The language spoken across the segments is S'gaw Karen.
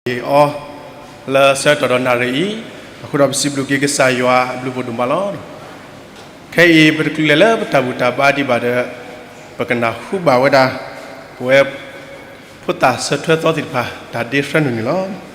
အီၤ လၢဆၢကတီၢ်ဒီးနၣ်ရံၣ်အံၤ, အဃိဒီးပစံးဘျုးက့ၤကစၢ်ယွၤအဘျုးအဖှိၣ်ဒိၣ်မးလီၤ. ခဲအံၤပတချုးလဲၤလၢပတၢ်ဘူၣ်တၢ်ဘါဒံးဘၣ်ဒီး, ပကနၢ်ဟူဘၣ်ဝဲဒၣ် ပဝဲဖိသၣ်ဆၢထွဲသီသ့ၣ်တဖၣ် တၢ်ဒ့သၢနုာ်န့ၣ်လီၤ.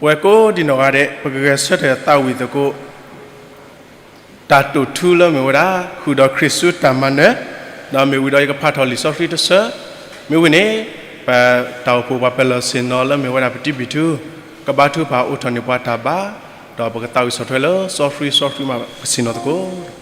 ပဝဲကိးဒံနီၢ်ဂၤဒဲး ပကဂဲၤဆၢထၢၣ်သးဝံၣ်သကိး တၢ်တိာ်ထူလၢမ့ၢ်ဝဲဒၣ် ဃုာ်ဒီးခရံာ်ဆူတၢ်မၤနၢၤ, ဒီးမ့ၢ်ဝံၤဒီးယကဖးထီၣ်လံာ်စီဆှံတဆၢ, မ့ၢ်ဝံၤန့ၣ် ပတၢ်အိၣ်ဖှိၣ်ပှၤပၢၤလီၢ်ဆ့ၣ်နီၤလၢမ့ၢ်ဝဲဒၣ်ပတံၤဘံၣ်ထူ ကဘါထုကဖၣ်အိးထီၣ်န့ၢ်ပှၤတၢ်ဘါ, ဒီးပကသးဝံၣ်ဆီၣ်ထွဲလၢစီဆှံစီဆှံမးကဆ့ၣ်နီၤသကိး.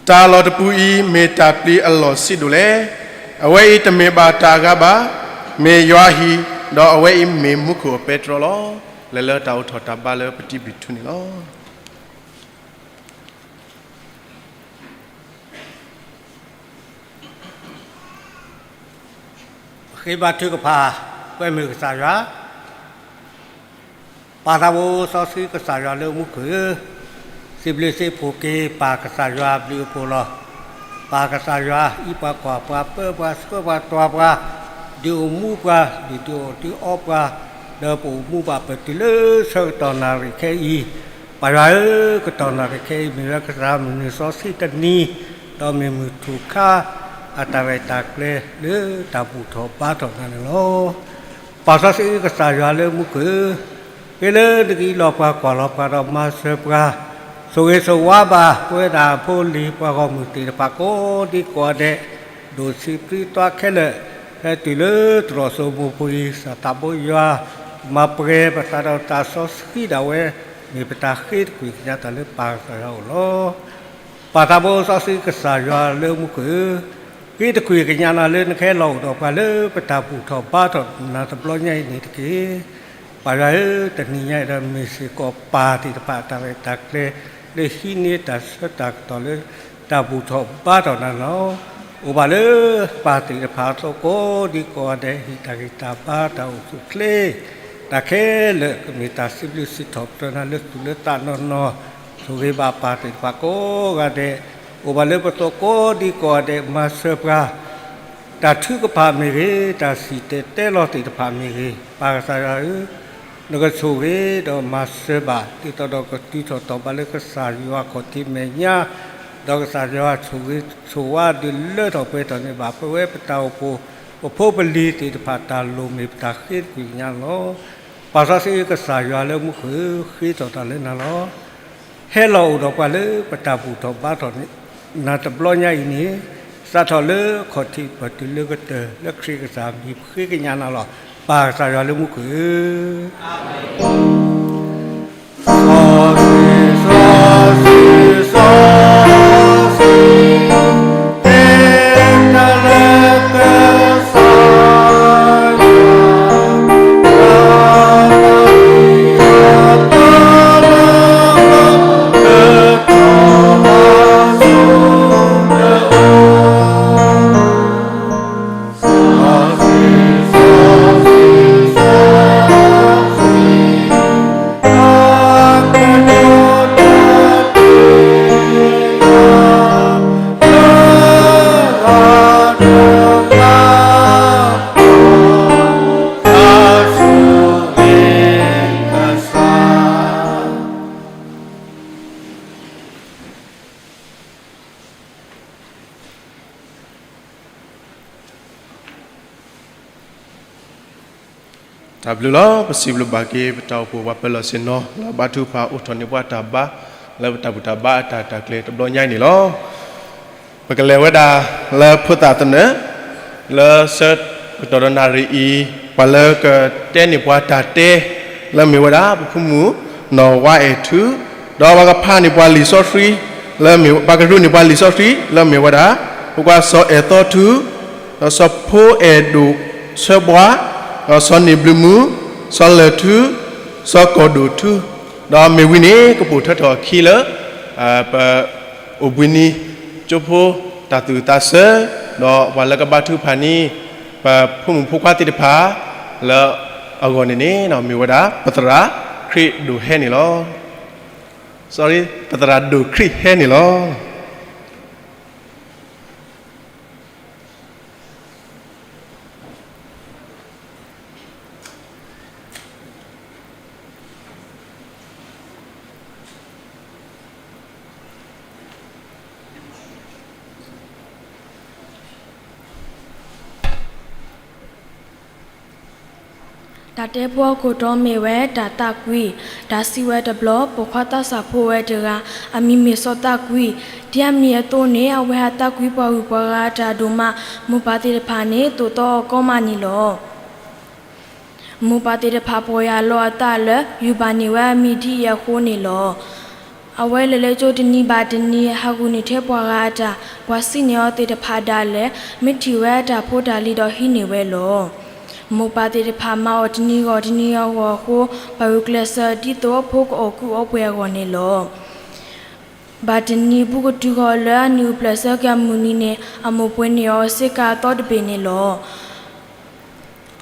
တၢ်လီၢ်တပူၤအံၤ မ့ၢ်တၢ်ပျံၤအလီၢ်ဆံးဒိၣ်လဲၣ်. အဝဲအံၤတမ့ၢ်ဘၣ်တၢ်အဂၤဘၣ်, မ့ၢ်ယွၤအဟံၣ်, ဒီးအဝဲအံၤမ့ၢ်မူခိၣ်အပဲတြီလီၤ. လဲၤလၢတၢ်အိးထီၣ်တၢ်ဘါလၢပတံၤဘံၣ်ထူန့ၣ်လီၤ. ပဃ့ဘါထုကဖၣ်, ပၢ်မုၢ်ကစၢ်ယွၤ, ပၢ်သးဘိစီဆှံကစၢ်ယွၤလၢမူခိၣ်ဧၢ, စံးဘျုးစံးဖှိၣ်က့ၤပၢ်ကစၢ်ယွၤအဘျုးအဖှိၣ်လီၤ. ပၢ်ကစၢ်ယွၤ အံးပှၤကွၢ်ပှၤ ပၢပှၤဆှၢပှၤတွၤပှၤ, ဒုးအိၣ်မူပှၤ ဒုးဒုးအိၣ်ဒုးအီပှၤ, ဒီးပအိၣ်မူဘၣ်ပတုၤလၢဆၢကတီၢ်နၣ်ရံၣ်ခဲအံၤ, ပၢ်ယွၤဧၢ, ကတီၢ်နၣ်ရံၣ်ခဲအံၤ မ့ၢ်ဝဲကစၢ်မုၢ်နံၤစီဆှံတနံၤ, ဒီးမ့ၢ်မုၢ်ထူၣ်ခါ အတၢ်ရဲၣ်တၢ်ကျဲၤလၢတၢ်ဘူၣ်ထီၣ်ဘါထီၣ်နၤန့ၣ်လီၤ. ပၢ်စီဆှံကစၢ်ယွၤလၢမူခိၣ်ဧၢ, ဖဲလၢနကအံးလီၤပှၤကွၢ်လီၤပှၤဒီးမၤစၢၤပှၤ, ဆိၣ်ဂ့ၤဆိၣ်ဝါဘၣ် ပဝဲဒၣ်အဖိအလံၤပှၤဂီၢ်မုၢ်သ့ၣ်တဖၣ်ကိးဒံကိးဂၤဒဲး, ဒိၣ်ဆံးပြံသွါခဲလၢာ်, ဖဲတုၤလၢတြီၢ်စိမိၢ်ပူၤအံၤ ကစၢ်သးဘိယွၤ မၤပှဲၤပသးဒီးသးစီဆှံဒၣ်ဝဲ, မ့ၢ်ပတၢ်ဃ့တကွံာ်ကညးတၢ်လၢပၢ်ကစၢ်ယွၤအအိၣ်လီၤ. ပၢ်သးဘိစီဆှံကစၢ်ယွၤလၢမူခိၣ်ဧၢ, ဃ့တကွံာ်ကညးနၤလၢနကဟဲလီၤအိၣ်ဒီးပှၤလၢပတၢ်ဘူၣ်ထီၣ်ဘါထီၣ်နၤတဘျီညါအံၤန့ၣ်တက့ၢ်. ပၢ်ယွၤဧၢ, တနံၤညါအံၤဒီးမ့ၢ်စ့ၢ်ကီးပၢ်သ့ၣ်တဖၣ်အတၢ်ရဲၣ်တၢ်ကျဲၤ လၢဟံးန့ၢ်တၢ်ဆၢတၢ်ကတီၢ်လၢတၢ်ဘူၣ်ထီၣ်ဘါထီၣ်နၤလီၤ. အိၣ်ဘၣ်လၢပၢ်သ့ၣ်တဖၣ်အသကိးကိးဒံကိးဂၤဒဲး ဟ့ၣ်တၢ်ဂံၢ်တၢ်ဘါ တၢ်အိၣ်ဆူၣ်အိၣ်ချ့ တၢ်ခဲလၢာ် ကမ့ၢ်တၢ်စံးဘျုးစံးထီၣ်ပတြၢၤနၤလၢသူၣ်လၢသးနီၢ်နီၢ်, ဆိၣ်ဂ့ၤဘၣ်ပၢ်သ့ၣ်တဖၣ်ကိးဂၤဒဲး, အိၣ်ဘၣ်လၢပသကိးကိးဒံကိးဂၤဒဲး မၤစၢၤပှၤ တၢ်ထုကဖၣ်မ့ၢ်ဂ့ၤ, တၢ်စံၣ်တဲၤတဲလီၤသ့ၣ်တဖၣ်မ့ၢ်ဂ့ၤ, ပၢ်ကစၢ်ယွၤဧၢ, နကဆိၣ်ဂ့ၤဒီးမၤစၢၤဘၣ် ဒ်သိးဒီးကတုၤထီၣ်တီၢ်ဘၣ်လၢကစၢ်ယွၤခီၣ်ထံးမဲာ်ညါ, ဒီးကစၢ်ယွၤဆိၣ်ဂ့ၤဆိၣ်ဝါဒုးလၢထီၣ်ပှဲၤထီၣ်န့ၢ်ဘၣ် ပဝဲပတၢ်အိၣ်ဖှိၣ် ပဖိပလံၤသ့ၣ်တဖၣ်တၢ်လိၣ်မ့ၢ်ပတၢ်ဃ့တကွံာ်ကညးလီၤ. ပၢ်စီဆှံကစၢ်ယွၤလၢမူခိၣ်ဧၢ, ဃ့ထီၣ်တၢ်လၢနၤလီၤ. ဟဲလီၤအိၣ်ဒီးပှၤလၢပတၢ်ဘူၣ်ထီၣ်ဘါထီၣ်န့ၣ် နၤတဘျီညါအံၤန့ၣ်, စးထီၣ်လၢခီၣ်ထံးပတုၤလၢကတၢၢ် လၢခရံာ်ကစၢ်မံၤဃ့ကညးနၤလီၤ. ပၢ်ကစၢ်ယွၤလၢမူခိၣ်ဧၢ. တၢ်ဘျုးလီၤ. ပစံးဘျုးဘၣ်က့ၤ ပတၢ်အိၣ်ဖှိၣ်ပှၤပၢၤလီၢ်ဆ့ၣ်နီၤ လၢအဘါထုကဖၣ်အိးထီၣ်န့ၢ်ပှၤတၢ်ဘါ လၢပတၢ်ဘူၣ်တၢ်ဘါအတၢ်တၢ်ကျဲၤတဘျီညါအံၤန့ၣ်လီၤ. ပကလဲၤဝဲဒၣ်လၢဖိသၣ်သနၢၣ် လၢဆၢကတီၢ်ဒီးနၣ်ရံၣ်အံၤ ပှၤလၢကတဲန့ၢ်ပှၤတၢ်တဲ လၢမ့ၢ်ဝဲဒၣ် ပဖိမုၣ်နီၢ်ဝါအဲၣ်ထူ, ဒီးပှၤကဖးန့ၢ်ပှၤလံာ်စီဆှံ လၢမ့ၢ် ပှၤကရူးန့ၢ်ပှၤလံာ်စီဆှံ လၢမ့ၢ်ဝဲဒၣ် ဖိခွါစီၤအဲၣ်သီထူ, ဒီးစီၤဖိအဲၣ်ဒိၣ်ဆၢဘှါ, ဒီးစီၤန့ၢ်ဘျုးမူ, စီၤလၢၢ်ထူ, စီၤကီၢ်ဒိၣ်ထူ, ဒီးမ့ၢ်ဝံၤန့ၣ် ကပိာ်ထွဲထီၣ်အခံလၢ ပ အိၣ်ဘှံးနံၤ ကၠိဖိတၢ်သူၣ်သးဆၢ, ဒီးပှၤလၢကဘါထုကဖၣ်န့ၢ် ပဖိမုၣ်ဖိခွါသ့ၣ်တဖၣ် လၢအဂီၢ်န့ၣ်န့ၣ် မ့ၢ်ဝဲဒၣ် ပသရၣ်ခရံာ်ဒိၣ်ဟဲန့ၣ်လီၤ. Sorry, ပသရၣ်ဒိၣ်ခရံာ်ဟဲန့ၣ်လီၤ. တၢ်တဲဖိအခိၣ်တီမ့ၢ်ဝဲ တၢ်သးကွံ, တၢ်စံးဝဲတဘျီ ပိာ်ခွါသးစၢ်ဖိဝဲတဂၤ အမံၤမ့ၢ်စီၤသးကွံ, ဒ်အမံၤအသိးန့ၣ် အဝဲဟးသးကွံပှၤဂုၤပှၤဂၤအတၢ်ဒိၣ်မး, မိၢ်ပၢ်သ့ၣ်တဖၣ်န့ၣ် သိၣ်သီအီၤကီမးန့ၣ်လီၤ. မိၢ်ပၢ်သ့ၣ်တဖၣ်ပီၢ်ယၢ်လီၤအသးလၢ ယူၤဘၣ်န့ၢ်ဝဲအမံၤဒ်အံၤအဃိန့ၣ်လီၤ. အဝဲလဲၤလၢကၠိတနံၤဘၣ်တနံၤ ဟးဂုာ်န့ၢ်ထဲပှၤဂၤအတၢ်, ပှၤစံးန့ၢ်အီၤသ့ၣ်တဖၣ်ဒၣ်လဲာ် မ့ၢ်ထံၣ်ဝဲအတၢ်ဖိတၢ်လံၤဒီးဟံးန့ၢ်ဝဲလီၤ. မိၢ်ပၢ်သ့ၣ်တဖၣ်မၤအီၣ်တနံၤဂီၢ်တနံၤဂီၢ်အဃိ ပာ်ဂုာ်ကျဲးစၢးဒ်သိးဖိကအီၣ်ကူအီပှဲၤအဂီၢ်န့ၣ်လီၤ. ဘၣ်တနံၤဘူးကတုၤဃီၤလၢအနံၣ်အိၣ်ဖျဲၣ်ဆၢက့ၤအမုၢ်နံၤန့ၣ် အမိၢ်ပှ့ၤန့ၢ်အီၤစ့ကၤအသီတဘ့ၣ်န့ၣ်လီၤ.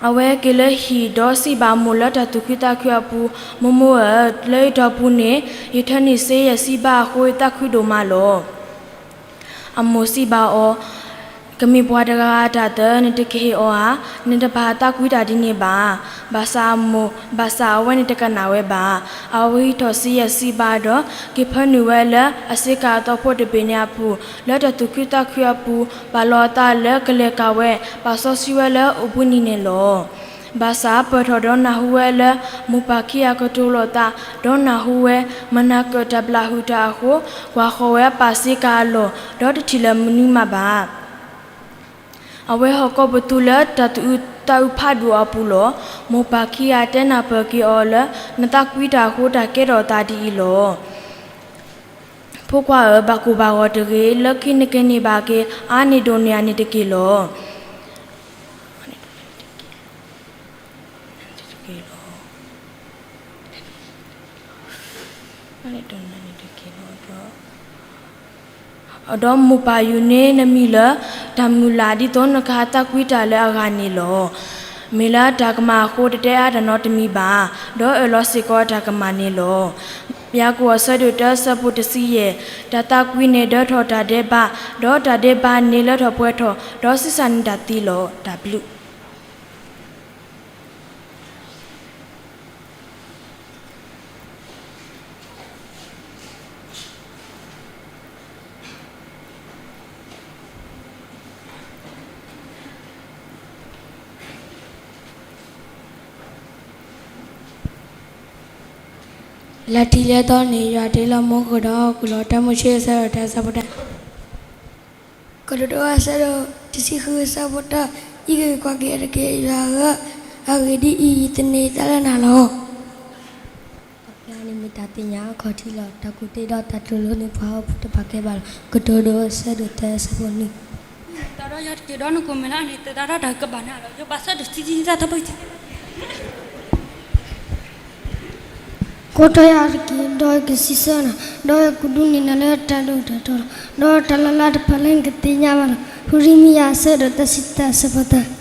အဝဲက့ၤလၢဟံၣ်ဒီးစံးဘၣ်အမိၢ်လၢတၢ်သူၣ်ခုသးခုအပူၤ, မိၢ်မိၢ်ဧၢ, လၢယတီၢ်ပူၤန့ၣ် ယထၢနုာ်စ့ယဲၢ်ဆံဘးအဃိ ယသးခုဒိၣ်မးလီၤ. အမိၢ်စံးဘၣ်အီၤ, ကမ့ၢ်ပှၤတဂၤအတၢ်သၢ နတကဟ့ၣ်အီၤဧါ, နတဘၣ်သးကွံတၢ်ဒ်န့ၣ်ဘၣ်. ဘၣ်ဆၣ်အမိၢ်, ဘၣ်ဆၣ်အဝဲန့ၣ်တကနၣ်ဝဲဘၣ်. အဝဲဟံးထီၣ်စ့ယဲၢ်ဆံဘးဒီး က့ၤဖၢနုာ်ဝဲလၢအစ့ကၤအသီဖိတဘ့ၣ်န့ၣ်အပူၤ, လၢတၢ်သူၣ်ခုသးခုအပူၤ ပာ်လီၤအသးလၢကလဲၤကၤဝဲ ပာ်စီဆှံဝဲလၢအိၣ်ဘှံးနံၤန့ၣ်လီၤ. ဘၣ်ဆၣ်ပၢၢ်ထီၣ်ဒီးနၢ်ဟူဝဲလၢ မိၢ်ပၢ်ခံဂၤကတိၤလိာ်သး, ဒီးနၢ်ဟူဝဲ မနၤကၢၣ်တၢ်ဘျးဟုၣ်တၢ်အဃိ, ကွၢ်ဃီၤဝဲအပၢ်စ့ကၤအလီၢ်, ဒီးတထံၣ်လၢၤမနုၤမးဘၣ်. အဝဲဟီၣ်ကိးပသူလၢတၢ်သူၣ်အုးသးအုးဖးဒိၣ်အပူၤလီၤ. မိၢ်ပၢ်ခံဂၤတဲနၢ်ပၢၢ်က့ၤအီၤလၢ နသးကွံတၢ်အဃိ တၢ်ကဲထီၣ်သးဒ်အံၤလီၤ. ဖိခွါဧၢ, ဘၣ်ကိၢ်ဘၣ်ဂီၤတဂ့ၤ, လၢခံနကန့ၢ်ဘၣ်က့ၤ အါန့ၢ်ဒိၣ်န့ၢ်အန့ၣ်တက့ၢ်လီၤ. ဒီးမိၢ်ပၢ်ယုၢ်န့ၢ်နမံၤလၢ တၢ်မုၢ်လၢ် ဒ်သိးနကဟးသးကွံတၢ်လၢအဂၤန့ၣ်လီၤ. မ့ၢ်လၢတၢ်ကမၣ်အဃိ တတဲအါတၢ်နီတမံၤဘၣ်, ဒီးအၢၣ်လီၤစ့ၢ်ကီးတၢ်ကမၣ်န့ၣ်လီၤ. ယၤကိာ်အဆၢဒိၣ်တၢ အဆၢဖိတဆံယဲၢ်, တၢ်သးကွံန့ၣ်ဒၢထီၣ်တၢ်ဒဲးဘး, ဒီးတၢ်ဒဲးဘးန့ၣ်လၢထီၣ်ပှဲၤထီၣ်, ဒီးဆံးစၢ်န့ၢ်တၢ်သံလီၤ. တၢ်ဘျုးလၢထံးလၢသီန့ၣ် ယွၤတ့လီၤမူခိၣ်ဒီးဟီၣ်ခိၣ်လီၤ. တၢမိၤၡ့အဆၢဒိၣ်တၢ အဆၢဖိတၢ, ကတိၤဒိအဆၢဒိၣ်တဆံဃု အဆၢဖိတၢ, အံးက့ၤကွၢ်က့ၤအီၤတက့ၢ် ယွၤဧၢ, အဂ့ၢ်ဒ်အံၤ, ယသန့ၤယသးလၢနၤလီၤ. အခီပညီန့ၣ်မ့ၢ်တၢ်သ့ၣ်ညါအခီၣ်ထံးလီၤ. တၢ်ကူၣ်သ့ဒီးတၢ်တူၢ်လိာ်န့ၣ် ပှၤဟီၣ်ခိၣ်ဖိတဖၣ်ကဲဘၣ်လီၤ. ကတိၤဒိအဆၢဒိၣ်တၢ အဆၢဖိနွံ. သးဒီးယၤတက့ၢ် ဒီးနကိၢ်မဲာ်လၢအန့ၣ် သတးဒီးတၢ်ကဘၣ်နၤလီၤ. ယဘၣ်ဆၢဒိၣ်တဆံတၢ အဆၢဖိတၢ, ကိးထီၣ်ယၤတက့ၢ် ဒီးယကစံးဆၢနၤ, ဒီးယကဒုးနဲၣ်နၤလၢတၢ်ဒိၣ်တၢ်ထီလီၤ. ဒီးတၢ်လၢ်လၢ်တဖၣ်လၢနကသ့ၣ်ညါဘၣ်လီၤ. ဟူရံမံယၤ အဆၢဒိၣ်တဆံတၢ အဆၢဖိတၢ.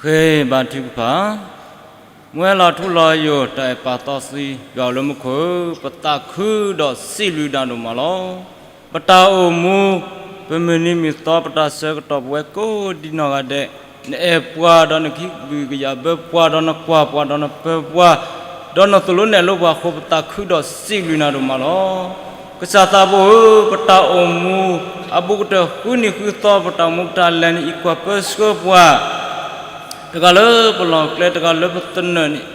ဃ့ဘါထုကဖၣ်, မူဝဲလီၤထူလီၤယိာ် တၢ်အဲၣ်ပာ်သီသံ ယွၤလၢမူခိၣ်, ပသးခုဒီးစံးဘျုးနၤဒိၣ်မးလီၤ. ပတၢ်အိၣ်မူ, ပမုၢ်နံၤမုၢ်သီ ပတၢ်ဆၢကတီၢ် ပဝဲကိးဒံနီၢ်ဂၤဒဲး, နအဲၣ်ပှၤဒီးနခံဘုၣ်ကယာ်ဘၢပှၤ ဒီးနကွၢ်ပှၤ ဒီးနပၢပှၤ, ဒီးနသိၣ်လိနဲၣ်လိပှၤအဃိ ပသးခုဒီးစံးဘျုးနၤဒိၣ်မးလီၤ. ကစၢ်သးဘိဧၢ, ပတၢ်အိၣ်မူ အဘူးကတၢၢ်ဃုနံၤဃုသီ ပတၢ်အိၣ်မူပတၢ်လဲၤန့ၣ် အံၤကွၢ်ပၢဆှၢပှၤ တဂၤလၢပလီၢ်ကျဲ တဂၤလၢပသနၢၣ်န့ၣ်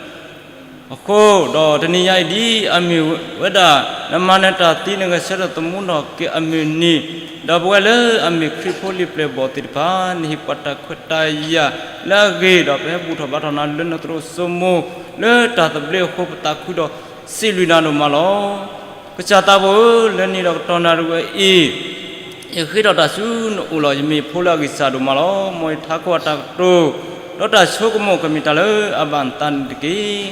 အဃိ, ဒီးတနံၤညါအံၤဒ်အမ့ၢ်ဝဲဒၣ် နမၤနၢၤတၢ်သံ နဂဲၤဆၢထၢၣ်သမူထီၣ်က့ၤအမုၢ်နံၤ, ဒီးပဝဲလၢအမ့ၢ်ခရံာ်ဖိလံၤပျဲၢ်ဘီၣ်သ့ၣ်တဖၣ် နဟ့ၣ်ပှၤတၢ်ခွဲးတၢ်ယာ်လၢအဂ့ၤ ဒီးပဟဲဘူၣ်ထီၣ်ဘါထီၣ်နၤလၢနသရိာ်စိမိၤ လၢတၢ်သဘျ့အဃိ ပသးခုဒီးစံးဘျုးနၤဒိၣ်မးလီၤ. ကစၢ်သးဘိဧၢ, လၢနံၤဒီးကတီၢ်နၣ်ရံၣ်ဝဲအံၤ ယဃ့ထီၣ်တၢ်ဆူနအိၣ်လီၤ. ယမ့ၢ်ဖိလၢအဂံၢ်စၢ်ဒိၣ်မးလီၤ. မ်ယထးခိၣ်အတၢ်ကတိၤ ဒီးတၢ်ဆိကမိၣ်ကမ့ၢ်တၢ်လၢအဘၣ်နသးန့ၣ်တက့ၢ်.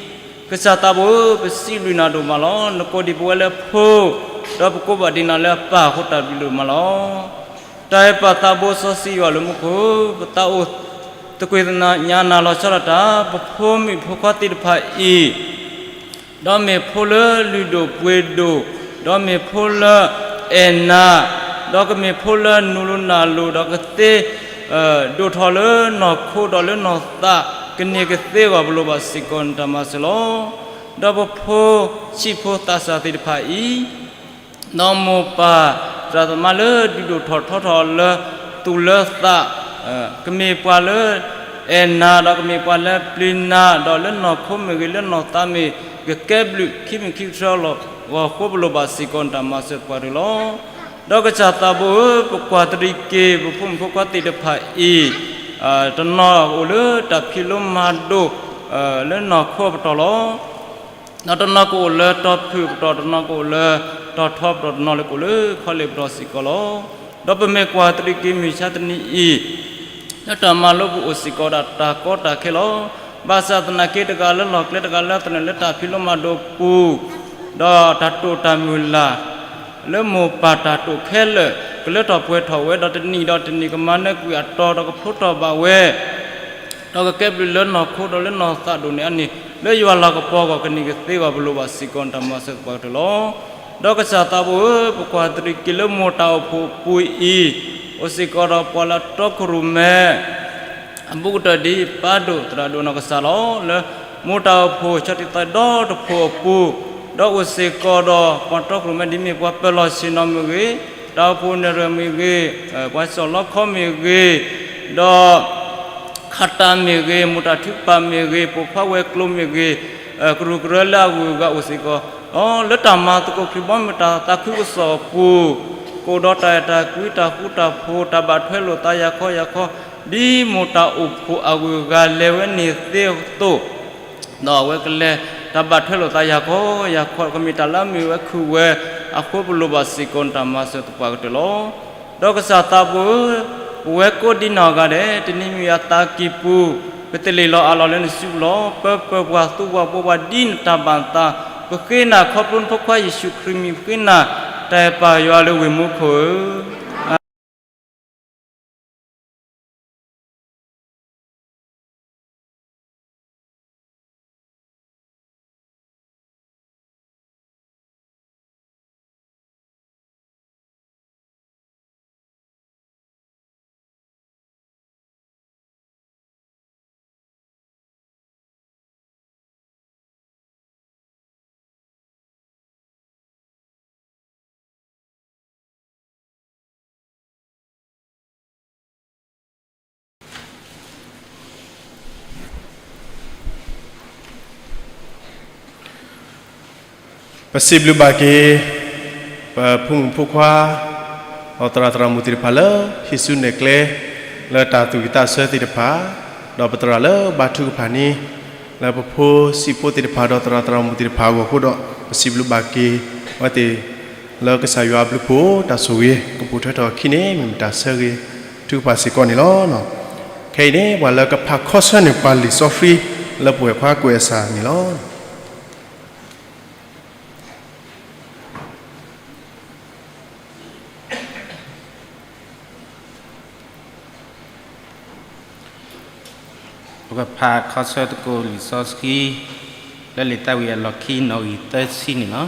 ကစၢ်သးဘိဧၢ, ပစံးဘျုးနၤဒိၣ်မးလီၤ. နကိးဒံးပဝဲလၢဖိ, ဒီးပကိးဘၣ်ဒံးနၤလၢအပၢ်အဃိ တၢ်ဘျုးဒိၣ်မးလီၤ. တၢ်အဲၣ်ပာ်သးဘိစီဆှံယွၤလၢမူခိၣ်, ပသးအိၣ်သကွ့ၤသနၤညါနၤလီၤဆီဒၣ်တၢ်, ပဖိမုၣ်ဖိခွါသ့ၣ်တဖၣ်အံၤ ဒီးမ့ၢ်ဖိလၢလုၢ်ဒိၣ်ပှ့ၤဒိၣ်, ဒီးမ့ၢ်ဖိလၢအဲၣ်နၤ, ဒီးကမ့ၢ်ဖိလၢနူၤလူၤနၢ်လူၤ ဒီးကသ့ ဒိၣ်ထီၣ်လၢနီၢ်ခိဒီးလၢနီၢ်သး ကန့ၢ်ကသ့အဂီၢ် ပလိၣ်ဘၣ်စ့ၢ်ကီးနတၢ်မၤစၢၤလီၤ. ဒီးပဖိဆံးဖိသးစၢ်သ့ၣ်တဖၣ်အံၤ ဒီးမိၢ်ပၢ်သရၣ်သမါလၢဒုးဒိၣ်ထီၣ်ထီထီၣ်လၢသူၣ်လၢသး ကမ့ၢ်ပှၤလၢ အဲၣ်နၤ ဒီးကမ့ၢ်ပှၤလၢပျံၤနၤ ဒီးလၢနီၢ်ခိမ့ၢ်ဂ့ၤ လၢနီၢ်သးမ့ၢ်ဂ့ၤ ကကဲဘျုးခံမံၤခံကတြၢလီၤ. ဂီၤဃိပလိၣ်ဘၣ်စ့ၢ်ကီးနတၢ်မၤစၢၤသပှၢ်တၢၢ်လီၤ. ဒီးကစၢ်သးဘိဧၢ, ပကွၢ်တရံးက့ၤ ပဖိမုၣ်ဖိခွါသ့ၣ်တဖၣ်အံၤ တနီၤအိၣ်လၢတၢ်ဖံးလိမၤဒိး လၢနီၢ်ခိအပတီၢ်လီၤ. ဒီးတနီၤကအိၣ်လၢတီၤဖုၣ်ပတီၢ်, တနီၤကအိၣ်လၢတီၤထီပတီၢ်, တနီၤလၢကအိၣ်လၢခီလ့ၣ်ပတီၢ်စ့ၢ်ကီးလီၤ. ဒီးပမ့ၢ်ကွၢ်တရံးက့ၤမုၢ်ဆါတနံၤအံၤ လၢတၢ်မၤလိပအိၣ်စ့ၢ်ကီးဒၣ်တၢ်ကီတၢ်ခဲလီၤ. ဘၣ်ဆၣ်သနာ်က့ တဂၤလၢလီၢ်ကျဲ တဂၤလၢသနၢၣ်လၢတၢ်ဖံးလိမၤဒိးပူၤ ဒီးတၢ်တိာ်တၢ်မုၢ်လၢ် လၢမိၢ်ပၢ်တၢ်တိာ်ခဲလၢာ် ကလၢထီၣ်ပှဲၤထီၣ်ဝဲ ဒီးတနံၤဒီးတနံၤကမၤနၢၤကွံာ်အတီၤ ဒီးကဖျိထီၣ်ဘၣ်ဝဲ ဒီးကကဲဘျုးလၢနီၢ်ခိဒီးလၢနီၢ်သးဒိၣ်န့ၢ်အါန့ၢ် လၢယွၤလၤကပီၤအဂီၢ် ကန့ၢ်ကသ့အဂီၢ် ပလိၣ်ဘၣ်စ့ၢ်ကီးနတၢ်မၤစၢၤသပှၢ်ကတၢၢ်လီၤ. ဒီးကစၢ်သးဘိဧၢ, ပကွၢ်တရံးက့ၤလၢမိၢ်တၢ်အိၣ်ဖှိၣ်အပူၤအံၤ အိၣ်စ့ၢ်ကီးဒီးပှၤလၢတီခိၣ်ရိၣ်မဲ အဘူးကတၢၢ်ဒ်ပၢ်ဒိၣ်သရၣ်ဒိၣ်နီၢ်ကစၢ်လီၤ. လၢမိၢ်တၢ်အိၣ်ဖှိၣ် ဆီတံၢ်သးဒီတဖှိၣ်အပူၤ, ဒီးအိၣ်စ့ၢ်ကီးဒီးပှၤတီခိၣ်ရိၣ်မဲ ဒ်မ့ၢ်ပှၤပၢၤလီၢ်ဆ့ၣ်နီၤမ့ၢ်ဂ့ၤ, တၢ်အိၣ်ဖှိၣ်နဲၣ်ရွဲၣ်မ့ၢ်ဂ့ၤ, ပှၤစံၣ်လီခီမ့ၢ်ဂ့ၤ, ဒီး ခးတၢ်မ့ၢ်ဂ့ၤ, မိၢ်တၢ်ထုကဖၣ်မ့ၢ်ဂ့ၤ, ပိာ်ခွါဝဲၤကျိၤမ့ၢ်ဂ့ၤ, ကရူၢ်ကရၢလၢအဂုၤအဂၤအိၣ်စ့ၢ်ကီး, လၢတၢ်မၤသကိးခရံာ်ဘီမုၢ်တၢ်သးခုကစီၣ်အပူၤ, ကအိၣ်ဒီးတၢ်အဲၣ်တၢ်ကွံ တၢ်ဃူတၢ်ဖိး တၢ်ဘၣ်ထွဲလိာ်သးယၤခီယၤခီ, ဒ်မိၢ်တၢ်အိၣ်ဖှိၣ်အဂုၤအဂၤလဲၤဝဲန့ၣ်သ့အသိး ဒီးအဝဲကလဲၤတၢ်ဘၣ်ထွဲလိာ်သးယၤခီယၤခီ, ကမ့ၢ်တၢ်လၢအမ့ၢ်ဝဲခုၣ်ဝဲအဃိ ပလိၣ်ဘၣ်စ့ၢ်ကီးနတၢ်မၤစၢၤသပှၢ်ကတၢၢ်လီၤ. ဒီးကစၢ်သးဘိဧၢ, ပဝဲကိးဒံနီၢ်ဂၤဒဲး တနံၤမ့ၢ်အသးကံၢ်ပူၤ, ပသ့ၣ်လံၣ်လီၤအးလီၤလၢနစုပူၤလီၤ. ပၢပၢၤပှၤသူပှၤဘိပှၤ ဒ်နတၢ်ဘၣ်သး, ပဃ့နၤခီဖျိနဖိခွါယ့ၣ်ၡူးခရံာ်မံၤ, ပဃ့နၤတၢ်အဲၣ်ပၢ်ယွၤလၢဝ့ၢ်မူခိၣ်ဧၢ. ပစံးဘျုးဘၣ်က့ၤ ပဖိမုၣ်ဖိခွါ ဒီးသရၣ်သရၣ်မုၣ်သ့ၣ်တဖၣ်လၢ ဟံးစုနဲၣ်ကျဲ လၢတၢ်သူၣ်ဝံၣ်သးဆၢသ့ၣ်တဖၣ်, ဒီးပသရၣ်လၢဘါထုကဖၣ်န့ၣ် လၢပဖိဆံးဖိသ့ၣ်တဖၣ် ဒီးသရၣ်သရၣ်မုၣ်သ့ၣ်တဖၣ်အဂီၢ်အဃိဒီး ပစံးဘျုးဘၣ်က့ၤအဝဲသ့ၣ် လၢကစၢ်ယွၤအဘျုးအဖှိၣ် တၢ်ဆိၣ်ဂ့ၤ ကပိာ်ထွဲထီၣ်အခံန့ၣ် မ့ၢ်မတၤဆၢဂ့ၤ ထုကဖၣ်စ့ၢ်ကီးန့ၣ်လီၤ. ခဲအံၤန့ၣ် ပှၤလၢကဖးခီဆၢန့ၢ်ပှၤလံာ်စီဆှံ လၢပဝဲၢ်ခွါကွဲးအစၢ်န့ၣ်လီၤ. ပကဖးခီဆၢသကိးလံာ်စီဆှံ လၢလံာ်သးဝံၣ်အလီၢ်ခံနီၣ်ဂံၢ်သၢဆံန့ၣ်လီၤ.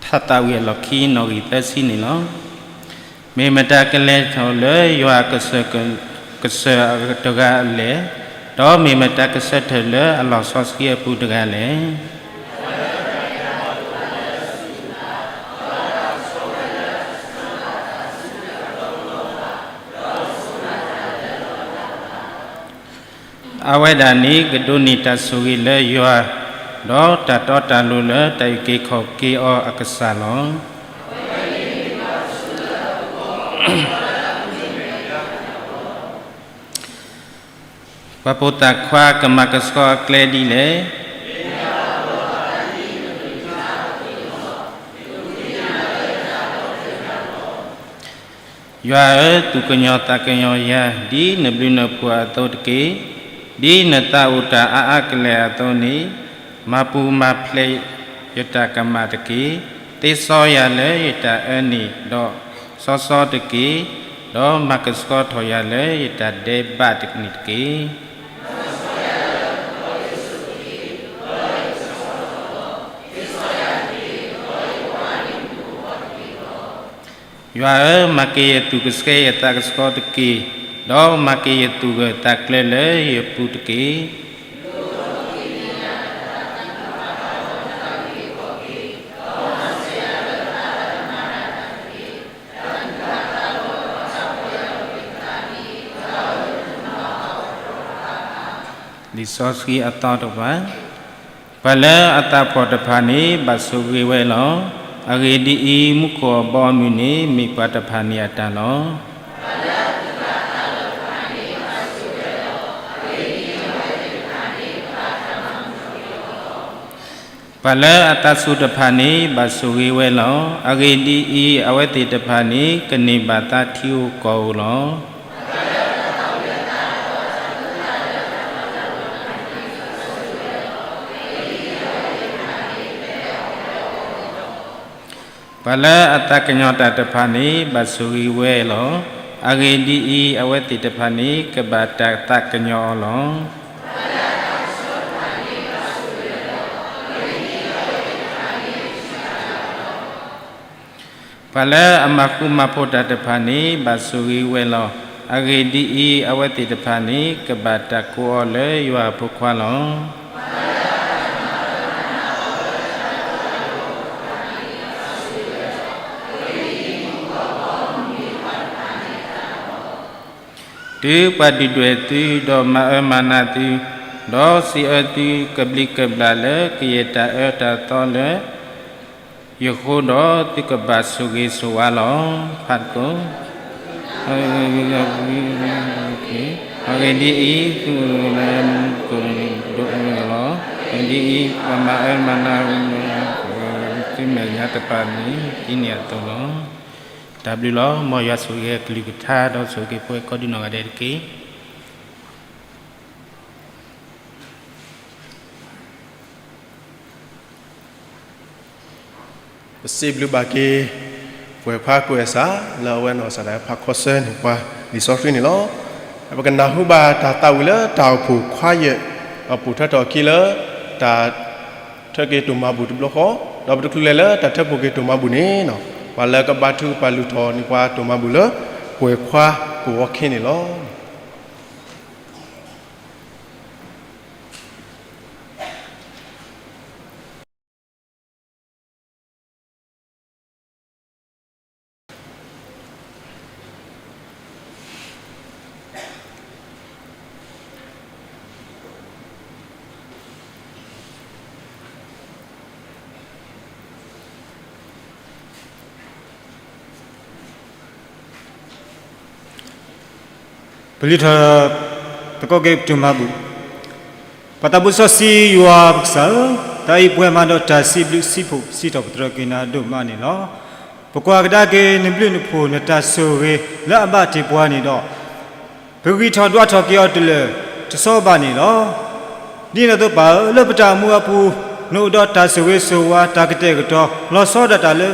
ထါသးဝံၣ်အလီၢ်ခံနီၣ်ဂံၢ်သၢဆံန့ၣ်လီၤ. မ့ၢ်မတၤကလဲၤထီၣ်လၢယွၤကစၢၢ်ကစၢၢ်တဂၤလဲၣ်, ဒီးမ့ၢ်မတၤကဆၢထၢၣ်လၢအလီၢ်စီဆှံအပူၤတဂၤလဲၣ်. အဝဲဒၣ်န့ၣ် ကဒိးန့ၢ်တၢ်ဆိၣ်ဂ့ၤလၢယွၤ, ဒီးတၢ်တီတၢ်လိၤလၢတၢ်အုၣ်က့ၤခီၣ်က့ၤအီၤအကစၢ်လီၤ. ပှၤပိာ်သၣ်ခွါကမၤကဆှီအကျဲဒ်လဲၣ်. ယွၤဧၢ, သူၣ်ကညီၤသးကညီၤယၤ, ဒ်နဘျုးနဖှိၣ်အသိးတက့ၢ်. ဒ်နသးအိၣ်တၢ်အါအါကလဲာ်အသိးန့ၣ်, မၤပူၤမၤဖျဲးယတၢ်ကမၣ်တက့ၢ်. သ့စီယၤလၢယတၢ်အၢန့ၣ်ဒီးစီစီတက့ၢ်, ဒီးမၤကဆှီထီၣ်ယၤလၢယတၢ်ဒဲးဘးန့ၣ်တက့ၢ်. သ့စီယၤတက့ၢ်, ဒီးယကဆှီထီၣ်လီၤ. သ့စီယၤတက့ၢ်, ဒီးယကမၤန့ၢ် ယွၤဧၢ, မၤက့ၤယသူၣ်ကဆှီယသးကဆှီတက့ၢ်, ဒီးမၤက့ၤယသူၣ်ဂၢၢ်သးကျၢၤလၢယပူၤတက့ၢ်. လံာ်စီဆှံအသီတဖၣ်, ပှၤလၢအသးဖှီၣ်တဖၣ်န့ၣ် ဘၣ်ဆိၣ်ဂ့ၤဝဲလီၤ. အဂ့ၢ်ဒ်အံၤ, မူခိၣ်အဘီအမုၢ်န့ၣ် မ့ၢ်ပှၤတဖၣ်န့ၣ်အတၢ်လီၤ. ပှၤလၢအသးစူၤတဖၣ်န့ၣ် ဘၣ်ဆိၣ်ဂ့ၤဝဲလီၤ. အဂ့ၢ်ဒ်အံၤ, အဝဲသ့ၣ်တဖၣ်န့ၣ် ကန့ၢ်ဘၣ်သါထံဧိၤကီၢ်ဧိၤလီၤ. ပှၤလၢအသးကညီၤတၢ်တဖၣ်န့ၣ် ဘၣ်ဆိၣ်ဂ့ၤဝဲလီၤ. အဂ့ၢ်ဒ်အံၤ, အဝဲသ့ၣ်တဖၣ်န့ၣ် ကဘၣ်တၢ်သးကညီၤအီၤလီၤ. ပှၤလၢအမၤဃူမၤဖိးတၢ်တဖၣ်န့ၣ် ဘၣ်ဆိၣ်ဂ့ၤဝဲလီၤ. အဂ့ၢ်ဒ်အံၤ, အဝဲသ့ၣ်တဖၣ်န့ၣ် ကဘၣ်တၢ်ကိးအီၤလၢယွၤအဖိခွါလီၤ. တုၤပှၤဒုၣ်ဒွဲၣ်သု, ဒီးမၤအၢမၤနးသု, ဒီးစံးအၢသုကဘျံးကဘျၣ်လၢကယဲၢ်တၢ်အၢတၢ်သီလၢယဃိဒီး, သုကဘၣ်ဆိၣ်ဂ့ၤဆိၣ်ဝါလီၤ. ဖးကိ, အဂ့ၢ်ဒ်အံၤ, သုလၢမူခိၣ်ဒိၣ်လီၤ. အဂ့ၢ်ဒ်အံၤ, ပှၤမၤအၢမၤနး သုမဲာ်ညါတဖၣ်န့ၣ် ဒ်န့ၣ်အသိးလီၤ. တၢ်ဘျုးလီၤ. မ်ယွၤဆိၣ်ဂ့ၤကလုၢ်ကထါ ဒီးဆိၣ်ဂ့ၤပဝဲကိးဒံနီၢ်ဂၤဒဲးတက့ၢ်. ပစံးဘျုးဘၣ်က့ၤ ပှဲၤဖးကွဲးစး လၢအဝဲနီၢ်ကစၢ်ဒၣ်ဝဲဖးခီဆၢန့ၢ်ပှၤလံာ်စီဆှံန့ၣ်လီၤ. ပကနၢ်ဟူဘၣ်တၢ်သးဝံၣ်လၢတၢ်အိၣ်ဖှိၣ်ခွါယဲၢ် အပူၤထၢထီၣ်အခံလၢ တၢ်ထၢက့ၤတိၢ်မၤဘူၣ်တဘျီဃီ, ဒီးပတချုးလဲၤလၢတၢ်ထၢဖှိၣ်က့ၤတိၢ်မၤဘူၣ်န့ၣ်, ပှၤလၢကဘါထုကဖၣ်လုၢ်ထီၣ်န့ၢ်ပှၤတိၢ်မၤဘူၣ်လၢ ပှဲၤခွါကဝီၤခ့န့ၣ်လီၤ. ပလုၢ်ထီၣ်သကိးက့ၤပတိၢ်မၤဘူၣ်. ပှၤသးဘိစီဆှံယွၤပကစၢ်ဧၢ, တၢ်အံၤပှဲၤမးဒီးတၢ်စံးဘျုးစံးဖှိၣ် စံးထီၣ်ပတြၢၤက့ၤနၤဒိၣ်မးန့ၣ်လီၤ. ပကွၢ်ကဒါက့ၤနဘျုးနဖှိၣ် နတၢ်ဆိၣ်ဂ့ၤလၢအဘၣ်တ့ၢ်ပှၤန့ၣ်ဒီး, ပဂံၢ်ထီၣ်ဒွးထီၣ်က့ၤအီၤတလၢာ်တဆီဘၣ်န့ၣ်လီၤ. ဒ်န့ၣ်အသိးပၢ်ဧၢ, လၢပတၢ်အိၣ်မူအပူၤ, နအိၣ်ဒီးတၢ်ဆိၣ်ဂ့ၤဆိၣ်ဝါ တၢ်ကတဲာ်ကတီၤ လီၤဆီဒၣ်တၢ်လၢ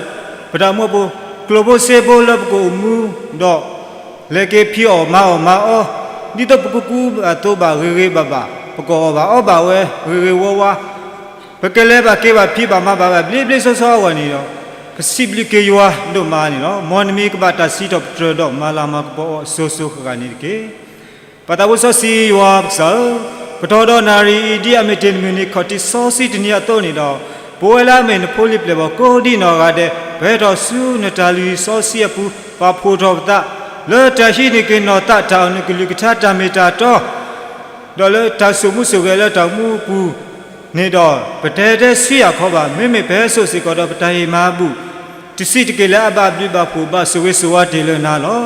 ပတၢ်အိၣ်မူအပူၤ, ကျိၣ်ဖိစ့ဖိလၢပကအိၣ်မူဒီး လဲၤက့ၤဖံးအီၣ်မၤအီၣ်မၤအီ, ဒ်သိးပကကူဘၣ်သိးဘၣ်ဂ့ၤဂ့ၤဘၣ်ဘၣ်, ပကအီၣ်ဘၣ်အီဘၣ်ဝဲဂ့ၤဂ့ၤဝါဝါ, ပကလဲၤဘၣ်က့ၤဘၣ်ဖံးဘၣ်မၤဘၣ်ဝဲဘျ့ဘျ့ဆှီဆှီအဂီၢ်န့ၣ်ဒီး, ပစံးဘျုးက့ၤယွၤဒိၣ်မးန့ၣ်လီၤ. မ်နမံၤကဘၣ်တၢ်စံးထီၣ်ပတြၢၤဒီးမၤလၤမၤကပီၤအီၤစိၤစိၤဃၣ်ဃၣ်န့ၣ်တက့ၢ်. ပှၤသးဘိစီဆှံယွၤပကစၢ်ဧၢ, ကတီၢ်ဒီးနၣ်ရံၣ်အံၤ ဒ်အမ့ၢ်တ့ၢ်နမုၢ်နံၤခီၣ်ထံးစီဆှံတနံၤအသိးန့ၣ်ဒီး, ပဝဲလၢအမ့ၢ်နဖိလံၤပျဲၢ်ဘီၣ်ကိးဒံနီၢ်ဂၤဒဲး, ပဟဲထီၣ်ဆူနတၢ်လုၢ်ဟံၣ်စီဆှံအပူၤ, ပာ်ဖှိၣ်ထီၣ်ပသး, လၢတၢ်ဟံးန့ၢ်က့ၤနီၢ်သး တၢ်အိၣ်နုာ်ကလုၢ်ကထါတၢ်မ့ၢ်တၢ်တီ ဒီးလၢတၢ်ဆိၣ်မူဆိၣ်ဂဲၤလၢတၢ်အိၣ်မူအပူၤန့ၣ်ဒီး, ပတဟဲတဲဆူယၤခီဘၣ်, မ့မ့ၢ်ပဟဲစိာ်စ့ၢ်ကီးဒီးပတၢ်ဟ့ၣ်မၤဘူၣ် တစံးတက့ၢ်လၢအဘၣ်ဘျုးဘၣ်ဖှိၣ်ဘၣ်ဆိၣ်ဂ့ၤဆိၣ်ဝါတ့ၢ်လၢနၤလီၤ.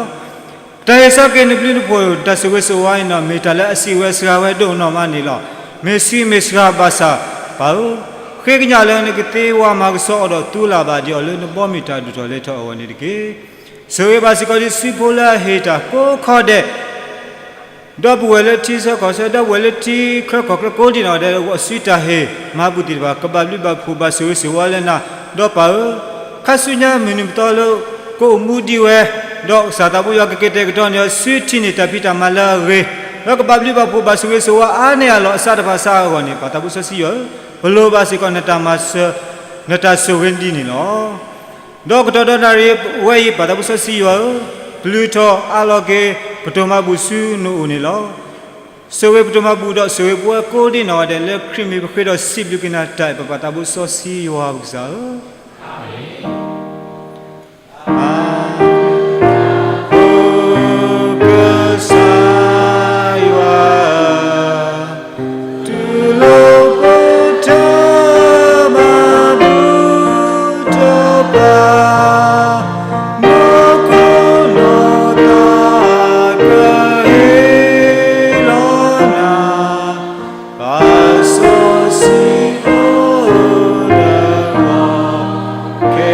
ပတၢ်ဟ့ၣ်ဆၢက့ၤနဘျုးနဖှိၣ် တၢ်ဆိၣ်ဂ့ၤဆိၣ်ဝါအံၤန့ၣ် မ့ၢ်တၢ်လၢအစံးဝဲစှၤဝဲဒိၣ်နီၢ်မးန့ၣ်လီၤ. မ့ၢ်စံးမ့ၢ်စှၤဘၣ်ဆၣ်, ပၢ်ဧၢ, ဃ့ကညးလၢနကသ့ဝါမၤကဆှီအီၤဒီးသူလၢ်ဘၣ်ဒံးအီၤလၢနဘီမုၢ်တၢ်ဒိၣ်ထီၣ်လဲၤထီၣ်အဂီၢ်န့ၣ်တက့ၢ်. ဆိၣ်ဂ့ၤဘၣ်စ့ၢ်ကီးဒံးစုဖိလၢအဟ့ၣ်တၢ်ကိးခီဒဲး ဒီပုၢ်ဝဲၢ်လၢထံဆၢကီၢ်ဆၢ ဒီပုၢ်ဝဲၢ်လၢထံချၢကီၢ်ချၢကိးဒံနီၢ်ဂၤဒဲး အဂီၢ်စုတၢ်ဟ့ၣ်မၤဘူၣ်သ့ၣ်တဖၣ် ကဘၣ်ဘျုးဘၣ်ဖှိၣ်ဘၣ်ဆိၣ်ဂ့ၤဆိၣ်ဝါလၢနၤ, ဒီးပၢ်ဧၢ, ခါဆူညါမုၢ်နံၤမုၢ်သီလၢကအိၣ်မူဒံးဝဲ, ဒီးကစၢ်သးဘိယွၤကက့ၤတဲာ်ကတီၤန့ၢ်အီၤ ဆူထံၣ်န့ၢ်တၢ်ဖံးတၢ်မၤလၢအဂ့ၤ, ဒီးကဘၣ်ဘျုးဘၣ်ဖှိၣ်ဘၣ်ဆိၣ်ဂ့ၤဆိၣ်ဝါအါန့ၢ်အလီၢ်အစးတဖၣ်စးအဂီၢ်န့ၣ် ပှၤသးဘိစီဆှံယွၤဧၢ, ပလိၣ်ဘၣ်စ့ၢ်ကီးနတၢ်မၤစၢၤ, နတၢ်ဆိၣ်ဂ့ၤဒ်န့ၣ်လီၤ. ဒီးကတီၢ်ဒီးနၣ်ရံၣ်ဝဲအံၤ ပၢ်သးဘိစီဆှံယွၤဧၢ, ပျုၢ်ထီၣ်အးလီၤက့ၤ ပတိၢ်မၤဘူၣ်ဆူနအိၣ်န့ၣ်လီၤ. ဆိၣ်ဂ့ၤပတိၢ်မၤဘူၣ်ဒီးဆိၣ်ဂ့ၤပဝဲကိးဒံနီၢ်ဂၤဒဲး လၢခရံာ်မံၤပဃ့ဒီးစံးဘျုးက့ၤနၤတၢ်အံၤ ပၢ်သးဘိစီဆှံယွၤပကစၢ်ဧၢ. ပကစၢ်ယွၤ, တူၢ်လိာ်ပတၢ်မၤဘူၣ်တဖၣ်, နီၢ်ခိနီၢ်သးကဟ့ၣ်လီၤနၤ, ပၢ်စီဆှံအိၣ်ဒီးအီၤ, ခဲ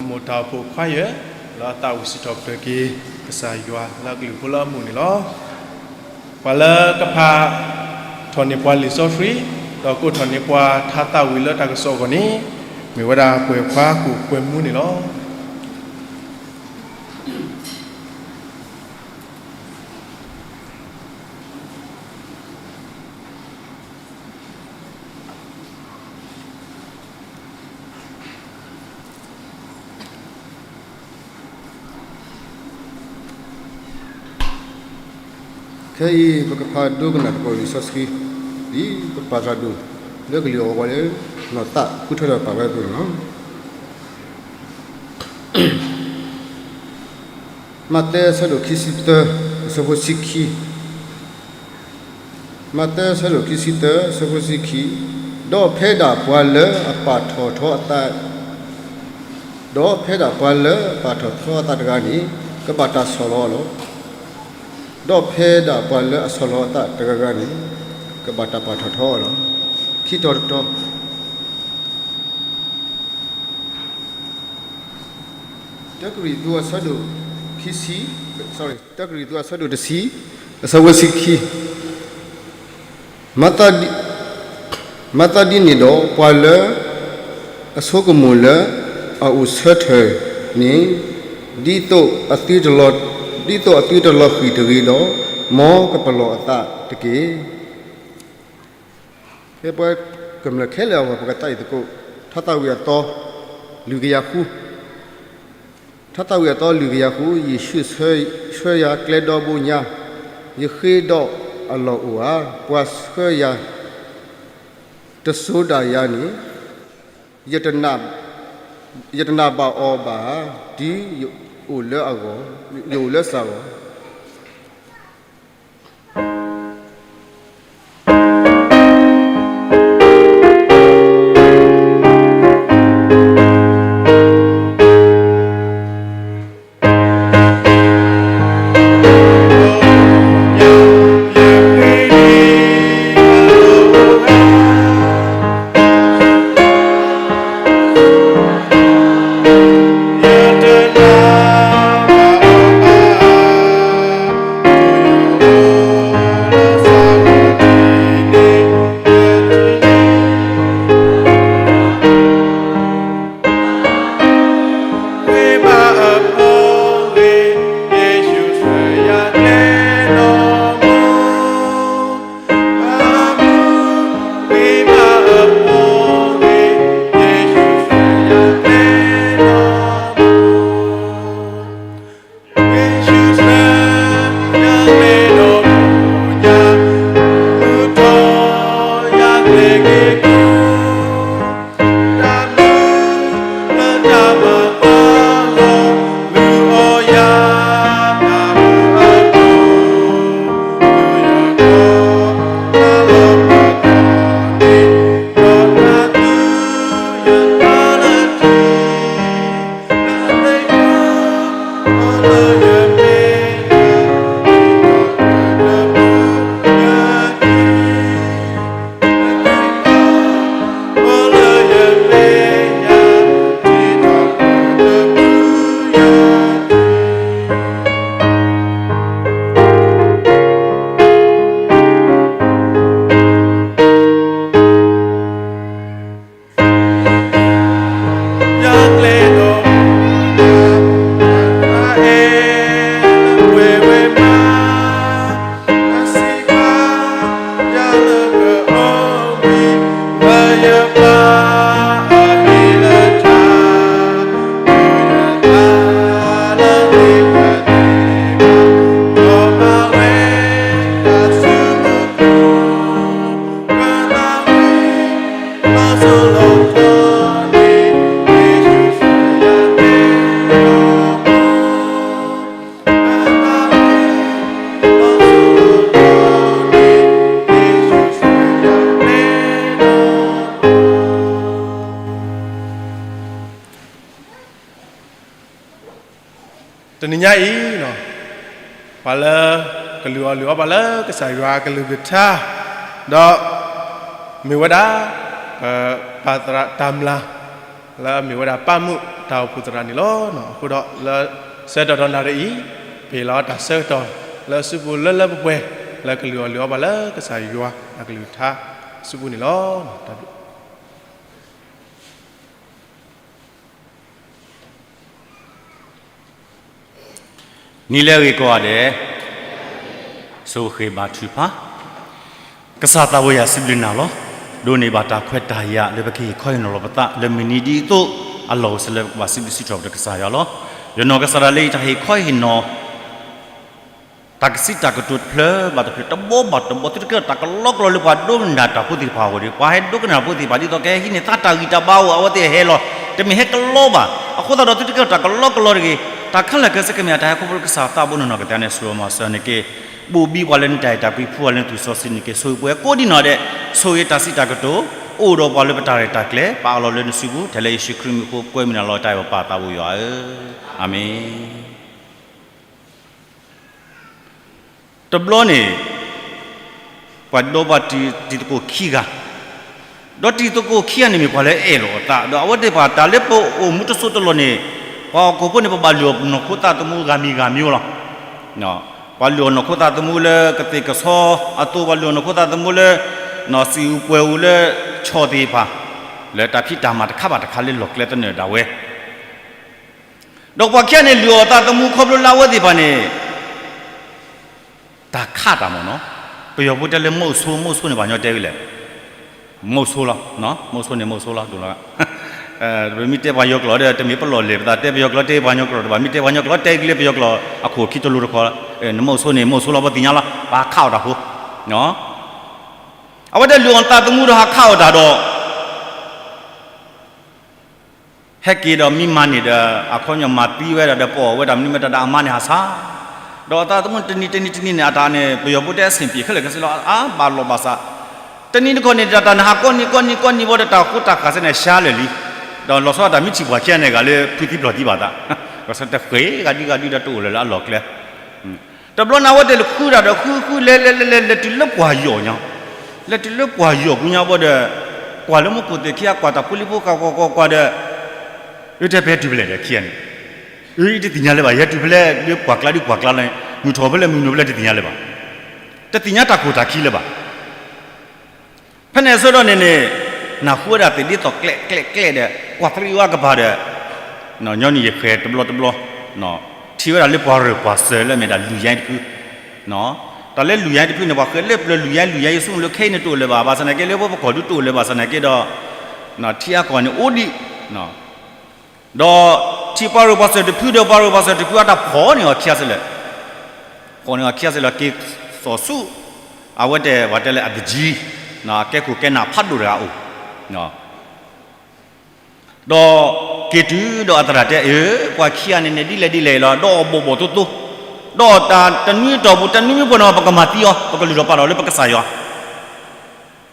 မိၢ်တၢ်အိၣ်ဖှိၣ်ခွါယဲၢ် လၢအသးဝံၣ်စံးထီၣ်ပတြၢၤက့ၤ ကစၢ်ယွၤလၢအကလုၢ်ဖိလၢအမုာ်န့ၣ်လီၤ. ပှၤလၢကဖးထီၣ်န့ၢ်ပှၤလံာ်စီဆှံ ဒီးကိးထီၣ်န့ၢ်ပှၤထါသးဝံၣ်လၢတၢ်ကစီၣ်အဂီၢ်န့ၣ် မ့ၢ်ဝဲဒၣ်ပှဲၤခွါကူၣ်ပှဲၤမူန့ၣ်လီၤ. ခဲအံၤ ပကဖးဒိကနၣ်သကိးလံာ်စီဆှံ ဒ်ပပာ်သးဒိၣ် လၢကလံၤအဂီၢ်လၢ နီၢ်သးဃုထၢထီၣ်ပာ်ဝဲအသိးန့ၣ်လီၤ. မးသဲအဆၢဒိၣ်ခံဆံသၢ အဆၢဖိဆံခံ, မးသဲအဆၢဒိၣ်ခံဆံသၢ အဆၢဖိဆံခံ, ဒီးဖဲဒၣ်ပှၤလၢအပာ်ထီၣ်ထီအသး, ဒီးဖဲဒၣ်ပှၤလၢအပာ်ထီၣ်ထီအသးတဂၤန့ၣ် ကဘၣ်တၢ်ဆီၣ်လီၤအီၤလီၤ. ဒီးဖဲဒၣ်ပှၤလၢအဆီၣ်လီၤအသးတဂၤဂၤန့ၣ် ကဘၣ်တၢ်ပာ်ထီၣ်ထီအီၤလီၤ. ခံတီၤတတီၤ တၢကရံၣ်သူးအဆၢဒိၣ် ခံဆံ, တၢကရံၣ်သူးအဆၢဒိၣ်တဆံ အဆၢဖိဆံခံ, မၤသးဒ်န့ၣ်ဒီး ပှၤလၢအဆိကမိၣ်လၢအအိၣ်ဆၢထၢၣ်န့ၣ်, ဒ်သိးအသုတလီၤ, ဒ်သိးအသုတလီၤဃံၢ်တဂ့ၤဒီး, မ်ကပလီၢ်အသးတက့ၢ်. ဖဲပှၤကမျၢၢ်ခဲလၢာ်အဂီၢ် ပကသးအံၤသကိး ထါသးဝံၣ်အသီ လွံၢ်ကယၤဃု, ထါသးဝံၣ်အသီလွံၢ်ကယၤဃု, ယ့ၣ်ၡူးဆှၢယၤကျဲဒီဘိညါ, ယဃ့ဒီးအလီၢ်အိၣ်ဧါ, ပှၤဆှၢယၤ တစိၤဒၣ်ယၤန့ၣ်, ယတနာ်ဘၣ်အီၤဘၣ်ဧါ, တုၤယအိၣ်လၢအဂီၢ်, ယအိၣ်လၢစၢ်ဂီၢ်. တနံၤညါအံၤ, ပှၤလၢကလုၢ်အီၣ်လုၢ်အီပှၤလၢကစၢ်ယွၤအကလုၢ်ကထါ, ဒီးမ့ၢ်ဝဲဒၣ် ပပာ်သရၣ်တၢ်မျၢ် လၢအမ့ၢ်ဝဲဒၣ်ပၢ်မုၣ်တၢ်အိၣ်ဖှိၣ်သရၣ်န့ၣ်လီၤ. အဃိဒီးလၢဆၢကတီၢ်ဒီးနၣ်ရံၣ်အံၤ, ပဟ့ၣ်လီၤတၢ်ဆၢကတီၢ်လၢအစုပူၤလၢလၢပှဲၤပှဲၤ လၢကလုၢ်အီၣ်လုၢ်အီပှၤလၢကစၢ်ယွၤအကလုၢ်ကထါအစုပူၤန့ၣ်လီၤ. တၢ်ဘျုး နံၤလၢအဂ့ၤကိးဂၤဒဲး, ဆိၣ်ဂ့ၤဘါထုကဖၣ်, ကစၢ်သးဝဲယၤစံးဘျုးနၤလီၤ. ဒိးန့ၢ်ဘၣ်တၢ်ခွဲးတၢ်ယာ်လၢပကဟ့ၣ်ခီဟ့ၣ်နီၤလီၤပသး လၢမုၢ်နံၤဒ်အသိး, အလီၢ်အိၣ်စ့ၢ်လၢပကဘၣ်စံးဘျုးစံးထီၣ်ပတြၢၤကစၢ်ယွၤလီၤ. ယနီၢ်ကစၢ်ဒၣ်လၢယတၢ်ဟ့ၣ်ခီဟ့ၣ်နီၤ တၢ်ကစံးတၢ်ကတိၤတဖျၢၣ်ဘၣ်တဖျၢၣ် တဘီဘၣ်တဘီ သုတကဲထီၣ်တၢ်ကလီကလီလၢပှၤဒိကနၣ်တၢ်ဖိသ့ၣ်တဖၣ်အဂီၢ်ဒီး ပှၤဟဲဒိကနၣ်ဖိသ့ၣ်တဖၣ် ဒ်သိးကဟဲဟံးန့ၢ်သးတၢ်ဂံၢ်တၢ်ဘါအဂီၢ် အဝဲသ့ၣ်ဟဲလီၤ တမ့ၢ်ဟဲကလီဘၣ်. အဃိသတးဒီး သုတကဲထီၣ်တၢ်ကလီကလီတဂ့ၤ. တၢ်ခဲလၢာ်ခဲဆ့ကမ့ၢ် အတၢ်ဟဲခီဖျိလၢကစၢ်သးဘိနီၢ်နီၢ်ကသ့န့ၣ် ဆိၣ်ဂ့ၤမၤစၢၤန့ၣ်က့ၤ, ဘိၣ်ဘံပှၤလၢနတၢ်အဲၣ်တၢ်ကွံ ဖှူပှၤလၢနသွံၣ်စီဆှံန့ၣ်က့ၤ, ဆိၣ်ဂ့ၤပှၤကိးဒံနီၢ်ဒဲး, ဆိၣ်ဂ့ၤတၢ်စံးတၢ်ကတိၤ အိၣ်ဒီးပှၤလၢပတၢ်ရဲၣ်တၢ်ကျဲၤ ပအးလီၤလၢနစုပူၤ ထဲလၢယ့ၣ်ၡူးခရံာ်မံၤအဃိ ကွဲမုာ်နၤလီၤ တၢ်အဲၣ်ပပၢ်သးဘိယွၤဧၢ, အၤမ့ၣ်. တဘျီန့ၣ် ပှၤဒီးပှၤတံၤသကိးခံဂၤ, ဒီးတံၤသကိးခံဂၤန့ၣ်မ့ၢ်ပှၤလၢအအဲၣ်လီၤအသး ဒီးအဝဲသ့ၣ်တဖၣ်တၢ်လၢပအိၣ်မူတစိၢ်တလီၢ်န့ၣ်, ပှၤဟီၣ်ခိၣ်ဖိန့ၣ် ပဘၣ်လုၢ်အီၣ်နီၢ်ခိသးသမူဂၤမံၤဂၤမံၤလီၤ. ပှၤလုၢ်အီၣ်နီၢ်ခိသးသမူလၢကသ့ၣ်ကဆီအသိး, ပှၤလုၢ်အီၣ်နီၢ်ခိသးသမူလၢ စံၣ်အူပှဲၤအူလၢ ဆီၣ်သ့ၣ်တဖၣ်, လၢတၢ်ဖံးတၢ်မၤတခါဘၣ်တခါလၢလီၢ်ကျဲသနၢၣ်ဒၣ်ဝဲ ဒီးပှၤခံဂၤန့ၣ် လုၢ်အီၣ်သးသမူခီဖျိလၢအဝဲသ့ၣ်တဖၣ်န့ၣ် တၢ်ခးတၢ်မ့ၢ်နီၤ, ပယီၤဖိတဲလၢ မုဆိုး, မုဆိုးန့ၣ် ပှၤကညီတဲဝဲလဲၣ်, မုဆိုးလီၤ, မုဆိုးန့ၣ် မုဆိုးလီၤ, ပမ့ၢ်တဲပှၤယိၤကျိာ်ဒီး တမ့ၢ်ပလီၢ်လဲၢ်ပသး တဲပယီၤကျိာ် တဲပှၤကညီကျိာ်တဘၣ်, မ့ၢ်တဲပှၤကညီကျိာ် တဲကလၢပယီၤကျိာ်အခိၣ်ခံတလိၤတခီ, နမုဆိုးန့ၣ် မုဆိုးလီၤ ပှၤသ့ၣ်ညါလီၤ, ပှၤခးအီၣ်တၢ်ဖိ, အဝဲတဲလုၢ်အီၣ်သးသမူဒီးဟးခးအီၣ်တၢ်ဒီး ဟဲက့ၤဒီးမံမၤန့ၢ်ဒီး အခီပညီမၤသံဝဲဒၣ်ဒီး ပအီၣ်ဝဲဒၣ်မနုၤမတၤဒီး အမါန့ၣ်ဟးဆါ, ဒီးအသးသမူတနံၤတနံၤတနံၤန့ၣ် အတၢ်န့ၣ် ပယီၤဖိတဲအဆင်ပြေခဲလၢာ်ခဲဆ့လီၤ, အါဘၣ်လီၤဘၣ်စး, တနံၤတခီန့ၣ် တၢ်တၢ်န့ၣ် ဟးကိးနံၤကိးနံၤကိးနံၤဘၣ်ဒီး တၢ်ဃိတၢ်ဃၢ်စ့ၢ်န့ၣ် ဆါလၢာ်လံ, ဒီးလီၤဆီဒၣ်တၢ်မ့ၢ်ထံၣ်ပှၤခံဂၤန့ၣ် ဂၤလၢဖုသံပျီၢ်သံဘၣ်သး, ဘၣ်ဆၣ်တဃ့ဂၤဒုဂၤဒုဒီးတအိၣ်လၢၤလၢအလီၢ်ကျဲ တဘျီန့ၣ် အဝဲတဲလဲၤဃုတၢ်ဒီး ဃုဃုလဲၤလဲၤလဲၤလဲၤ လဲၤတုၤလၢပှၢ်ယိာ်ညါ, လဲၤတုၤလၢပှၢ်ယိာ်ကွံာ်ညါဘၣ်ဒီး ကွၢ်လၢမူခိၣ်သ့ၣ်ခံဂၤ ကွၢ်တၢ်ဖိလံၤဖိဃာ်ကွၢ်ကွၢ်ကွၢ်ဒီး အတဲပဟဲတုၤဖဲလဲၣ်ဒီးခံဂၤန့ၣ်, အတသ့ၣ်ညါလၢၤဘၣ်, ယဟဲတုၤဖဲလဲၣ် လၢပှၢ်ကျါဒုပှၢ်ကျါလီၤ, မုၢ်ထီၣ်ဖဲလဲၣ်မုၢ်နုာ်ဖဲလဲၣ် တသ့ၣ်ညါလၢၤဘၣ်, တသ့ၣ်ညါတၢ်ခိၣ်တၢ်ခံလၢၤဘၣ်. ဖဲန့ၣ်အဆၢကတီၢ်န့ၣ်န့ၣ် နၢ်ဟူဝဲဒၣ်သ့ၣ်ဒ်သိးကျဲးကျဲးကျဲးဒီး ကွၢ်သရံးဝါကပၤဒီး ညီနုၢ်ယဃဲၤတဘျီတဘျီ ထံၣ်ဝဲဒၣ်လၢပှၤရၢၢ်ပှၤစၢၤလၢအမ့ၢ်ဒၣ်လုၢ်ယါတဖု, တၢ်လၢလုၢ်ယါတဖုန့ၣ် ပှၤဃဲၤလၢပျၢၤလုၢ်ယါ လုၢ်ယါယဆိကမိၣ်လၢခဲအံၤန့ၣ်တအိၣ်လၢၤဘၣ်, ဘၣ်ဆၣ်သနာ်က့လၢပပှၤကီၢ်ဒုတအိၣ်လၢၤဘၣ်ဆၣ်သနာ်က့ဒီး ထံအါကီၢ်န့ၣ်အိၣ်ဒံး ဒီးထံၣ်ပှၤရၢၢ်ပှၤစၢၤတဖုဒီး ပှၤရၢၢ်ပှၤစၢၤတဖုအတၢ်ဖီၣ်န့ၢ်အီၤခံဂၤစ့ၢ်လၢၤ, ဖီၣ်န့ၢ်အီၤခံဂၤစ့ၢ်လၢၤ က့ၤစိာ်ဆူ အဝဲတဲ ပှၤတဲလၢအတကံ, ကဲခိၣ်ကဲနၢ်ဖးဒိၣ်တဂၤအိၣ်, ဒီးက့ၤတုၤဒီးအသရၣ်တဲ အၢ ပှၤခံဂၤန့ၣ်န့ၣ် ဒ်လဲၣ်ဒ်လဲၣ်လီၤ ဒီးအီၣ်ဘီၣ်ဘီၣ်သိသိ, ဒီးတၢ်တနွံအတီၢ်ပူၤ တနွံမ့ၢ်ပှဲၤန့ၣ် ပကမၤသံအီၤ ပကလုၢ်ထီၣ်ပာ်ထီၣ်လၢပကစၢ်ယွၤ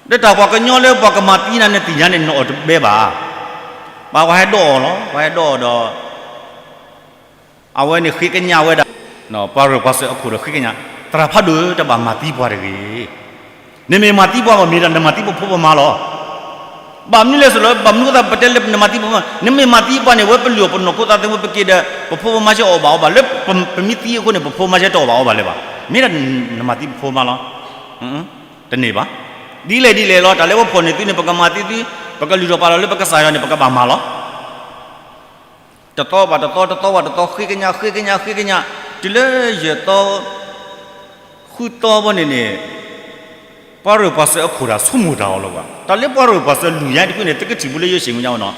ဒီးတၢ်ပှၤကညီလၢပှၤကမၤသံနၤန့ၣ် သ့ၣ်ညါန့ၣ် နအီၣ်တဘဲဘၣ်. ပှၤဟဲဒိးအီၤလီၤ, ပှၤဟဲဒိးအီၤဒီး အဝဲန့ၣ်ဃ့ကညးဝဲဒၣ် ပှၤရၢၢ်ပှၤစၢၤအခိၣ်ဒီးဃ့ကညး, သရၣ်ဖးဒိၣ်ဧၢ တဘၣ်မၤသံပှၤတဂ့ၤ. နမ့ၢ်မၤသံပှၤမ့ၢ်မ့ၢ်ဒၣ် နမၤသံပဖိပမါလီၤ. ဘၣ်မနုၤလဲၣ်စ့ၢ်လီၤ, ဘၣ်မနုၤအသးပတဲလၢနမၤသံပဖိပမါ, နမ့ၢ်မၤသံပှၤန့ၣ် ဝဲပလုၢ်အီၣ်ပနီၢ်ခိသးသမူ ပက့ၤဒီး ပဖိပမါဆဲးအီၣ်ဘၣ်အီဘၣ် လၢပမံသံအဃိန့ၣ် ပဖိပမါဆဲးတအီၣ်ဘၣ်အီဘၣ်လၢၤဘၣ်. မ့ၢ်ဒၣ်နမၤသံပဖိပမါလီၤ. တန့ၢ်ဘၣ်. ဒ်လဲၣ်ဒ်လဲၣ်လီၤ, တၢ်လၢပဖီၣ်န့ၢ်သုန့ၣ် ပကမၤသံသု, ပကလုၢ်ထီၣ်ပာ်ထီၣ်လၢပကစၢ်ယွၤန့ၣ် ပကဘၣ်မၤလီၤ. တသီဘၣ်တသီ, တသီဘၣ်တသီ, ဃ့ကညး ဃ့ကညး ဃ့ကညး, တုၤလၢယဲၢ်သီ ဃုသီဘၣ်န့ၣ်န့ၣ်, ပှၤရၢၢ်ပှၤစၢၤအခိၣ်တၢ်ဆိကမိၣ်တၢ်အီၤလီၤဘၣ်. တၢ်လၢပှၤရၢၢ်ပှၤစၢၤလုၢ်ယါတဖုန့ၣ် သုကထံၣ်ဘူးလၢယဲၢ်ဆံးမူညါနီၤ,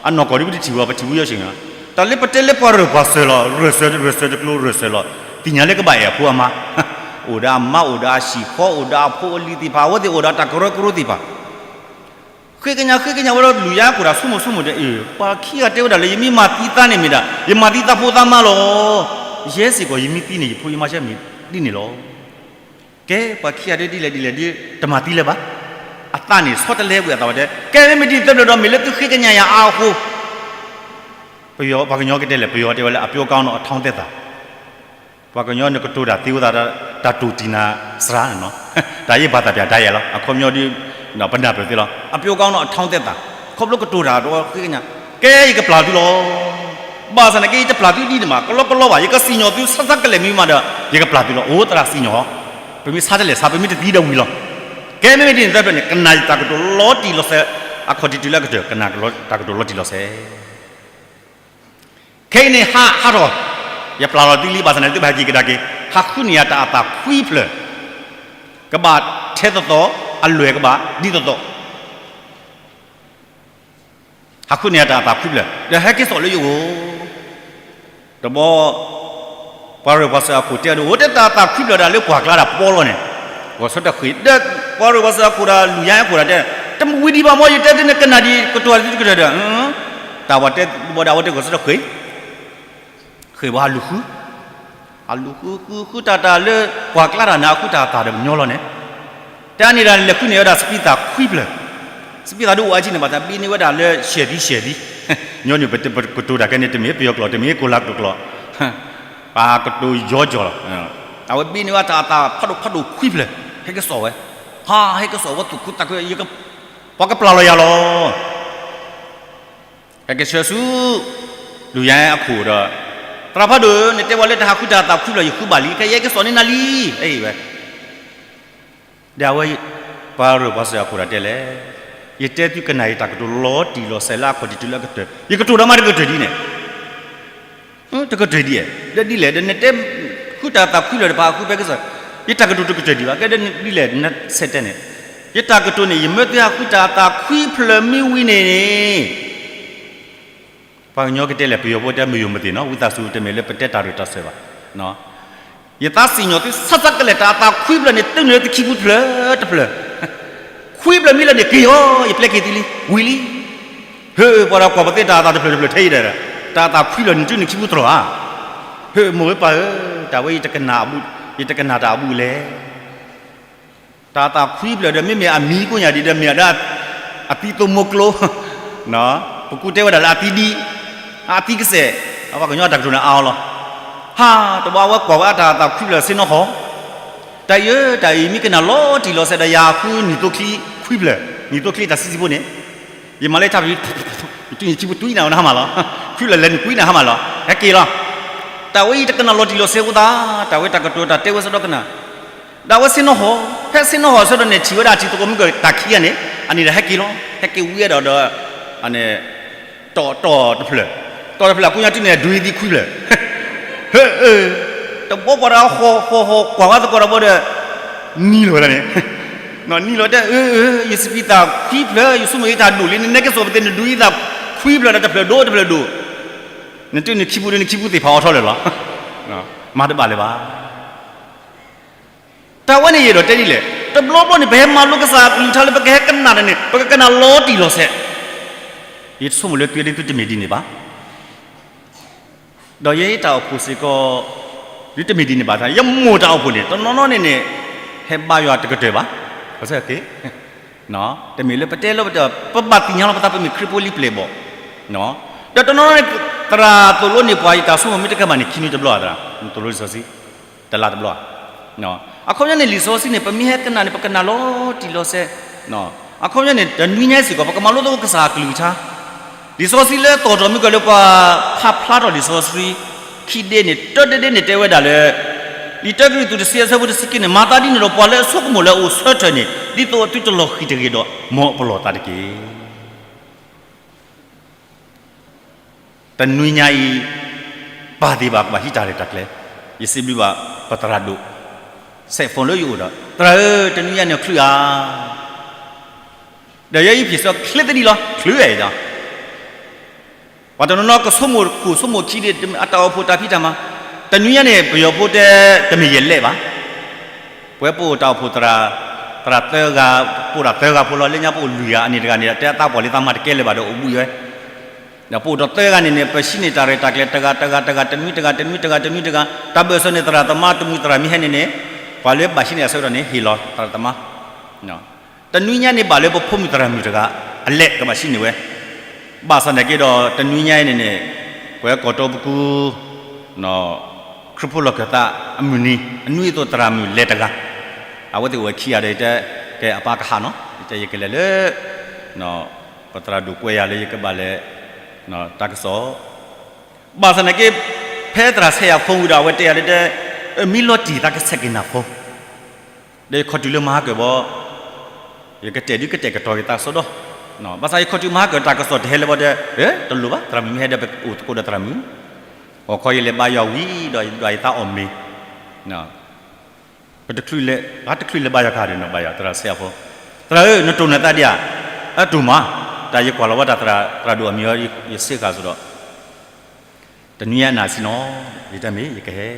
အနီၢ်ကီၢ်ဒ်ပတထံၣ်ဘူး ပထံၣ်ဘူးယဲၢ်ဆံးမူညါ, တၢ်လၢပတဲလၢပှၤရၢၢ်ပှၤစၢၤလီၤ, ရၢၢ်စၢၤ ရၢၢ်စၢၤတကျိၤ ရၢၢ်စၢၤလီၤ, သ့ၣ်ညါလၢကဘၣ်အဲၣ်အဖိအမါ, အိၣ်ဒီးအမါ အိၣ်ဒီးအဟံၣ်ဃီ အိၣ်ဒီးအဖိအလံၤသ့ၣ်တဖၣ် အဝဲသ့ၣ်အိၣ်ဒီးတၢ်ကရၢကရိသ့ၣ်တဖၣ် ဃ့ကညး ဃ့ကညးဝဲဒီး လုၢ်ယါအခိၣ်တၢ်ဆိကမိၣ်ဆိကမိၣ်ဒီး အ့ၣ် ပှၤခံဂၤတဲဝဲဒၣ်လၢ ယမ့ၢ်မၤသံသးန့ၣ်မ့ၢ်ဒၣ် ယမၤသံသးဖိသးမါလီၤ. ယဲစ့ၢ်ကီး ယမ့ၢ်သံန့ၣ် ယဖိယမါဆဲးမ့ၢ်ဒ်န့ၣ်လီၤ. ကဲ ပှၤခံဂၤဒ်လဲၣ်ဒ်လဲၣ်ဒ် တမၤသံလၢၤဘၣ်. အသးန့ၣ် ဆီတလဲကွံာ်အသးဝဲတဲ ကဲ မ့မ့ၢ်ဒ်သိးဒီး မ့ၢ်လၢသုဃ့ကညးယၤအါအဃိ ပှၤကညီကတဲလဲၣ် ပယီၤတဲဝဲလၢ အပြောကောင်းတော့ အထောင့်သက်သာ ပှၤကညီန့ၣ်ကတိၤတၢ်သ့ဝဲသး တၢ်တိၢ်တံၢ်နၤစှၤန့ၣ်နီၤ, တၢ်အံၤဘၣ်သးပျၢ်ဒါယဲၢ်လီၤ. အခီပညီဒ် ပနၢ်ပၢၢ်သ့လီၤ. အပြောကောင်းတော့ အထောင့်သက်သာ ခီဖျိကတိၤတၢ်ဒီးဃ့ကညး ကဲ ယကပျၢ်သုလီၤ. ဘၣ်ဆၣ်န့ၣ်က့ ယတပျၢ်သုဒ်န့ၣ်မး ကလီကလီဘၣ်, ယကစံၣ်ညီၣ်သုဆါဆါကလဲာ်မံမးဒီး ယကပျၢ်သုလီၤ. အိၣ်သရၣ်စံၣ်ညီၣ်, ပမ့ၢ်ဆါတလဲၣ်ဆါ ပမ့ၢ်တသံဒီးဝံၤလီၤ. ကဲ မ့မ့ၢ်ဒ်န့ၣ်သတးဖျၢၣ်န့ၣ် ကနၣ်ယတၢ်ကတိၤလီၤတံၢ်လီၤဆဲး, အခီၣ်ထံးတုၤလၢအကတၢၢ် ကနၣ်တၢ်ကတိၤလီၤတံၢ်လီၤဆဲး. ခဲအံၤန့ၣ် ဟး ဟးထီၣ်, ယပျၢ်လီၤသုလံ ဘၣ်ဆၣ်န့ၣ် သုဘၣ်ဟဲက့ၤကဒါက့ၤ, ဟးဃုန့ၢ်ယၤတၢ်အသးခွံဖျၢၣ်, ကဘၣ်ထဲသိးသိး, အလွဲၢ်ကဘၣ်ဒ်သိးသိး ဟးဃုန့ၢ်ယၤတၢ်အသးခွံဖျၢၣ် ဒီးဟဲက့ၤစိာ်လၢယအိၣ်, တဘျီ ပှၤရၢၢ်ပှၤစၢၤအခိၣ်တဲအီၤဒီး အိၣ်တဲတၢ်အသးခွံဖျၢၣ်ဒၣ်လၢပှၢ်ကျါဒၣ်ပီလီၤန့ၣ်, ဂီၤဆၢထၢၣ်ဃ့ၢ်, ဒီးပှၤရၢၢ်ပှၤစၢၤအခိၣ်ဒီး လူၢ်ယါအခိၣ်ဒၣ်တဲ, တမ့ၢ်ဝံၤဒံးဘၣ်မ့ၢ် ယတဲသုန့ၣ် ကနၣ်ဒံး ကတိၤတံၢ်တကတၢၢ်ဒီး, တၢ်ဝဲတဲဘၣ်ဒီး အဝဲတဲဂီၤဆၢထၢၣ်ဃ့ၢ် ဃ့ၢ်ဘၣ်ဟးလူၤဃု, ဟးလူၤဃုဃုဃုတၢ်တၢ်လၢ ပှၢ်ကျါတၢ်န့ၣ် အဃုတၢ်အသးဒီးပညီလီၤန့ၣ်, တၢ်န့ၣ်ဒၣ်လဲၤဃုန့ၢ်ဝဲဒၣ်စပံးသၣ်ခွံဖျၢၣ်, စပံးသၣ်ဒ်အိၣ်အါကံန့ၣ် ဘၣ်သးဘံန့ၢ်ဝဲဒၣ်လၢရှဲၣ်ဒံရှဲၣ်ဒံ, ညီနုၢ်ပကတိၤတၢ်ခဲန့ၣ် တမ့ၢ်ပယီၤကျိာ် တမ့ၢ်ကိလၤကျိာ်ကျိာ်, ပှၤကတိၤယီကီၢ်လီၤ, အဝဲဘံန့ၢ်ဝဲတၢ်အသးဖးဒိၣ်ဖးဒိၣ်ခွံဖျၢၣ်, ဟဲက့ၤစိာ်ဝဲ, ဟးဟဲက့ၤစိာ်ဝဲသူၣ်ခုသးခု, ပှၤကပျၢ်လီၤယၤလီၤ ဟဲက့ၤဆှၢဆူ လူၢ်ယါအခိၣ်ဒီး, သရၣ်ဖးဒိၣ်ဧၢ, နတဲဝဲလၢတဟးဃုတၢ်အသးခွံဖျၢၣ် ယဃုဘၣ်လံ, ခဲအံၤယဟဲက့ၤစိာ်န့ၢ်နၤလံ, အဝဲ, ဒီးအဝဲ, ပှၤရၢၢ်ပှၤစၢၤအခိၣ်ဒၣ်တဲလဲၣ်, ယတဲသုကနၣ်ယတၢ်ကတိၤလီၤတံၢ်လီၤဆဲးလၢအခီၣ်ထံးတုၤလၢအကတၢၢ်, ယကတိၤဒီးမးတကတၢၢ်ဒ်န့ၣ် တကတၢၢ်ဒ်လဲၣ်, ဒီးနတဲ, ဃုတၢ်သးခွံဖျၢၣ်တဖၣ်အဃုဖဲကစီၣ်, ယတၢ်ကတိၤတကတၢၢ်ဒံးဘၣ်, ကဲဒ်လဲၣ်, နဆဲးတဲန့ၣ်, ယတၢ်ကတိၤန့ၣ် ယမၢသုဟးဃုတၢ်သးခွံဖျၢၣ်မ့ၢ်ဝံၤန့ၣ်န့ၣ်, ပှၤကညီကတဲလဲၣ် ပယီၤဖိတဲ မယုံမသိနော်, ဝံသးစူၤ တမ့ၢ်လၢပတဲတၢ်ရ့ၣ်တၢ်စဲၤဘၣ်, ယသးစံၣ်ညီၣ်သုဆးဆးကလဲာ် တၢ်အသးခွံဖျၢၣ်န့ၣ် တုၤနုာ်လၢသုခံပူၤတဖျၢၣ်တဖျၢၣ်, ခွံဖျၢၣ်မ့ၢ်လၢန့ၣ်က့ၤအီၤ, ယပျဲက့ၤသုလံ, ဝံၤလံ, ဟ့ၣ်, ပှၤဒီးကွၢ်ပသ့တၢ်အသးတဖျၢၣ်တဖျၢၣ်ထဲအံၤဒီး, တၢ်အသးခွံဖျၢၣ်န့ၣ် တုၤနုာ်ခံပူၤတြီၤဧါ, ဟ့ၣ် မိၢ်ဧၢပၢ်ဧၢ, တၢ်ဝဲ ယတကနၣ်တၢ်အဘူးလဲၣ် တၢ်သးခွံဖျၢၣ်ဒီး မ့မ့ၢ်အမံၤကိးညါဒံးဒီး မ့ၢ်အဒၣ် အသံသိမိၢ်ကျိ, ပကူတဲဝဲဒၣ်လၢအသံဒံ, အသံကစဲး, ပှၤကညီတၢ်ကတိၤန့ၣ်အါအီၤလီၤ, ဟး, တဘျီအဝဲကွၢ်ဝဲအတၢ်သးခွံဖျၢၣ်ဆ့ၣ်နီၤဟီၣ်, တၢ်အံၤဧၢ, တၢ်အံၤမ့ၢ်ကနၣ်လီၤတံၢ်လီၤဆဲးဒီး ယၤဃုနံၣ်သိချံခွံဖျၢၣ်, နံၣ်သိချံတၢ်ဆံးဆံးဖိန့ၣ်, ယမၤလၢတၢ်ဖံး တုၤနံၣ်ဆံးဖိတွံနၤအီၤနဟါမၢ်လီၤ, ခွံဖျၢၣ်လဲၤနုာ်ကွံနၤဟါမၢ်လီၤ, ဟဲက့ၤလီၤ, တၢ်ဝဲအံၤတကနၣ်လီၤတံၢ်လီၤဆဲးဖိသး, တၢ်ဝဲတၢ်ကတိၤတၢ်တဲဝဲဆၢဒီးကနၣ် ဒီးအဝဲဆ့ၣ်နီၤဟီၣ်, ဖဲဆ့ၣ်နီၤဟီၣ်အဆၢဒီးန့ၣ် ထံၣ်ဝဲဒၣ်ထံသကိးမုၢ်ကတၢၢ်တၢ်ခံဂၤန့ၣ်, အန့ၣ်ဒီးဟဲက့ၤလီၤ, ဟဲက့ၤဝံၤဒီးဒီး, အန့ၣ်, တီၢ်တီၢ်တဖျၢၣ်, တီၢ်တဖျၢၣ်အကိးညါတုၤန့ၣ် ဒွံသံခွံဖျၢၣ်, ဟ့ၣ်, တဘျီပှၤဒီးဟီၣ်ဟီၣ်ဟီၣ်ကွၢ်ဝဲသကိးဒီးဘၣ်ဒီး, နံၤလီၤဝဲဒၣ်န့ၣ်, နံၤလီၤတဲ, အၢ, ယစပံးသၣ်ခွံဖျၢၣ် ယဆိကမိၣ်ယတၢ်ဒိၣ်လံ နနဲက့ၤစိာ်ပသ့ၣ် နဒွံသံခွံဖျၢၣ်ဒီးတဖျၢၣ်ဒိၣ်တဖျၢၣ်ဒိၣ်, နတုၤနခံပူၤဒီးနခံပူၤသ့ၣ်ဖးအီၤထီၣ်လၢာ်လီၤ, မၤတဘၣ်လၢၤဘၣ် တၢ်ဝဲန့ၣ်ယအဲၣ်ဒိးတဲဒ်လဲၣ်, တဘျီဘျီန့ၣ် ပဟဲမၤလိကစၢ်အကလုၢ်ကထါလၢပကဟဲကနၣ်န့ၣ် ပကကနၣ်လီၤတံၢ်လီၤဆဲး, ယဆိကမိၣ်လၢသုဒ်သုတမ့ၢ်ဒ်န့ၣ်ဘၣ်, ဒီးယဲယတၢ်အိၣ်ဖှိၣ်စ့ၢ်ကီး, ဒ်တမ့ၢ်ဒ်န့ၣ်ဘၣ် ယမိၢ်တၢ်အိၣ်ဖှိၣ်န့ၣ် တနီၤနီၤန့ၣ်န့ၣ်, ဟဲဘါယွၤတကတၢၢ်ဘၣ်, တမ့ၢ်လၢပတဲလၢပတၢ် ပဘၣ်သ့ၣ်ညါလီၤပသး ပမ့ၢ်ခရံာ်ဖိလံပျဲၢ်ဘီၣ်, ဒီးတနီၤနီၤန့ၣ် သရၣ်သိၣ်လိန့ၢ်ပှၤယတၢ်ဆိကမိၣ်မ့ၢ်တကဲဘၣ်န့ၣ် ခံနွံတဘျီသရၣ်, သိၣ်လိလံာ်စီဆှံ, တလါတဘျီ, အခီပညီန့ၣ် လံာ်စီဆှံန့ၣ် ပမ့ၢ်ဟဲကနၣ်န့ၣ် ပကနၣ်လီၤတံၢ်လီၤဆဲး, အခီပညီန့ၣ် တနွံညါစ့ၢ်ကီး ပကမၤလိသကိးကစၢ်အကလုၢ်ကထါ, လံာ်စီဆှံလၢတီၣ်တီၣ်မ့ၢ်ကီးလၢပှၤဖးဖျါထီၣ်လံာ်စီဆှံ, ခံဒ့န့ၣ် တၢတဒ့န့ၣ် တဲဝဲဒၣ်လၢ, လံာ်တၢကရံၣ်သူးတဆံအဆၢဖိတဆံခံန့ၣ် မၤသးဒ်န့ၣ်ဒီး ပှၤလၢအဆိကမိၣ်လၢအအိၣ်ဆၢထၢၣ်န့ၣ် ဒ်သိးသုတလီၤဃံၤတဂ့ၤဒီး မ်အပလီၢ်သးတက့ၢ်. တနွံညါအံၤ, ပၢ်သ့ၣ်ဘၣ်ကဘၣ်ဟံးတၢ်ရဲၣ်တၢ်ကျဲၤ, ယစံးဘျုးဘၣ်ပသရၣ်ဒိၣ်, စဲးဖိလၢယအိၣ်ဒီး သရၣ်ဧၢ, တနွံညါန့ၣ်ချုးဧါ, ဒီးယဲယဖံးစီချ့သဒံလီၤ, ချုးဝဲဒီး ပှၤတနီၤနီၤကဆိကမိၣ်ခိၣ်ဆိကမိၣ်ခံဒ့ အတၢ်အိၣ်ဖှိၣ်တၢ်ဖံးတၢ်မၤ, တနွံညါန့ၣ် ပယီၤဖိတဲ တမ့ၢ်ယဲၢ်လဲၣ်ဘၣ်, ပဝဲပအိၣ်တၢ်အိၣ်ဖှိၣ်သရၣ်, သရၣ်သၢဂၤ, ပအိၣ်တၢ်သၢဂၤဖိလီၤ, လၢညါပအိၣ်လွံၢ်ဂၤ, အန့ၣ်တဂၤန့ၣ် တဲအသးပှၢ်လံသးမၤတကဲလၢၤဘၣ်ဒီးအိၣ်ဘှံးဝဲ, ဒီးပအိၣ်ဒီးသၢဂၤန့ၣ်န့ၣ် ပဟံးန့ၢ်တၢ်ရဲၣ်တၢ်ကျဲၤ တဂၤတဂၤတဂၤ တနွံတဂၤ တနွံတဂၤ တနွံတဂၤ, တၢ်ဘၢၣ်စၢၤန့ၣ် သရၣ်သမါတမုာ် သရၣ်မ့ၢ်ဟဲန့ၣ်န့ၣ်, ပှၤလၢဘၣ်ဟံးန့ၢ်အဆၢကတီၢ်န့ၣ် ဟ့ၣ်လီၤသရၣ်သမါ တနွံညါန့ၣ်ဘၣ်လၢပဖိမုၣ်သရၣ်မုၣ်တဂၤ အလဲၤကဘၣ်ဟံးန့ၢ်ဝဲ, ဘၣ်ဆၣ်သနာ်က့ဒီး တနွံညါအံၤန့ၣ်န့ၣ်, ပဝဲကီၢ်တီပကူ, ခရံာ်ဖိလီၢ်ခၢၣ်သးအမုၢ်နံၤ အနွံအသိးသရၣ်မုၣ်လဲၤတဂၤ, အဝဲသ့ၣ်အိၣ်ဝဲခံဂၤဒီး ယတဲကဲအပၢ်ကဟးနီၤ, ယတဲယကလဲၤလၢ ပသရၣ်ဒိၣ်ကွဲယၤလၢယကဘၣ်လဲၤ တၢ်ကစီၣ်, ဘၣ်ဆၣ်သနာ်က့ ဖဲသရၣ်ဆဲးယၤဖိဝံၤဒီး အဝဲတဲယၤလၢတဲ, မ့ၢ်လီၤတံၢ်သးကဆဲးက့ၤနၤဖိ, ဒီးယခီၣ်တုၤလၢမၤဟါကၢၤဘၣ်, ယကတဲာ်ဒုးကတဲာ်ကတီၤက့ၤသးကစီၣ်ဒီး, ဘၣ်ဆၣ်ယခီၣ်တုၤမၤဟါကၢၤတၢ်ကစီၣ်တဟဲလၢၤဘၣ်ဒီး, တလိၣ်ဘၣ် သရၣ်မုၣ်မ့ၢ်ဟဲဒီးပအိၣ်သကိးဒီးသရၣ်မုၣ်, ဟီၣ်ခီယလဲၤဘါယွၤဝံၤဒီးယဒွးယသးအီၣ်မ့ၤ ပတချုးလဲၤ, ပတချုးလဲၤဘါယွၤခါဒီး နဘါယွၤ သရၣ်ဆဲးယၤဖိ, သရၣ်ဧၢ နတိၢ်နသးဒံးဧါ, အတိၢ်မး, တၢ်ယကွၢ်လီၤဝဲတၢ်သရၣ်, သရၣ်ဒိၣ်အမံၤအီၤ ယစ့ဃာ်စ့ၢ်ဒီး, တနွံအနၢ်ဆံနီၤ, ယတဲမ့ၢ်ယကဟဲ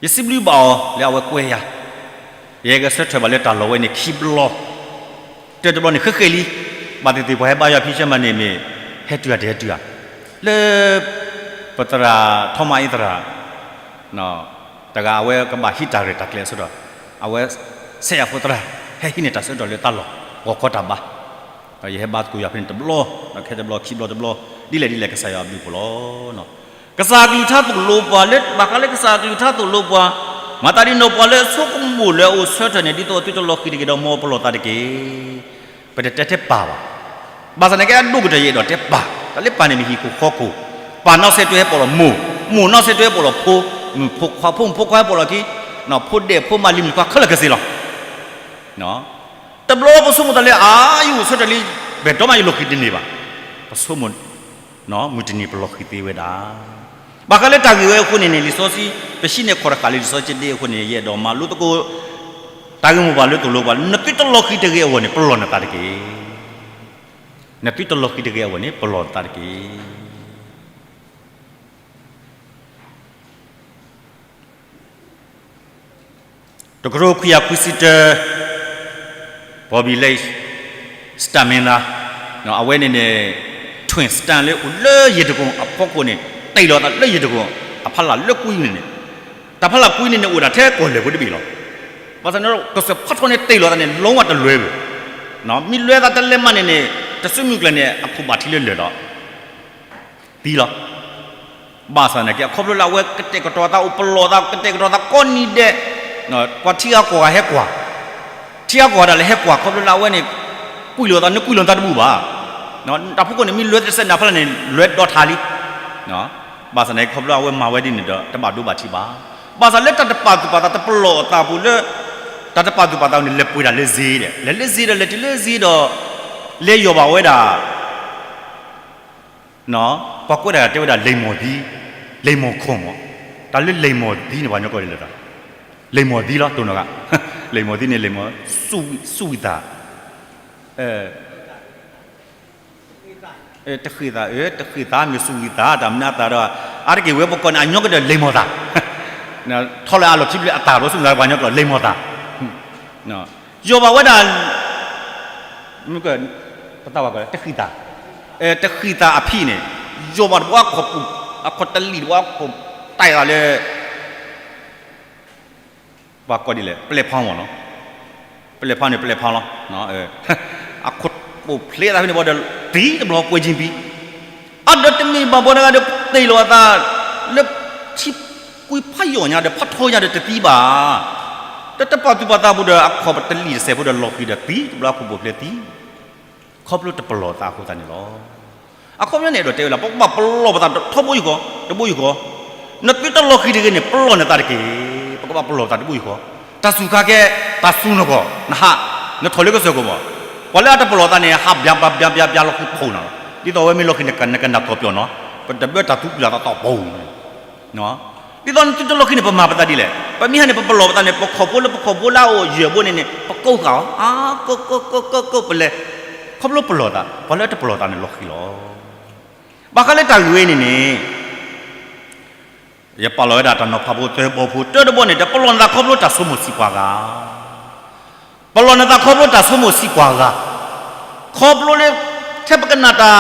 ယစံးဘျုးဘၣ်အီၤလၢအဝဲကွဲယၤ, ယကဆၢထၢၣ်ဘၣ်လၢတၢ်လီၢ်ဝဲန့ၣ်ခံဘျီ, တၢတဘျီန့ၣ်ဃဲဃဲလံ, ဘၣ်သ့ၣ်သ့ၣ်ပှၤဟဲဘါယွၤဖံးဆၢမၤန့ၣ်မ့ၢ်, ဟဲတုၤဧါတဟဲတုၤဧါ, လၢ ပသရၣ်ထီမးအံၤသရၣ် တဂၤအဝဲကဘၣ်ဟံးတၢ်ရဲၣ်တၢ်ကျဲၤအဆၢဒီး, အဝဲ ဆဲးယၤဖိသရၣ် ဟဲဟံးန့ၢ်တၢ်ဆၢကတီၢ်လၢတၢ်လီၢ်, ဂီၤခီတၢ်ဘါ, ယဟဲဘါသကိးယၤဖဲန့ၣ်တဘျီ, ဒီးခဲတဘျီခံဘျီတဘျီ, ဒ်လဲၣ်ဒ်လဲၣ်ကစၢ်ယွၤအဘျုးအဖှိၣ်လီၤ. ကစၢ်အကလုၢ်ကထါသိၣ်လိပှၤလၢ, ဘၣ်ဃးလၢကစၢ်အကလုၢ်ကထါသိၣ်လိပှၤ, မၤသးဒ်နီၢ်ပှၤလၢအဆိကမိၣ်လၢအအိၣ်ဆၢထၢၣ်န့ၣ် ဒ်သိးအသုတလီၤဃံၤတဂ့ၤဒီးမ်ပလီၢ်သးတက့ၢ်. ပတတဲထဲပၢ်ဘၣ်. ဘၣ်ဆၣ်သနာ်က့အဒိၣ်ကတၢၢ်ယအဲၣ်ဒိးတဲပၢ်, တၢ်လၢပၢ်န့ၣ်မ့ၢ်ဟံၣ်ခိၣ်ဃီခိၣ်, ပၢ်နီၣ်စဲးတွဲဟဲပိာ်လီၤမိၢ်, မိၢ်နီၣ်စဲးတွဲဟဲပိာ်လီၤဖိ, မုၣ်ဖိခွါဖိမုၣ်ဖိခွါဟဲပိာ်လီၤခံ, ဖိဒဲးဖိမါလံၤမုၣ်ခွါခဲလၢာ်ကသ့လီၤ. တဘျီပဆိကမိၣ်သးလၢ အါ ယအိၣ်ဆၢထၢၣ်လံ, ဘယ်တော့မှယလီၤဃံၤတန့ၢ်ဘၣ်. ပဆိကမိၣ် မုၢ်တနံၤပလီၤဃံၤသ့ဝဲဒၣ်. ဘၣ်ဃးလၢတၢ်ဂ့ၢ်ဝဲအဃိန့ၣ်န့ၣ် လံာ်စီဆှံ ပဟံးန့ၢ်ခီၣ်တဃာ်လၢလံာ်စီဆှံဒ့အဃိန့ၣ် ယအဲၣ်ဒိးမၤလိသကိး တၢ်ဂ့ၢ်မိၢ်ပှၢ်လၢသိၣ်လိပှၤ, နသုတလီၤဃံၤတဂ့ၤအဂီၢ်န့ၣ် ပလီၢ်နသးတက့ၢ်. နသုတလီၤဃံၤတဂ့ၤအဂီၢ်န့ၣ် ပလီၢ်နသးတက့ၢ်. တကထိခွံကယၤခွံဆံတၢ Bobby Lake စတၢၣ်မင်းသား အဝဲန့ၣ်န့ၣ် twin star လၢအိၣ်လၢယံၤတကိၣ်အဖီခိၣ်န့ၣ် တ့ၢ်လီၤသးလၢယံၤတကိၣ်အဖီလာ်လၢကွံန့ၣ်န့ၣ်, တၢ်ဖီလာ်ကွံန့ၣ်န့ၣ် အိၣ်ဒၣ်ထဲကီၢ်လဲၢ်ဖိတဘ့ၣ်လီၤ. ဘၣ်ဆၣ်န့ၣ် ကစၢၢ်ဖးထီန့ၣ်တ့ၢ်လီၤသးန့ၣ် လီၤဝဲတလွဲဘၣ်. မ့ၢ်လွဲသးတလဲၤမးန့ၣ်န့ၣ် တစုမုၢ်ကျၢၢ်န့ၣ် အခိၣ်ဘၣ်ထံလၢလၢာ်ဒီး သံလီၤ. ဘၣ်ဆၣ်သနာ်က့ အခီဖျိလၢအဝဲကတဲာ်ကတီၤသးအိၣ်ပလီၢ်သး ကတဲာ်ကတီၤသးကိးနံၤဒဲး, ပှၤထံဂၤကီၢ်ဂၤဟဲကွၢ်, ထံဂၤကီၢ်ဂၤဒၣ်လဲာ်ဟဲကွၢ် ခီဖျိလၢအဝဲန့ၣ် ကွံာ်လိာ်သးန့ၣ် ကွံာ်လိာ်သးတဘူၣ်ဘၣ်. တၢ်ဖီခိၣ်န့ၣ် မ့ၢ်လွဲတစဲးနၤဖီလာ်န့ၣ် လွဲဒီထါလံ. ဘၣ်ဆၣ်သနာ်က့ ခီဖျိအဝဲမၤဝဲဒ်န့ၣ်ဒီး တဘၣ်ဒိဘၣ်ထံးဘၣ်. ဘၣ်ဆၣ်လၢတၢ်တပာ်သူၣ်ပာ်သးတပလီၢ်အသးပူၤလၢ တၢ်တပာ်သူၣ်ပာ်သးန့ၣ် လဲၤပှ့ၤဒၣ်လၢစ့ဒီး လဲၤလၢစ့ဒီး လဲၤတုၤလၢစ့ဒီး လဲၤယီၢ်ဘၣ်ဝဲဒၣ် ပှၤကွဲးတၢ်တဲဝဲဒၣ် လိမ္မော်သီး, လိမ္မော်ခွံ မ့ၢ်, တၢ်လၢ လိမ္မော်သီး န့ၣ် ပှၤကညီကွဲးဒ်လဲၣ်, လိမ္မော်သီးလီၤ တိၢ်နီၢ်ဂၤ, လိမ္မော်သီးန့ၣ် လိမ္မော်, စူၣ်ဝံသး, တဃ့ၢ်သး, တဃ့ၢ်သးမ့ၢ်စူၣ်ဝံသး တၢ်မနုၤအသးဒီး အါတက့ၢ်ဝဲပကိးန့ၣ် အညီကဒီး လိမ္မော်သီး, ထီလၢအလီၢ်ခံဖျၢၣ်အသးဘျီ စူၣ်ဝံသး ပှၤကညီကျိာ် လိမ္မော်သီး, ယီၢ်ဘၣ်ဝဲဒၣ် ပသးဝဲ တဃံၢ်သး, တဃံၢ်သးအဖံးန့ၣ် ယီၢ်ဘၣ်တဘျီ အခိၣ်တလံၣ်တဘျီ အခိၣ်တၢ်အသးလၢ ပှၤကိးဒ်လဲၣ် ပျဲၢ်ဖီမ့ၢ်နီၤ, ပျဲၢ်ဖီန့ၣ် ပျဲၢ်ဖီလီၤ, အခိၣ်ပိာ်ဖျဲးသးဖဲန့ၣ်ဘၣ်ဒီး သံတဘျီကွဲးကၠ့ပံ, အဒီးတမ့ၢ်ဘၣ်ဘၣ်တဂၤဒီး တ့ၢ်လီၤအသး လၢထံကွံဖးယိာ်ညါဒီး ဖးထီညါဒီးတသံဘၣ်, ဒီးတပာ်သူၣ်ပာ်သးပူၤဒီး အခီၣ်ပတလံၣ်တစဲးဖိဒီးလီၤဃံၤဒီးသံတဘျီ အခိၣ်ပိာ်ဖျဲးသံ ခီဖျိတပလီၢ်သးအဃိသတးန့ၣ်လီၤ. အခီပညီန့ၣ် အဲၣ်ဒိးတဲဝဲလၢ ပကဘၣ်ပလီၢ်ပသးထီဘိယူၢ်ဃီ, တဘိယူၢ်ဃီ, နသုတလီၤဃံၤတဂ့ၤန့ၣ် ပလီၢ်နသးတက့ၢ်. ပကဘၣ်ပလီၢ်ပသးတဘိယူၢ်ဃီ, တၢ်စူၤခါခဲ, တၢ်စူၤနဂီၢ်, နဟး, နထီၣ်လၢကစၢၢ်ခိၣ်မး, ပှၤလၢအတပလီၢ်သးန့ၣ် ဟးဘျါဘျါဘျါဘျါလီၤဃံၤဖှိၣ်နၤလီၤ. ဒ်သိးအဝဲမ့ၢ်လီၤဃံၤနကနၣ်ကီၢ်ပျီၢ်နီၤ, ပတဘျၢတၢ်သူပျၢ်သးသီပူၤ ဒ်သိးနသုတလီၤဃံၤန့ၣ် ပမၤပသးဒ်လဲၣ်, ပမ့ၢ်ဟဲန့ၣ် ပပလီၢ်ပသးန့ၣ် ပခိၣ်ဖိလၢပခိၣ်ဖိလၢ အအိၣ်ယၢၢ်ဘိန့ၣ်န့ၣ် ပကိးဃာ်အီၤ, အါ, ကိးကိးကိးကိးကိးပလဲၤ, ခီဖျိပလီၢ်သး, ပှၤလၢအတပလီၢ်သးန့ၣ်လီၤဃံၤလီၤ. ဘၣ်ဃးလၢတၢ်ဂ့ၢ်ဝဲန့ၣ်န့ၣ် ယပာ်လီၤဝဲဒၣ်တၢ်နီၤဖးဖိသၢဘီဖိ, တၢတဘီန့ၣ် တပလီၢ်နသးခီဖျိတၢ်ဆိကမိၣ်ဆံးပှၤဂၤ ပလီၢ်နသးခီဖျိတၢ်ဆိကမိၣ်ဆံးပှၤဂၤ, ခီဖျိလၢ ထဲပကနၣ်တၢ်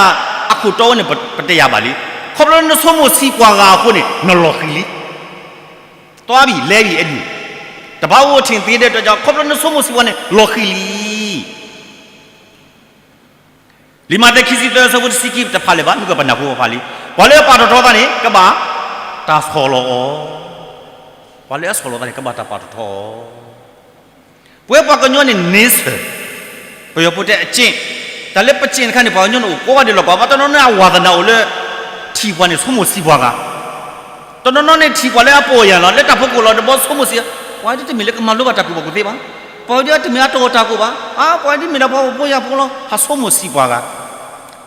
အခိၣ်တီဝဲန့ၣ် ပတယာ်ဘၣ်လံ, ခီဖျိလၢနဆိကမိၣ်ဆံးပှၤဂၤအဃိန့ၣ် နလီၤဃံၤလံ. သွားပြီလဲပြီ အဲ့ဒီ, တဘၣ်အိၣ်ထင်သေးတဲ့အတွက်ကြောင့် ခီဖျိလၢနဆိကမိၣ်ဆံးပှၤန့ၣ် လီၤဃံၤလံ. လံာ်မးသဲခံဆံသၢ အဆၢဖိတဆံခံ တဖးလၢၤဘၣ်, မ့ၢ်ကပနၢ်ဟူပဖးလံ, ပှၤလၢအပာ်ထီၣ်ထီသးန့ၣ် ကဘၣ်တၢ်ဆီၣ်လီၤအီၤ, ပှၤလၢအဆီၣ်လီၤသးန့ၣ် ကဘၣ်တၢ်ပာ်ထီၣ်ထီအီၤ. ပဝဲပှၤကညီန့ၣ် nature, ပယီၤဖိတဲအကျင့်, တၢ်လၢပစ့းတခါန့ၣ် ပှၤကညီန့ၣ်အိၣ်ကိးဂၤဒဲးလီၤ, ပှၤဘၣ်တနီၤနီၤအဝၤသနာ်အိၣ်လၢ ထံၣ်ပှၤန့ၣ်ဆိကမိၣ်ဆံးပှၤဂၤ, တနီၤနီၤန့ၣ်ထံၣ်ပှၤလၢအပီၢ်ယၢ်လီၤ လၢတၢ်ဖီခိၣ်လီၤ တဘျီဆိကမိၣ်ဆံး, ပှၤဒ်တမ့ၢ်လၢကမၤလိဘၣ်တၢ်ကူၣ်ဘၣ်ကူၣ်သ့ဘၣ်, ပှၤဒ်တမ့ၢ်အတၢ်ဂီၤတၢ်ဖီၣ်ဘၣ်, အါ ပှၤဒ်မ့ၢ်ဒၣ်ပှၤဖှီၣ်ဖိယာ်ဖိလီၤ ဟးဆိကမိၣ်ဆံးပှၤဂၤ,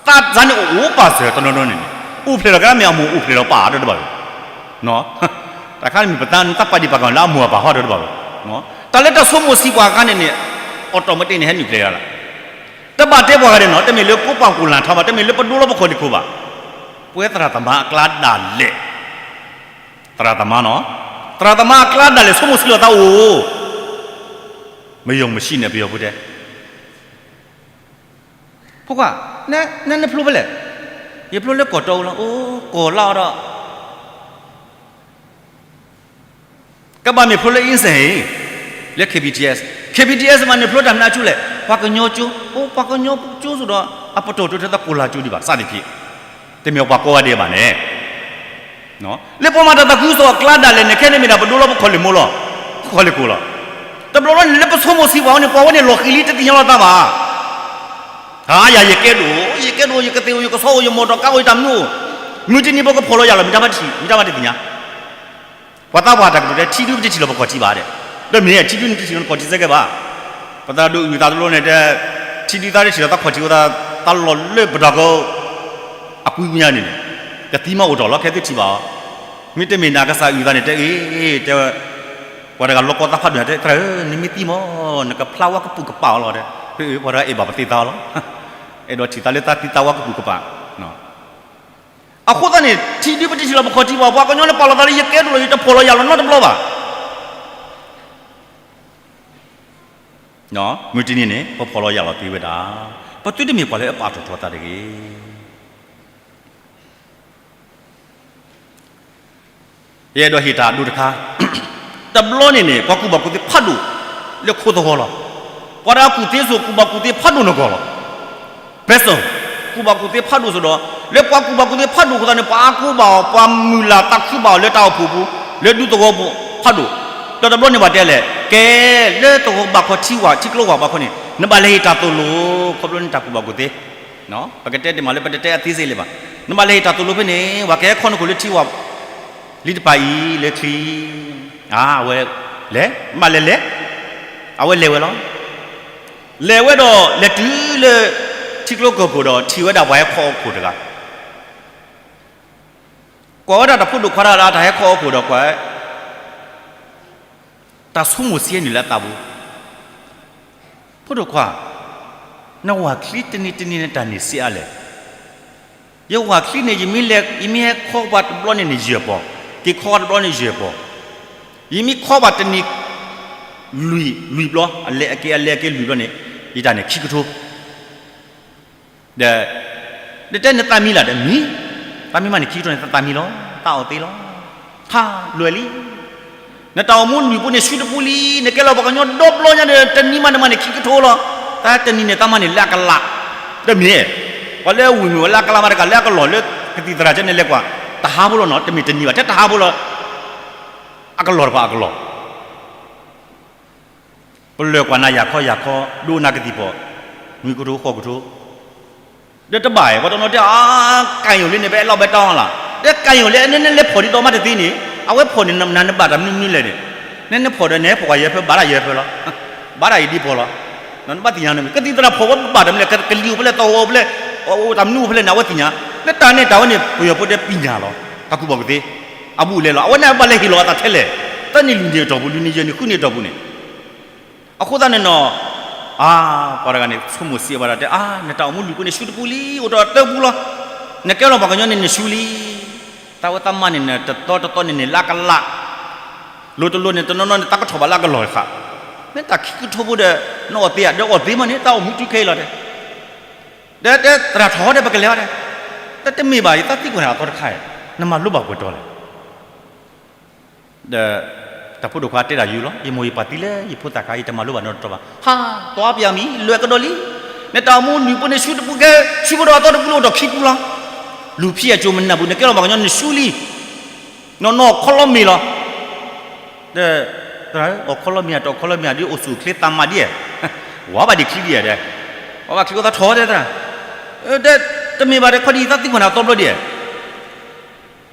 သးစၢ်န့ၣ်အိၣ်ပာ်စၢၤတနီၤနီၤန့ၣ်န့ၣ် အိၣ်ဖျဲၣ်လီၤကဒါမ့ၢ်အမိၢ်အိၣ်ဖျဲၣ်လီၤပၢ်ဒီးတဘၣ်ဝဲ တၢ်ခါန့ၣ်မ့ၢ်ပသးနတၢ်ပာ်ဒံးပာ်ကၤလၢအမိၢ်အပၢ်ဟီဒီးတဘၣ်ဝဲ, တၢ်လၢတၢ်ဆိကမိၣ်ဆံးပှၤအခါန့ၣ်န့ၣ် automaticန့ၣ် ဟဲနုာ်ဖျဲးယၤလီၤ, တဘၣ်တဲပှၤဂၤဒဲးနီၤ တမ့ၢ်လၢကိးပာ်ကိးလၢ်ထီဘၣ် တမ့ၢ်လၢပဒိလီၤပခီၣ်လ့ၢ်ခိၣ်ဘၣ်, ပဝဲသရၣ်သမါအကျါဒၣ်လဲာ်, သရၣ်သမါနီၤ, သရၣ်သမါအကျါဒၣ်လဲာ်ဆိကမိၣ်ဆံးလိာ်သးအိၣ်, မယုံမရှိနဲ့ ပယီၤဖိတဲ ဖိခွါ, နနဖျိဖဲလဲၣ်, ယဖျိလၢကီၢ်တီအူလီၤ, အိ ကီၢ်လါအီၤဒီး ကဘၣ်မ့ၢ်ဖျိလၢ insane လၢ KBTS, KBTS မးန့ၣ်ဖျိတၢ်မနုၤကၠိလဲၣ်, ပှၤကညီကၠိ, အိ ပှၤကညီကၠိဆိဒီး အပတီၢ်တုၤထဲသကိးလၢကၠိဒံးဘၣ် စသဖြင့်, တမ့ၢ်ပှၤကိးဂၤဒဲးဘၣ်န့ၣ် လၢပှၤမၤတၢ်သးခုကစီၣ်အကျါဒၣ်လဲာ်န့ၣ် ခဲန့ၣ်မ့ၢ်ဒၣ်ပဒိလီၤပခီၣ်လ့ၢ်မိၢ်လီၤ, ခီၣ်လ့ၢ်ခိၣ်လီၤ, တဘျီဘျီန့ၣ် လၢပဆိကမိၣ်ဆံးပှၤဝဲန့ၣ် ပှၤဝဲန့ၣ်လီၤဃံၤလံတသ့ၣ်ညါလီၤသးဘၣ်, ဟါ ယၤယကဲဒိၣ်, ယကဲဒိၣ် ယကသ့ၣ်အိၣ် ယကဆီအိၣ် ယမီၢ်တီၢ်ကါအိၣ် ယတၢ်မနုၤအိၣ်, မုၢ်တနံၤပကဖီၣ်လီၤယၢ်လီၤ မ့ၢ်တၢ်ဘၣ်တထံၣ်, မ့ၢ်တၢ်ဘၣ်တသ့ၣ်ညါ ပှၤသးပှၢ်တၢ်ကတိၤတဲ ထံဒုပတထံၣ်လီၤပခီၣ်ထံးဘၣ်ဒဲး, ဒီးမ့ၢ်ထံဒုနတထံၣ်လီၤနခီၣ်ထံးစဲကဲဘၣ်, ပသရၣ်ဒိၣ်အုၣ်သးတလိန့ၣ်တဲ, ထံဒုသးတထံၣ်လီၤသးခီၣ်ထံးဝဲသး, သးလီၤလၢပဒီက အကွံမညါန့ၣ်န့ၣ်, ကသံမးအိၣ်တ့ၢ်လီၤ ခဲသုထံၣ်ဘၣ်အီၤ, မ့တမ့ၢ်နကစၢ်အုၣ်သးန့ၣ်တဲအ့ၣ်, တဲဝဲ, ပှၤတဂၤလီၤကီသးဖးဒိၣ်တဲ သရၣ်ဧၢ နမ့ၢ်သံမး, နကဖျါဝဲကပုာ်ကပာ်အီၤလီၤတဲ, ပှၤတဂၤအဲၣ်ဘၣ်ပသ့သးအီၤလီၤ, အဲၣ်ဒိးထံၣ်သးလၢသးသံသးဝါကပုာ်ကပာ် အဃိသတးန့ၣ် ထံဒုပတထံၣ်လီၤပခီၣ်ထံးဘၣ် ပှၤကညီန့ၣ်ပာ်လီၤသးလၢယကဲဒိၣ်လီၤ ယတဖီၣ်လီၤယၢ်လီၤနီတဘျီဘၣ်, မုၢ်တနံၤန့ၣ် ပဖီၣ်လီၤယၢ်လီၤသ့ဝဲဒၣ်, ပသုတမ့ၢ်ပှၤလၢအပာ်ထီၣ်ထီသးတဂ့ၤ. ယအဲၣ်ဒိးဟ့ၣ်တၢ်အဒိတခါ, တဘျီန့ၣ်န့ၣ် ပှၤကူၣ်ဘၣ်ကူၣ်သ့ဖးဒိၣ်လၢခိသဝီလီၤ. ပှၤတဂၤကူၣ်သ့ဆိ ကူၣ်ဘၣ်ကူၣ်သ့ဖးဒိၣ်နဂီၢ်လီၤ. ပျဲစိ ကူၣ်ဘၣ်ကူၣ်သ့ဖးဒိၣ်ဆိဒီး လၢပှၤကူၣ်ဘၣ်ကူၣ်သ့ဖးဒိၣ်အဃိသတးန့ၣ် ပှၤအါကိးဘၣ်အီၤ ပှၤမုၢ်လၢ်သးခုဘၣ်အီၤလၢတၢ်အိၣ်ဖှိၣ်ပူၤ လၢဒူသဝီပူၤဖးဒိၣ်, ဒီးတဘျီန့ၣ်ဘၣ်တဲလဲၣ် ကဲ လၢသဝီဘၣ်ခီထံဝၣ် ထံကျိဝၣ်ဘၣ်ခီန့ၣ် နဘၣ်လဲၤဟ့ၣ်တၢ်သိၣ်လိ ခီဖျိန့ၣ်တၢ်ကူၣ်ဘၣ်ကူၣ်သ့ ပကတဲတ့ၢ်မးလၢပတတဲအသ့စ့ၣ်လၢၤဘၣ်, နဘၣ်လဲၤဟ့ၣ်တၢ်သိၣ်လိဖဲန့ၣ် ပှၤကဟဲခီနခိၣ်လၢထံဝၣ် လံတပၤအံၤလၢချံ, အဝဲလဲၤ မ့ၢ်လဲၤလဲၤ, အဝဲလဲၤဝဲလီၤ. လဲၤဝဲဒီးလဲၤတုၤလၢ ထံကျိကီၢ်ခိၣ်ဒီးထံၣ်ဝဲဒၣ်ပှၤဟဲခီအီၤခိၣ်တဂၤ, ကွၢ်ဝဲဒၣ်တၢ်ဖိဒိၣ်ခွါတဂၤလၢတၢ်ဟဲခီအီၤခိၣ်ဒီးကွၢ် တၢ်ဆိကမိၣ်ဆံးန့ၣ်လၢအသးပူၤ, ဖိဒိၣ်ခွါ, နဝၢ်ချံတနံၤတနံၤန့ၣ်တၢ်န့ၢ်စ့အါလဲၣ်. ယဝၢ်ချံန့ၣ် ယမ့ၢ်လဲၤ ယမ့ၢ်ဟဲခီပှၤတဘျီန့ၣ်န့ၣ်ယဲၢ်ပီၤ, က့ၤခီပှၤတဘျီန့ၣ်ယဲၢ်ပီၤ, ယမ့ၢ်ခီပှၤတနံၤ လွံၢ်လွံၢ်ဘျီ အလဲၤအက့ၤအလဲၤအက့ၤလွံၢ်ဘျီန့ၣ် ယတၢ်န့ၢ်ခံကထိ ဒီး နတဲနသးမံလၢ်ဒီးမံ, သးမံမးန့ၣ်ခံကထိန့ၣ် သးမံလီၤ, သးအီၣ်သ့လီၤ, ဟါလွဲၢ်လံ. နတၢ်အိၣ်မူလွံၢ်ပူၤန့ၣ် ဆူတပူလံ, နကဲလီၤပှၤကညီဒီဘျီညါဒီး တနံၤမးနမၤန့ၢ်ခံကထိလီၤ. တၢ်တနံၤန့ၣ် သးမၤန့ၢ်လၢအကလး, တမ့ၢ်, ပှၤလၢဝံၤမ့ၢ်ဝဲလၢအကလးမးတကး လၢအကလီၢ်လၢကသံၣ်သရၣ်ကဲန့ၣ်လဲၤကွၢ်, တဟးဖိလီၤနီၤ, တမ့ၢ်တနံၤဘၣ် ထဲတဟးဖိလီၤ, အကလီၢ်တပၤအကလီၢ် ပလၢၢ်ကွၢ်နၤယၤခီယၤခီ, ဒိနၤကသံၣ်ပီၣ်, နွံကထိဃိးကထိ, ဒီးတဘၣ်အံၤ ပှၤတနီၤတဲအါ, ကၢ်ယိာ်လံန့ၣ် ပအဲၣ်လီၤဘဲတၢ်အီၣ်လီၤ, ဒီးကၢ်ယိာ်လံ နနလဲၤဖီၣ်ဒ်သိးမးတသ့န့ၣ်, အဝဲဖီၣ်န့ၣ် နနဘၣ်တၢ်မနုၤမနုၤလဲၣ်န့ၣ်, နနဖီၣ်ဒီးနဟဲဖီၣ်ကွၢ်ယဲၢ်ဖဲ ဘၣ်တၢ်ယဲၢ်ဖဲလီၤ, ဘၣ်တၢ်အံၤဒ်ဖီလီၤ, နဘၣ်သ့ၣ်ညါန့ၣ် ကသံၣ်သရၣ်ဖီၣ်ဝဲဘၣ်တၢ်မနုၤလဲၣ်, ကလံၤအိၣ်ဖဲလဲၣ် သဝီအိၣ်ဖဲလဲၣ်, အိၣ်တၢ်မနုၤအိၣ်ဖဲလဲၣ်န့ၣ် အဝဲသ့ၣ်ညါ, လၢတၢ်န့ၣ်တၢ်ဝဲန့ၣ် ပယီၤဖိတဲပံၢ်ညၣ်လီၤ, တၢ်ကူၣ်ဘၣ်ကူၣ်သ့, အဘူးအလဲလီၤ, အဝဲန့ၣ်ဘၣ်လဲၤဟ့ၣ်လီၤအသးထဲလဲၣ်, သၢနံၣ်လွံၢ်နံၣ်အတီၢ်ပူၤ လွံၢ်နံၣ်ယဲၢ်နံၣ် ဃုနံၣ်အတီၢ်ပူၤန့ၣ် အဃိသတးန့ၣ်နီၤ, အါ, ပှၤတဂၤန့ၣ် ဆိကမိၣ်စံးဝဲဒၣ်တဲ, အါ, နတၢ်အိၣ်မူလွံၢ်ပူၤန့ၣ် ဆူတပူလံ, အိၣ်ဒီးသၢပူလီၤ, နကဲလီၤပှၤကညီန့ၣ် နဆူလံ, တၢ်ဝဲသးမၤန့ၣ် နတသီတသီန့ၣ်န့ၣ် လၢအကလး, လိၤတလိၤန့ၣ် တနီၤနီၤန့ၣ် တၢ်ကထီၣ်ဘၣ်လၢအကလီၢ်တဃၣ်, မ့ၢ်တၢ်ခံကထိဖိဒီး နအီၣ်သ့ဧါ, ဒီးအီၣ်သ့မးန့ၣ် တၢ်အိၣ်မူတုၤခဲအံၤလီၤတဲ, ဒီးတဲသရၣ်ထီၣ်ဒီး ပကလဲၤအီၤတဲ, တၢ်တမ့ၢ်ဘၣ် ယသးသံကွၢ်နၤအသီတခါ, နမၤလိဘၣ်ပှဲၤတီလဲၣ် ဒီး တၢ်ဖိဒိၣ်ခွါတဲဒၣ်ယုာ်လီၤ, ယမိၢ်ယပၢ်သံလၢယဖိသၣ်ခါ ယတမၤလိဘၣ်နီတတီၤဘၣ်, ဟါ, တွၤပယၤမံၤ လွဲၢ်ကဒီးလံ, နတၢ်အိၣ်မူနွံပူၤန့ၣ် ဆူတပူကဲ, ဆူဖိဒီးအသီတပူလၢအိၣ်ဒီးခံပူလီၤ, လူၤဖံးအစိၤမနုၤပူၤ နကဲလီၤပှၤကညီန့ၣ် နဆူလံ, နီၢ်နီၢ်အီၣ်ခီလီမ့ၤလီၤ, ဒီး သရၣ်ဧၢ, အီၣ်ခီလီမ့ၤဧါ တအီၣ်ခီလီမ့ၤဧါ ဒ်အိၣ်ဆူၣ်အိၣ်ချ့သးမၤဒ်ဧါ, ဝၤဘၣ်ဒံးချံဒ်ဧါဒီး ပှၤဝၤချံအိၣ်သးထီၣ်တဲတၢ်, ဒီးတမ့ၢ်ဘၣ်ဒီး ခီဒံးသးသံကွၢ်နၤအသီဘျီဒံး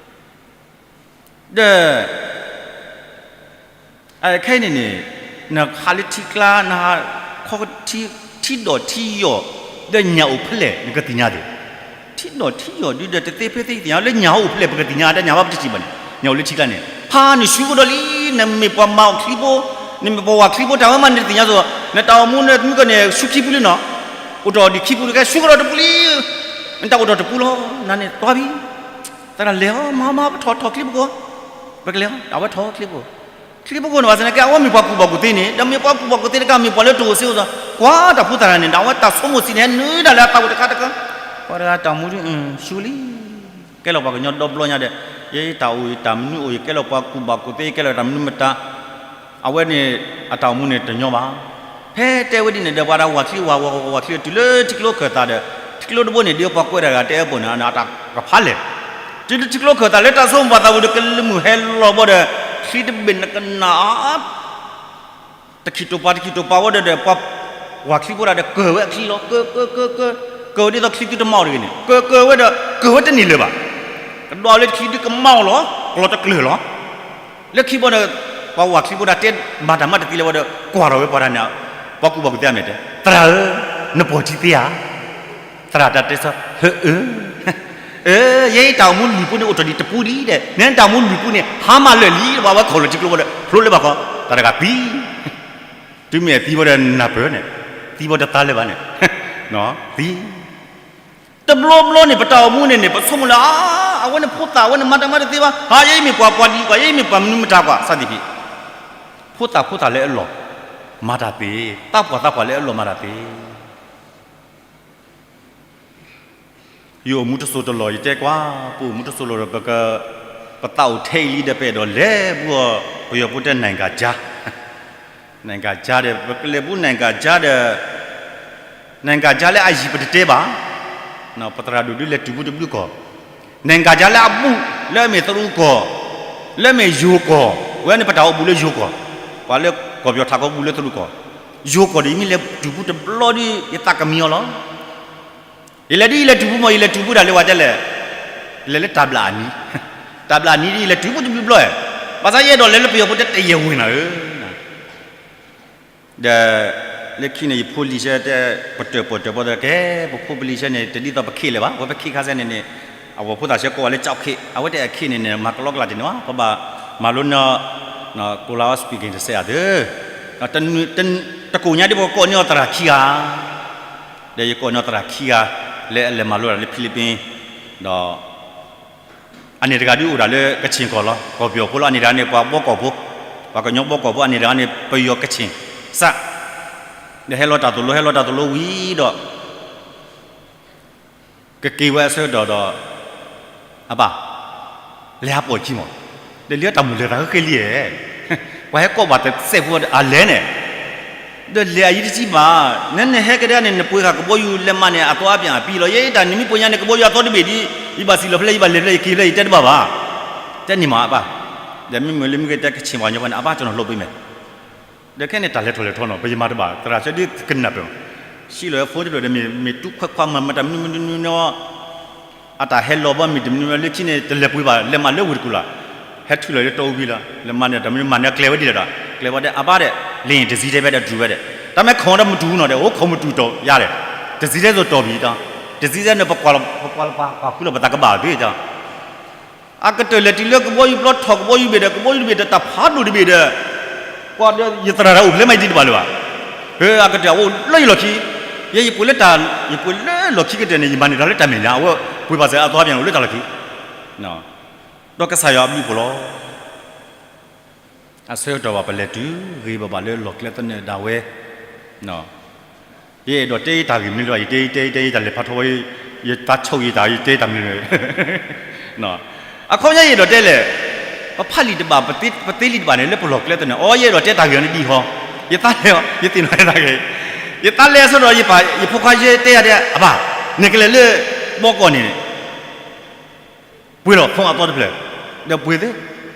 ဧါ, ဒီး အခဲအံၤန့ၣ်န့ၣ် နဟးလၢထံကျါ နဟးခီထံ ထံဒီးထံယီၤ ဒီးညၣ်အိၣ်ဖဲလဲၣ် နကသ့ၣ်ညါသ့ၣ်, ထံဒီးထံယီၤဒုဒီး တသ့ဖဲသ့သ့ၣ်ညါလၢညၣ်အိၣ်ဖဲလဲၣ် ပကသ့ၣ်ညါ တၢ်ညၣ်ဘၣ်ပတထံၣ်ဘၣ်န့ၣ် ညၣ်အိၣ်လၢထံကျါန့ၣ် ဖးနုာ်ဆူကဒီးလံ, နမ့ၢ်ပှၤမၤအီၣ်ချံဖိ, နမ့ၢ်ပှၤဝၤချံဖိ တၢ်ဝဲမးနတသ့ၣ်ညါသိး နတၢ်အိၣ်မူနမုၢ်ကီၢ်န့ၣ် ဆူခံဖုလံနီၤ, အိၣ်တ့ၢ်ဒံးခံဖုတကဲ ဆူကဒီးတပူၤလံ, နတၢ်အိၣ်တ့ၢ်တပူၤလီၤ, နၤန့ၣ်တွၤဖံ သရၣ်လဲၤအီၤ မၤမၤပထီၣ်ထီၣ်ချံပကိာ်, ပကလဲၤအီၤ အဝဲထီၣ်ချံပကိာ်, ချံပကိာ်န့ၣ်ဘၣ်ဆၣ်န့ၣ် ကဲအဝဲမ့ၢ်ပှၤကူၣ်ဘၣ်ကူၣ်သ့န့ၣ် ဒီးမ့ၢ်ပှၤကူၣ်ဘၣ်ကူၣ်သ့တကး မ့ၢ်ပှၤလၢတအိၣ်စ့အိၣ်စီၤ ကွၢ်တၢ်ဖိသရၣ်န့ၣ် ဒီးအဝဲတၢ်ဆိကမိၣ်စံးန့ၣ် ဟဲနုာ်ဒၣ်လၢအသးပူၤတခါတခါ, ပှၤတဂၤတၢ်မူဒ် ဆူလံ, ကဲလီၤပှၤကညီဒီဘျီညါဒီး ယတၢ်အိၣ်ယတၢ်မနုၤအိၣ် ယကဲလီၤပှၤကူၣ်ဘၣ်ကူၣ်သ့ ယကဲလီၤတၢ်မနုၤမတၤ အဝဲန့ၣ် အတၢ်အိၣ်မူန့ၣ်တညီဘၣ်. ဖဲတဲဝဲဒ်န့ၣ်ဒီး ပှၤဒၣ်ဝၤချံဝၤ ဝၤဝၤချံတုၤလၢထံကျိခၢၣ်သးဒီး ထံကျိတဘိန့ၣ် ဒ်ပှၤကွဲးတၢ်ဂၤတဲအပူၤန့ၣ် အတၢ်ကဖးလဲၣ်, တုၤလၢထံကျိခၢၣ်သးလၢတၢ်ဆိကမိၣ်ပှၤသးပူၤဒီး ကလၢမုၢ်ဟဲလီၤဘီဒီး ချံတဘ့ၣ်နကနၣ် တခံးတိာ်ပာ်တခံးတိာ်ပာ်ဝဲဒီး ပှၤဝၤချံဖိတဂၤဒီး ကၢၢ်ဝဲအချံလီၤ. ကၢၢ် ကၢၢ် ကၢၢ် ကၢၢ် ကၢၢ်ဝဲဒ်သိးချံသုတမၤအီၤတဂ့ၤန့ၣ် ကၢၢ် ကၢၢ်ဝဲဒီး ကၢၢ်ဝဲတန့ၢ်လၢၤဘၣ်. ကဒွးလၢချံသုကမၤအီၤလီၤ ကျီၢ်တကျၢၢ်လီၤ. လၢခံဘီဒီး ပှၤဝၤချံဖိတဂၤတဲမၤတၢ်မၤတသ့လၢၤဝဲဒီး ကွၢ်ထီၣ်ဝဲပှၤတဂၤန့ၣ် ပှၤကူၣ်ဘၣ်ကူၣ်သ့အမဲာ်တဲ သရၣ်ဧၢ, နပိာ်ထံသ့ဧါ. သရၣ်တၢ်တဲဆၢ ဟၢအၢ အၢ ယဲတၢ်အိၣ်မူလွံၢ်ပူန့ၣ် အိၣ်ထီၣ်ဒံးတပူဒံးဒီး နတၢ်အိၣ်မူလွံၢ်ပူန့ၣ် ဟါမၢ်လၢာ်လံ ပှၤဝဲခိၣ်လၢထံကျိဘီဒီး ဖျိလၢဘၣ်ခီ တၢ်တဂၤသံ, တုၤမ့ၢ်အသံဘီဒီးနၢ်ပၢၢ်န့ၣ် သံဘီတသါလၢၤဘၣ်န့ၣ် သံ တဘျီဘျီန့ၣ် ပတၢ်အိၣ်မူန့ၣ်န့ၣ် ပဆိကမိၣ်လၢ အဝဲန့ၣ်ဖိသၣ် အဝဲန့ၣ်မၤတၢ်မၤတသ့ဘၣ် ဟါ ယဲအံၤမ့ၢ်ပှၤပှၤဒ်ကွၢ် ယဲအံၤမ့ၢ်ပှၤမနုၤမတၤကွၢ် စသည်ဖြင့် ဖိသၣ်ဖိသၣ်လၢအလီၢ် မၤတၢ်သ့, သးပှၢ်သးပှၢ်လၢအလီၢ်မၤတၢ်သ့ ယအိၣ်မူတစိၢ်တလီၢ် ယတဲကွၢ် ပအိၣ်မူတစိၢ်တလီၢ်ဒီး ပက ပသးအိၣ်ထဲအံၤလံဒီး ပအဲၣ်ဒိးလဲၤဘူးအီၤ ပယီၤဖိတဲ နိုင်ငံခြား, နိုင်ငံခြားဒီး ပကလဲၤဘူး နိုင်ငံခြားဒီး နိုင်ငံခြားလၢအယံၤပတတဲဘၣ်, ပသရၣ်ဒိၣ်ဒုလဲၤတုၤဘူးတဘျုးကီၢ်, နိုင်ငံခြားလၢအဘူး လၢအမ့ၢ်သရူးကီၢ်, လၢအမ့ၢ်ယိၤကီၢ်, ဝဲန့ၣ်ပတၢ်အိၣ်ဘူးလၢယိၤကီၢ်, ပှၤလၢကီၢ်ပယီၤထးကီၢ်ဘူးလၢသရူးကီၢ်, ယိၤကီၢ်ဒီး ယမ့ၢ်လဲၤတုၤဘူးတဘျီဒီး ယသးကမံအီၤလီၤ. ယလဲၤဒ်ယလဲၤတုၤဘူးမ့ၢ် ယလဲၤတုၤဘူးဒၣ်လၢဝဲတဲလဲၣ်, လဲၤလၢတၢ်ဘျၣ်အနံၤ, တၢ်ဘျၣ်အနံၤဒ်ယလဲၤတုၤဘူးတဘျုးဘျီဧါ, ဘၣ်ဆၣ်ယအဲၣ်ဒိးလဲၤလၢပယီၤဖိတဲတယဲၢ်ဝ့ၢ်နၤဧၢ, ဒီး လၢခံန့ၣ် ယဖိလံၤဆဲတဲ ပတၢၢ်ပီၢ်တၢၢ်ပီၢ်တဲကဲ ပဖိပလံၤဆဲန့ၣ် တဒ်သိးပခ့လၢၤဘၣ်, ဝဲပခ့ခါဆဲန့ၣ်န့ၣ် အဝဲဖိသၣ်ဆဲကိးဝဲလၢကၠီခ့, အဝဲတဲအခ့န့ၣ်န့ၣ် မၤကလီကလီတန့ၢ်ဘၣ်, ပဘၣ်မၤလိနီၤ ကိလၤဝါ speaking တစဲးအသၢ တကိးညါဒ်ပကိးန့ၢ်အီၤသရၣ်ခံဂၤ, ဒီးယကိးန့ၢ်အီၤသရၣ်ခံဂၤ လၢအလဲၤမၤလိတၢ်လၢ Philippines ဒီး အန့ၣ်တဂၤဒုးအိၣ်ဒၣ်လၢကခ့ၣ်ကီၢ်လီၤ, ကီၢ်ပယီၤဖိလီၤ, အန့ၣ်တဂၤန့ၣ် ပှၤဘီကီၢ်ဖိ, ပှၤကညီဘီကီၢ်ဖိ, အန့ၣ်တဂၤန့ၣ် ပယီၤကခ့ၣ်စး, ဒီးဟဲလီၤတၢ်သိၣ်လိ ဟဲလီၤတၢ်သိၣ်လိဝံၤဒီး ကက့ၤဝဲအဆၢကတီၢ်ဒီး အပၢ် လဲၤဟးပိာ်ခံမး, ဒီးလၢတၢ်မုၢ်လၢ်သးဃဲဃဲလံဧါ, ပှၤဟဲကိးဘၣ်တစဲးဖိအလဲၣ်န့ၣ်, ဒီးလဲၤအယံၤတကံဘၣ်, နနဟဲကဒါန့ၣ် နပှ့ၤဃာ်ကဘီယူၤလဲၤမၤန့ၣ် အသီအါပၠၣ်အပံလီၤ, ယဲတၢ်နမ့ၢ်ပှ့ၤညါန့ၣ် ကဘီယူၤအသီတဘ့ၣ်ဒ် ယဘၣ်စံၣ်လီၤဖဲလဲၣ် ယဘၣ်လဲၤဖဲလဲၣ် ယက့ၤဖဲလဲၣ် ယတဲတဘၣ်ဘၣ်, တဲန့ၣ်မးအပၢ်, ဒီးမ့မ့ၢ်လၢမ့ၢ်ကတဲကခ့ၣ်ပှၤကညီဖိန့ၣ် အပၢ် ကျွန်တော်လုပ်ပေးမယ် ဒီးခဲန့ၣ်တၢ်လဲၤထီၣ်လဲၤထီနီၤ ပယမၤတဘၣ် သရၣ်ဆၢဒ်ကနၢ်ပၢၢ်, စံးလီၤဝဲဖိတဖျၢၣ်ဒီး မ့ၢ်တူၢ်ခွဲးခွါမၤမတၢ်မနုၤမနုၤနီၤ, အတၢ်ဟဲလီၤဘီမ့ၢ်တမနုၤနီၤ လၢခံန့ၣ် တလဲၤပှ့ၤဘၣ် လဲၤမၤလၢဝ့ၢ်တကူၣ်လီၤ, ဟဲထုးလီၤလၢတီအူဘံလီၤ, လဲၤမၤန့ၣ် တမနုၤမၤန့ၣ် ကျဲၤဝဲဒ်လဲၣ်ဒီး ကျဲၤဝဲဒၣ် အဘၣ်ဒဲး လ့ၣ်တစံတဲဖဲဒၣ်တြူးဝဲဒၣ်, တၢ်မ့ၢ်ခိၣ်ဒီးမတူၢ်နီၤဒီး အိၣ်ခိၣ်မတူၢ်တီၤယါလဲၣ်, တစံတဲစိၤတီၤဘံၣ်ဒီး, တစံတဲန့ၣ် ပကွၢ်လီၤပသးကဘၣ်သ့ဒီး အကတၢၢ်လဲၤတုၤလၢကဘီယူၤပျီထီၣ်ကဘီယူၤဘ့ၣ်ဒီး ကဘီယူၤတဘ့ၣ်ဒီး တၢ်ဖးဒိၣ်တဘ့ၣ်ဒီး ကွၢ်ဒီးယသရၣ်တၢ်အိၣ်ဖျဲၣ်မးယဒံးတဘၣ်လၢၤဘၣ်, ဟဲအကတၢၢ်အိၣ်လၢယလီၢ်ခံ, ယဲယပှ့ၤလၢတၢ် ယပှ့ၤလၢလီၢ်ခံကတၢၢ်န့ၣ် ယမၤန့ၢ်တၢ်လၢတၢ်မဲာ်ညါ အဝဲပှ့ၤဘၣ်စၢၤအသီပၠၣ်န့ၣ် အိၣ်လၢတၢ်လီၢ်ခံ, ဒီးကစၢ်ယွၤအဘျုးအဖှိၣ်လီၤ. အဆၢကတီၢ်ဘၣ်ပလဲၤတုၤဂ့ၤဘၣ်ဘၣ်လၢလီၢ်ကျဲသနၢၣ်ဒၣ်ဝဲ, ယအဲၣ်ဒိးတဲတၢ်ဂ့ၢ်မနုၤလၢၤဘၣ် ယတဲတဲတဲယတၢ်လဲၤဖးထီဝဲ, ယသးဆိၣ်ဂ့ၤတၢ် ယတဲတၢ်မနုၤလဲၣ်, အခီပညီယအဲၣ်ဒိးတဲလဲၣ်, ပဖးလံာ်တဘၣ် ပသ့လံာ်တဘၣ်န့ၣ် လၢပလီၢ်ကျဲသနၢၣ် အီ ယအဲၣ်ဒိးတဲတၢ်ဂ့ၢ်အီၤန့ၣ်ဒ်အံၤဟီ, ယသးလဲၤအီၤ ယသ့ၣ်နီၣ်ယသးဂ့ၤ, ယသးလဲၤအဆၢဒီး ယဖိခွါယဲတဲယၤဒဲး အဘၣ်, နကလဲၤလၢဘီကီၢ်န့ၣ် ပှ့ၤလီၤ phone အသီတဖျၢၣ်, ဒီးပှ့ၤသ့,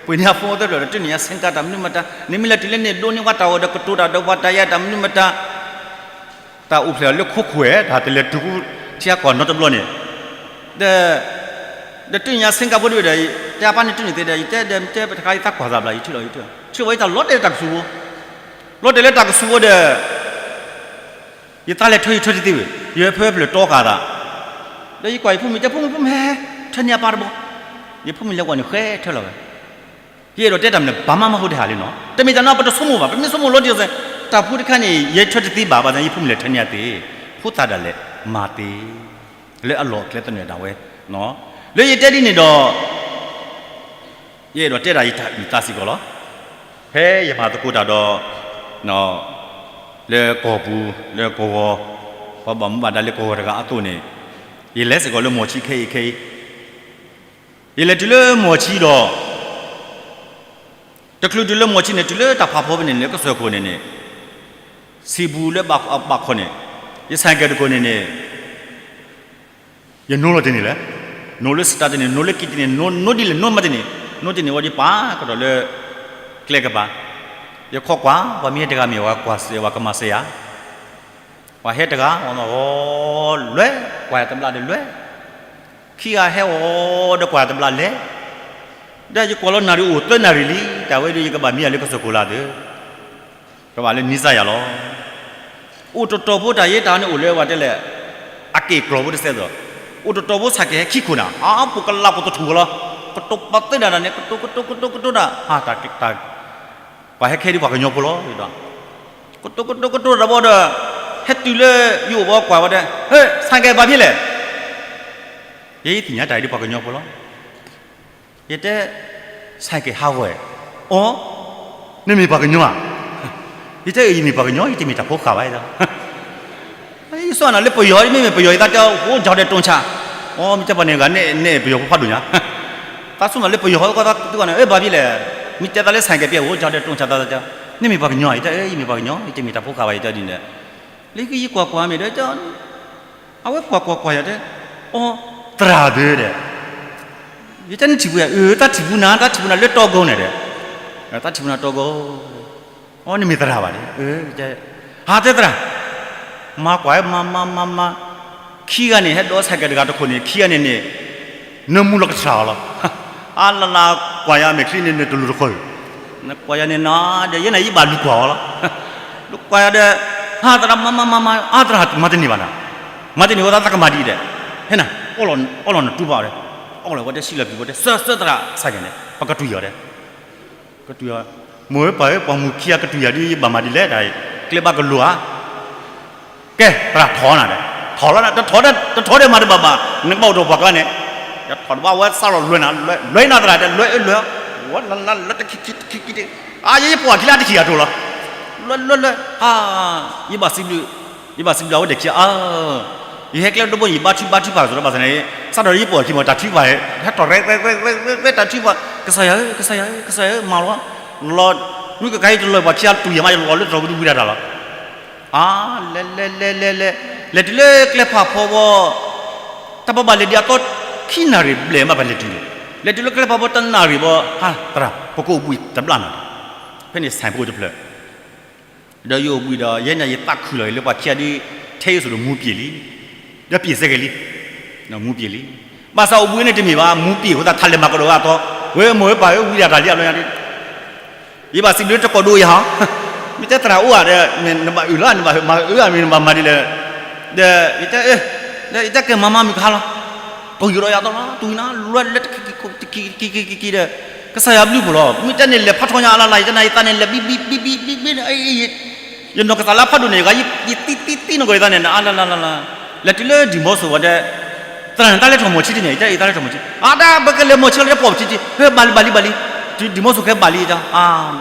ပှ့ၤန့ၢ်အ phone အသီတဖျၢၣ်ဒီး တုၤန့ၣ်ယ SIM card တၢ်မနုၤမတၤ, နမ့ၢ်လဲၤတုၤလၢန့ၣ် ဒိးန့ၢ်ဝဲတၢ်အီၣ်ဒီး ကတိၤတၢ်ဒီးပှၤတၢ်ယါတၢ်မနုၤမတၤ, တၢ်အိၣ်ဖျဲၣ်အီၤလၢခိခိၣ်ဝဲ တၢ်တလဲၤတုၤထံအကီၢ်နီတဘျီန့ၣ်, ဒီး ဒီးတုၤညါ Singapore ဒ်ဝဲဒီး တဲအပၢ်န့ၣ်တုၤန့ၣ်သ့ဒီး ယတဲဒီး မ့ၢ်တဲပတခါ ယသးကွၢ်သးဘျီ ယထံၣ်လီၤ ယထံၣ်လီၤ ဆှၢဝဲယတၢ်လီၤတဲာ်လၢတၢ်ကဆူးဖိ, လီၤတဲာ်လၢတၢ်ကဆူးဖိဒီး ယသးလဲၤထၢ ယထၢတသ့ဝဲ, ယဖၢဖျၢၣ်တီဃာ်သး, ဒီးယကွၢ်ယဖိမုၣ် တဲဖိမုၣ် ဖိမုၣ်ဟဲ ထၢန့ၢ်အပၢ်တဘီ, ယဖိမုၣ်လဲၤကွၢ်န့ၣ် ဃဲထၢလီၤဝဲ ယအဲၣ်ဒိးတဲတၢ်မနုၤ ဘၣ်မးမးဟိတဟးလံနီၤ, တမ့ၢ်တၢ်နီၤ ပတဆိကမိၣ်ဘၣ်, ပမ့ၢ်ဆိကမိၣ်လီၤတံၢ်အီၤစ့ၢ် တၢ်ဖိတခါန့ၣ် ယထၢတသ့ဘၣ် ဘၣ်ဆၣ် ယဖိမုၣ်လဲၤထၢန့ၢ်အသ့, ဖိသၣ်ဒၣ်လဲာ်မၤသ့, လၢအလီၢ်အကျဲသနၢၣ်ဒၣ်ဝဲ, လၢယတဲဒ်န့ၣ်ဒီး ယအဲၣ်ဒိးတဲဒၣ်ယတၢ်အုၣ်သးစ့ၢ်ကီးလီၤ, ဖဲယမၤသကိးတၢ်ဒီး လၢကီၢ်ပူၤ လၢကဝီၤ, ပှၤဘၣ်မူဘၣ်ဒါလၢကဝီၤတဂၤအသိးန့ၣ်, ယလဲၤစ့ၢ်ကီးလၢမီၢ်ဆံခဲအံၤခဲအံၤ, ယလဲၤတုၤလၢမီၢ်ဆံဒီး တချုးတုၤလၢမီၢ်ဆံန့ၣ် တုၤလၢတၢ်ဖးဖီဖဲန့ၣ်န့ၣ် လၢကစၢၢ်ခိၣ်န့ၣ်န့ၣ်, စံာ်ပူၤလၢဘၣ်ခီၣ်အဘၣ်ခီၣ်န့ၣ်, ယဆၣ်ကဲတခိၣ်န့ၣ်န့ၣ်, ယနိလီၤတန့ၢ်လဲၣ်, နိလၢစတၢးတန့ၢ်, နိလၢကံၣ်တန့ၢ်, နိဒ်လဲၣ် နိမးတန့ၢ်, နိတန့ၢ်ဝဲဒ်ပာ်ကဒီးလၢ ကျဲကပၤ, ယခီကွၢ် ပှၤမ့ၢ်ဟဲတဂၤမ့ၢ်ဝဲကွၢ်စဲး ဝဲကမၤစဲးယၤ ပှၤဟဲတဂၤ အီၤမ့ၢ်ဂီၤလွဲၢ်, ကွၢ်ယၤတဘျီဒီးလွဲၢ်, ခံဂၤဟဲအီၤဒီးကွၢ်ယၤတဘျီလဲၣ်, ဒီးယကွၢ်လီၤနၣ်ရံၣ်အိၣ်သၢနၣ်ရံၣ်လံ, တၢ်ဝဲဒီးယကဘၣ်မံယၤလၢကစၢၢ်ခိၣ်လၢသၢ, ကဘၣ်လၢနံၤစၢ်ယၤလီၤ. အိၣ်တတီၤဖိတၢ်ယဲတၢ်န့ၣ်အိၣ်လၢဝဲတဲလဲၣ်, အက့ၢ်ကျီၤဖိတစဲးသိး, အိၣ်တတီၤဖိဆၣ်ကဲဟဲခံခိၣ်နၤ, အပူၤကလးပူၤတထူၣ်ဝဲလီၤ, ကတိၤပာ်သ့ဒၣ်တၢ်န့ၣ် ကတိၤကတိၤကတိၤကတိၤတၢ်, ပှၤဟဲခဲဒ်ပှၤကညီဖိလီၤ, ကတိၤကတိၤကတိၤတၢ်ဘီဒီး, ဟဲတုၤလၢယအိၣ်ဘီကွၢ်ဝဲဒၣ်, ဟဲ ဆၣ်ကဲဘၣ်ဖဲလဲၣ်, ယဲယသ့ၣ်ညါတၢ်ဒ်ပှၤကညီဖိလီၤ. ယတဲ, ဆၣ်ကဲဟးဂီၤ, အိ, နမ့ၢ်ပှၤကညီဧါ, ယတဲ ယမ့ၢ်ပှၤကညီ ယတမ့ၢ်တၢ်ဖိဃာ်ဘၣ်, ယဆိကမိၣ်နၤလၢပယီၤ မ့မ့ၢ်ပယီၤ ယသးတဲ အိၣ်ကၠီၤဒဲးတိၢ်ဆါ, အိ မ့ၢ်တဲပှၤန့ၣ်ဂၤန့ၣ် ပယီၤဖိဖးဒိၣ်ညါ, သးဆိကမိၣ်လၢပယီၤ သုကီၢ်သးန့ၣ် အၢ ဘၣ်ဖဲလဲၣ်, မ့ၢ်တဲသးလၢဆၣ်ကဲပျဲအိၣ်ကၠီၤဒဲးတိၢ်ဆါ သးတဲ, နမ့ၢ်ပှၤကညီဧါ, ယတဲ ယမ့ၢ်ပှၤကညီ ယတမ့ၢ်တၢ်ဖိဃာ်ဘၣ် ယတဲဒ်န့ၣ်, လၢခံယကွၢ်ကွၢ်မ့ၢ်ဒီး အဝဲကွၢ်ကွၢ်ကွၢ်ယၤတဲ, အိ သရၣ်ဒၢဒီး, ယတဲနထံၣ်ပူၤဧါ, အၢ တၢ်ထံၣ်ပူၤနၤ တၢ်ထံၣ်ပူၤနၤလၢတီကိန့ၣ်ဒီး, တၢ်ထံၣ်ပူၤနၤတီကိ, အိ နမ့ၢ်သရၣ်ဘၣ်ဒီး, ဟးတဲသရၣ်, မၤကွၢ်မၤမၤမၤမၤ, ခံဂၤန့ၣ် ဟဲဒိးဆၣ်ကဲတဂၤတခိၣ်န့ၣ် ခံဂၤန့ၣ်န့ၣ်, နၢမူလီၤကဆှၣ်အီၤလီၤ, အါလၢလၢကွၢ်ယၤမဲာ်ချံန့ၣ် နတလူၤတဃီၤ, နကွၢ်ယၤန့ၣ်နၤဒီး ယဲန့ၣ်ယဘၣ်လူၤကွၢ်အီၤလီၤ, လူၤကွၢ်ယၤဒီး, ဟးသရၣ်မၤမၤမၤမၤ အါသရၣ်မၤတန့ၢ်ဘၣ်နၤ, မၤတန့ၢ်ဝဲသးသကမၤဒ်အံၤဒီး, ဟဲနၤ, အီၣ်လီၤနတူၢ်ဘၣ်ဒီး, အီၣ်လီၤဝဲတဲဆံလီၤပျံၤဝဲတဲ စၢၢ်စၢၢ်သရၣ်ဆၣ်ကဲန့ၣ် ပကတူၢ်ယၤဒီး ကတူၢ်ယၤ, မိၢ်ဧၢပၢ်ဧၢ ပှၤမုၣ်ခံဂၤကတူၢ်ယၤဒ်ယဘၣ်မၤဒ်လဲၣ်တၢ်, ကျဲဘၣ်ကလိၤဧါ, ကဲ သရၣ်ထီၣ်နၤဒီး, ထီၣ်လီၤနၤ တထီၣ်ဒီးမၤတဘၣ်ဘၣ်, နကဘၣ်အိၣ်ဒီးပှၤကျါန့ၣ်, ယထီၣ်တဘၣ်ဝဲစးလီၤလွဲနၤ, လွဲနၤသရၣ်တဲ လွဲအၢလွဲ, ဝဲလၢလၢလၢတခံခံခံခံ, အါ ယယပှၤခံလၢတခံဂၤတိၢ်လီၤ, လွဲလွဲလွဲ, ယဘၣ်စံးဘျုး, ယဘၣ်စံးဘျုးအဝဲဒၣ်ခံဂၤ ယဟဲကျဲတဘိန့ၣ် ယဘါထုဘါထုကဖၣ်ကစီဒီး ဘၣ်ဆၣ်န့ၣ် စးထီၣ်ယပှၤခံမီၤ တၢ်ထုကဖၣ် ဟဲထီၣ်ရဲရဲရဲရဲ တၢ်ထုကဖၣ် ကစၢ်ယွၤဧၢ ကစၢ်ယွၤဧၢ ကစၢ်ယွၤဧၢ မၤလီၤ, လီၤ, မုၢ်ကကါအံၤတလီၤ ပှၤခံဂၤတူၢ်ယၤမး ယလီၤလၢတြီၤဝံၤဒုဝံဒၣ်တၢ်လီၤ, အါ, လဲၤလဲၤလဲၤလဲၤလဲၤ လဲၤတုၤလၢကျဲဖးဖီဝီ တၢ်ပဘၣ်လဲၤဒံးအသီ ခံနၣ်ရံၣ်ဘျဲၣ်မး ပလဲၤတုၤန့ၣ်, လဲၤတုၤလၢကျဲဖးဖီတနၣ်ရံၣ်ဘီ ဟါ သရၣ် ပကအိၣ်ဘှံးတဘျီနၤ, ဖဲန့ၣ် ဆိုင် ဖိတဖျၢၣ် ဒီးယအိၣ်ဘှံးဒီး ယဲန့ၣ်ယသးခုလီၤအံၤလၢပှၤခံဂၤဒ် ထဲယစိၤဒီးမူပျ့ၤလံ, ဒီးပျ့ၤစဲကဲၤလံ, မူပျ့ၤလံ, ဘၣ်ဆၣ်အိၣ်ဘှံးန့ၣ်တမ့ၢ်ဘၣ် မူပျ့ၤအဃိသတး ထးလဲၤမၤကဒီးဝဲအသီ, ဝဲမိၢ်ဝဲပၢ်ဧၢ ဝံဒၣ်တၢ်လံအဘျီညါဒ် ယဘၣ်စံးဘျုးတကိးဒိယဟါ, မ့ၢ်တဲသရၣ်အိၣ်ဧါဒီး နဘၣ်အုၣ်လီၤ နဘၣ်မၤဒ်လဲၣ်, ဒီးယတဲ, ဒီးယတဲကဲမၤမၤမုၢ်ကဟါလီၤ, ပယူၤဒီးယၤသီလီၤ တူၢ်နၤ လွဲလၢတကံကံကံကံကံဒီး, ကစၢ်ယွၤဘျုးဖှိၣ်လီၤ မ့ၢ်တဲန့ၣ်လဲၤဖးထီညါအလၢ်လၢ် ယတဲနၤယသးန့ၣ်လဲၤဘံဘံဘံဘံဘံဘံ ယနီၢ်ကစၢ်လၢဖးဒိၣ်န့ၣ် ယသံသံသံနီၢ်ကီၢ်ယသးန့ၣ် အလၢ်လၢ်လၢ်လၢ်, လဲၤတုၤလၢဒံၣ်မီစိၤဝဲတဲ, သရၣ်န့ၣ် တၢ်လဲၤထီၣ်မီၤဆံးတန့ၣ် ယတဲယသးလဲၤထီၣ်မီၤဆံး, အတၢ်ပကလဲၤမီၤဆံးလီၤ ယတပိာ်ပထံထံ ဟဲဘၣ်လံဘၣ်လံဘၣ်လံ, တုၤဒံၣ်မီစိၤခဲဘၣ်လံတၢ်,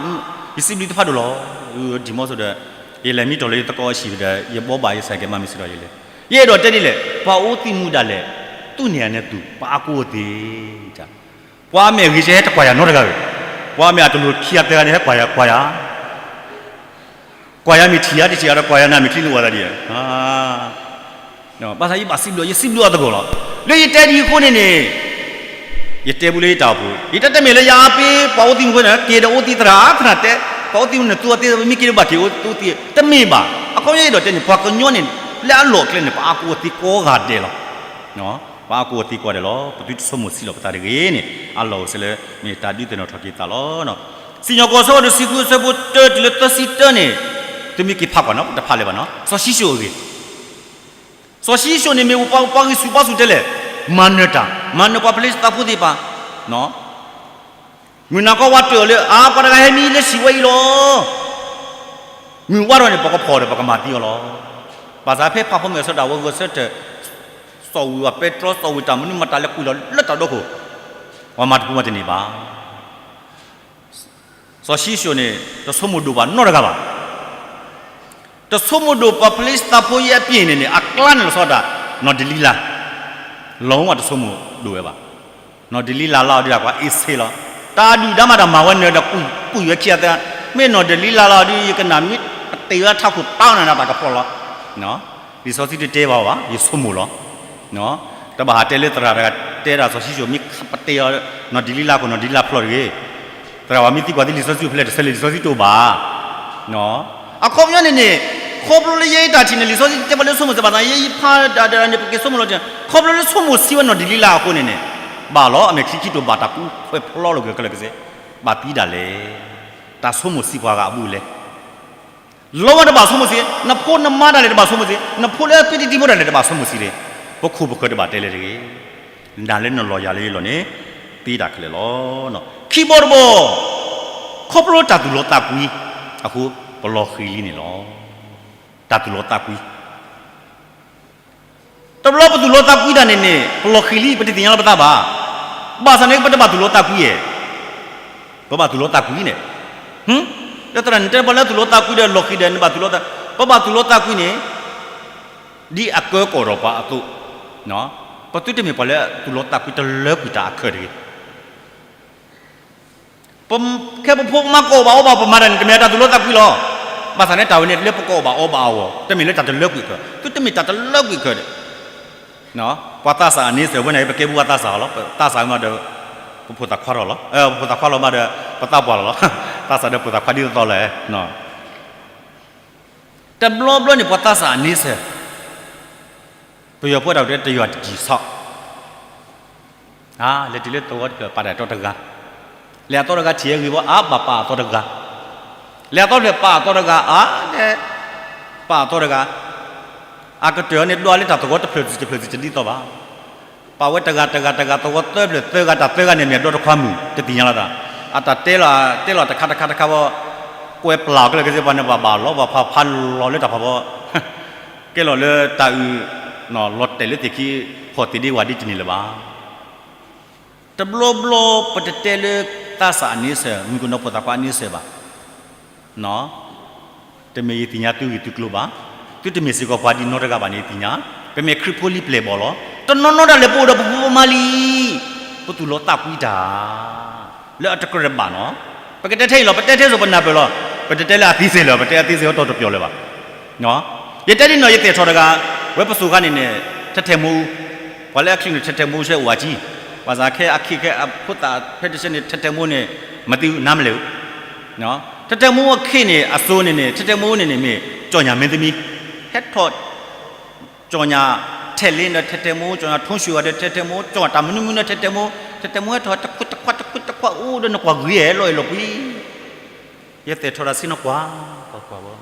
ယစံးဘျုးတဖးဒိၣ်လီၤ, ဒံၣ်မီစိၤဒီး, ယလဲၤမံတီၢ်လၢယသကိးအဟံၣ်ဒီး ယဘိးဘၣ်ယဆၢကဲၤမၤမုၢ်ဆ့ၣ်ဒီးယလဲၤ, ယအဲၣ်ဒိးတဲဒ်လဲၣ် ပှၤအိၣ်သံးမူဒၣ်လဲာ်, သူၣ်န့ၢ်ယၤန့ၣ်သူၣ် ပှၤအါကိးသ့ၣ် ပှၤအမဲာ်ဂ့ၤဆဲဟဲတကွၢ်ယၤနီတဂၤဧၢ, ပှၤအမဲာ်အတလိၤခံဂၤသၢဂၤန့ၣ် ဟဲကွၢ်ယၤကွၢ်ယၤ, ကွၢ်ယၤမ့ၢ်ထံၣ်ယၤတထံၣ်ယၤဒီး ကွၢ်ယၤနၤမ့ၢ်ချံန့ၣ်အိၣ်သးဒ်, ဘၣ်ဆၣ်ယဘၣ်စံးဘျုး ယစံးဘျုးအသကိးလီၤ, လၢယတဲဒ်အဃိန့ၣ်န့ၣ်, ယတဲဘူးလၢယတၢ်အိၣ်ဖှိၣ် ယတဲတမ့ၢ်လၢယအါပ့ၤ ပှၤအိၣ်သံးမူခိၣ်န့ၣ် က့ၤဒီးအိၣ်သံးသရၣ်သရၣ်တဲ ပှၤအိၣ်သံဝဲန့ၣ် သူအသ့ မ့ၢ်က့ၤလၢဘၣ်က့ၤအိၣ်သံ တမ့ၢ်ဘၣ်. အခီပညီယအဲၣ်ဒိးတဲန့ၣ် ပှၤကညီန့ၣ် လၢအလီၢ်အကျဲန့ၣ် ပှၤအါကိးအသံကိးဂၤဒဲးလီၤ. ပှၤအါကိးအသံကိးဂၤဒဲးလီၤ. ပသုတဆိကမိၣ်ဆံးလီၤပသးတဂ့ၤန့ၣ် အလီၢ်အိၣ်စ့ၢ်လၢ မ့ၢ်တၢ်ဒုးသ့ၣ်နီၣ်ထီၣ်က့ၤသးလီၤ. စံၣ်ညီၣ်ကွီၢ် အဆၢဒိၣ်တဆံဃု အဆၢဖိတၢတုၤလၢသၢဆံတၢန့ၣ် သုမ့ၢ်က့ၤဖးကွၢ်နီၤ တဖးလၢၤဘၣ်နီၤ စီၤၡံၣ်ၡိၣ်အဂ့ၢ် စီၤၡံၣ်ၡိၣ်န့ၣ်မ့ၢ်ပှၤဂံၢ်ဆူၣ်ဘါဆူၣ်တဲလဲၣ်, မၤနၢၤတၢ်, မၤနၢၤပှၤဖလ့ၡသးဖိသ့ၣ်တဖၣ်, မုၢ်နၤခီဝါတၢၢ်အီၤလၢ အါ ပှၤတဂၤဟဲမံလၢဟံၣ်ဝဲအံၤလီၤ. မုၢ်ဝါထီၣ်န့ၣ် ပကဖီၣ်ဒီးပကမၤသံအီၤလီၤ. ဘၣ်ဆၣ်ဖဲဖးဖီမုၢ်အဆၢတၢ်ဝဲဂဲၤဆၢထၢၣ် စီၣ်ဝံၤဝဲပဲတြီ စီၣ်ဝံၤတၢ်မနုၤမတၤလၢကွံာ်လီၤလၢတၢ်ဒီခိၣ်, ပှၤမၤတပူၤမၤတန့ၢ်ဘၣ်. စီၤၡံၣ်ၡိၣ်န့ၣ် တဆိကမိၣ်ဒိၣ်ဘၣ်နီတဂၤဘၣ်. တဆိကမိၣ်ဒိၣ်ပှၤဖလ့ၡသးဖိအံၤအပျ့ၤန့ၣ်န့ၣ် အကျါန့ၣ်လီၤဆီဒၣ်တၢ် နီၢ်ဒလံလါ လီၤဝဲတဆိကမိၣ်ဒိၣ်ဝဲဘၣ်. နီၢ်ဒလံလါလၢအီၤဒုးတၢ်ကွၢ်အ့ၣ်ဆ့လီၤ. တၢ်ဒုၣ်ဒါမးတၢ်မၤဝဲနၢၤဒီး ကွံာ်ဝဲခံဂၤသၢဂၤ, မ့ၢ်နီၢ်ဒလံလါလၢအီၤဒုး ယကနၣ်မ့ၢ်ပတ့ၢ်ဝဲထးခိၣ်တၢ်နၤနၤတၢ်ကဖျီလီၤ. လံာ်စီဆှံတတဲဘၣ်ဘၣ် ယဆိကမိၣ်လီၤ. တဘၣ်ဟးတဲလၢသရၣ်တဂၤတဲဒၣ်စီၤၡံၣ်ၡိၣ် မ့ၢ်ပတ့ၢ်အီၤ နီၢ်ဒလံလါခိၣ် နီၢ်ဒလံလါဖျီတဂ့ၤ. သရၣ်ဝဲမ့ၢ်သံကွၢ်သံလံာ်စီဆှံဖဲလဲၣ် တဆၢလံာ်စီဆှံတအိၣ်ဘၣ်. အခီပညီန့ၣ်န့ၣ် ခီဖျိလၢယဲအံၤတၢ်ထံၣ်န့ၣ် လံာ်စီဆှံတဲပှၤလၢဆိကမိၣ်စ့ၢ်ဘၣ်သး ယဲယဖးဒၣ်ဒၣ်န့ၣ် ပက့ၤဆိကမိၣ်လီၤတံၢ် ခီဖျိလၢဆိကမိၣ်ဆံးဝဲနီၢ်ဒလံလါအဃိန့ၣ်န့ၣ် ဘၣ်လီၤ အမဲာ်ချံခံတိာ်ဘၣ်တၢ်ကူခွဲးဖျီလိာ်က့ၤခဲလၢာ်ကစ့ၢ်, ဘၣ်သံဒၣ်လဲာ်. တၢ်ဆိကမိၣ်ဆံးပှၤဂၤအဘူးအလဲ လီၤဝဲတဘၣ်ဆိကမိၣ်ဆံး, နဖိနမါဒၣ်လဲာ်တဘၣ်ဆိကမိၣ်ဆံး, နဖိလၢအသွံၣ်တံၢ်ဖိဒၣ်လဲာ်တဘၣ်ဆိကမိၣ်ဆံးတဂ့ၤ. ပခိၣ်ပဃၢၤတဘၣ်တဲလဲၣ်တဂ့ၤ. နၤလၢနလီၤယၤလၢယလီၤန့ၣ် သ့တၢ်ခဲလၢာ်လီၤ. ခံဘီတဘီ ခီဖျိတၢ်သူၣ်လီၤသးကွံအဃိ ပလီၤဃံၤလံန့ၣ်လီၤ. တၢ်သူၣ်လီၤသးကွံ တဘျီပသူၣ်လီၤသးကွံတၢ်န့ၣ်န့ၣ် ပလီၤဃံၤလံ ပတသ့ၣ်ညါလီၤပသးဘၣ်. ဘၣ်ဆၣ်န့ၣ် ပတဘၣ်သူၣ်လီၤသးကွံဧါ. ပဘၣ်သူၣ်လီၤသးကွံန့ၣ် လၢသရၣ်န့ၣ် တဲပှၤလၢသူၣ်လီၤသးကွံဒီးလီၤဃံၤဒီး နဘၣ်သူၣ်လီၤသး, ပဘၣ်သူၣ်လီၤသးကွံန့ၣ် ဒ်အကၢကီၢ်ဒီးပှၤအသိး, ပသုတမ့ၢ်ပှၤလၢသူၣ်လီၤသးကွံတလၢကွံာ်တၢ်အခၢၣ်တဂ့ၤ. ပ ခဲပဖိပမါကအီၣ်ဘၣ်အီဘၣ် ပမၤတၢ်န့ၣ် တမ့ၢ်တၢ်သူၣ်လီၤသးကွံလီၤ. ဘၣ်ဆၣ်န့ၣ် တၢ်ဝဲန့ၣ်လၢပကအီၣ်ဘၣ်အီဘၣ်အဂီၢ် တမ့ၢ်လၢတၢ်တလၢကွံာ်အခၢၣ်, သုတမ့ၢ်တၢ်တလၢကွံာ်အခၢၣ်ဒီး ပှၤသးစၢ်အန့ဆၢၣ်ဝဲန့ၣ် ပကဲပူၤပှၤသးစၢ်အီၤလီၤ. ပသးစၢ်မးဒီး ပဖိသၣ်ခွါထီၣ်လီၤ, ပဖိသၣ်ခွါလီၤမးဒီး ပသးပှၢ်လီၤလီၤ. သးစၢ်ဒီးဖိသၣ်ခွါဒ်သိးသိးလဲၣ်. တဘျီဘျီန့ၣ် ပှၤသးစၢ်အန့ဆၢၣ် ပယီၤဖိတၢ်တဲ တယွၤတကံၢ်ဆီ, လဲၤတုၤလၢသဝီတဖျၢၣ် ပာ်တၢ်အသီတဂၤ, လဲၤအသီတဂၤ ထံၣ်အဂ့ၢ်ဘီ အါ ဘၣ်ပာ်အသီတဂၤ, လဲၤအသီတဖျၢၣ် ပာ်အသီတဂၤ အါ လဲၤ ပာ်အသီတဂၤ, အကတၢၢ်န့ၣ် ဒွးလၢတၢ်သဝီတဖျၢၣ်တဖျၢၣ်တဒ်သိးဘၣ်. ပာ်ဝဲတဂၤတဂၤတဂၤ သဝီသၢဖျၢၣ်သၢဂၤ တၢ်သၢဂၤန့ၣ် မ့ၢ်အဒီတခွါမုၣ် တသ့ၣ်ညါလီၤသး, အတၢ်တဲလီၤ တဲလီၤတခါတခါတခါဘီ ကွဲပျၢ်အီၤခဲလၢာ်ခဲဆ့ ပှၤန့ၣ် ပှၤဘၣ်လီၤ ပှၤဖးဖးလီၤလၢတၢ်ဖးဘီ ကဲလီၤလၢတၢ်အုၣ် လီၤတဲာ်လၢသ့ၣ်ခံ ဖီၣ်သ့ၣ်ဒ့ဝၣ်ဒ့တန့ၢ်လၢၤဘၣ်. တဘျီဘျီ ပတတဲလၢသးစၢ်အန့ဆၢၣ် မုၣ်ကနီၤဖိသၣ်ခွါအန့ဆၢၣ်ဘၣ်. တမ့ၢ်ယသ့ၣ်ညါသုဂ့ၢ်သုကျိၤဘၣ်, သုတမ့ၢ်စ့ၢ်ကီးပှၤဒ်နီတဂၤဘၣ်န့ၣ်ယသ့ၣ်ညါ, ပမ့ၢ်ခရံာ်ဖိလံပျဲၢ်ဘီၣ်လီၤ. တနီၤနီၤဒၣ်လဲာ်ပအိၣ်ဒီးပဖိပမါလံ ပသူၣ်လီၤသးကွံတၢ် လၢအတကြၢးတဘၣ်နီၤ. ပကတဲထဲအံၤလီၤ ပတဲထဲစိၤပနၢ်ပၢၢ်လီၤ. ပတတဲလၢအသံစ့ၢ်လၢၤ ပတဲအသံစ့ၢ်အတီၤတပျီၤလၢၤဘၣ်. ယတဲဒ်နီၤ ယသဲၣ်ထီၣ်တဂၤ ဝဲပစိၤခါန့ၣ်န့ၣ် ထဲထဲမူ, ပှၤလၢအချံန့ၣ် ထဲထဲမူဆဲအိၣ်ဝဲကံ, ဘၣ်ဆၣ်ခဲအခံခဲအဖိသၣ်ဖဲတဆဲန့ၣ် ထဲထဲမူန့ၣ် မၤသံနါမလဲၣ်. ထဲထဲမူအခ့န့ၣ် အစိၤန့ၣ်န့ၣ် ထဲထဲမူန့ၣ်န့ၣ်မ့ၢ် ကၠီၣ်ညၣ်မင်းသမီး, ဟဲထီၣ် ကၠီၣ်ညၣ်ထဲးလ့ဒီးထဲထဲမူ, ကၠီၣ်ညၣ်ထိၣ်ဆူၣ်ဝဲဒီးထဲထဲမူ, ကၠီၣ်တၢ်မနုၤမနုၤဒီးထဲထဲမူ, ထဲထဲမူဟဲထီၣ်တခွံတခွါတခွံတခွါအိၣ်ဒီးနကွၢ်ဂ့ၤလီၤအဲၣ်လီၤကွံ. ယသဲၣ်ထီၣ်တၢ်ဆ့ၣ်နီၤကွၢ်, ကွၢ်ကွၢ်ဝဲ,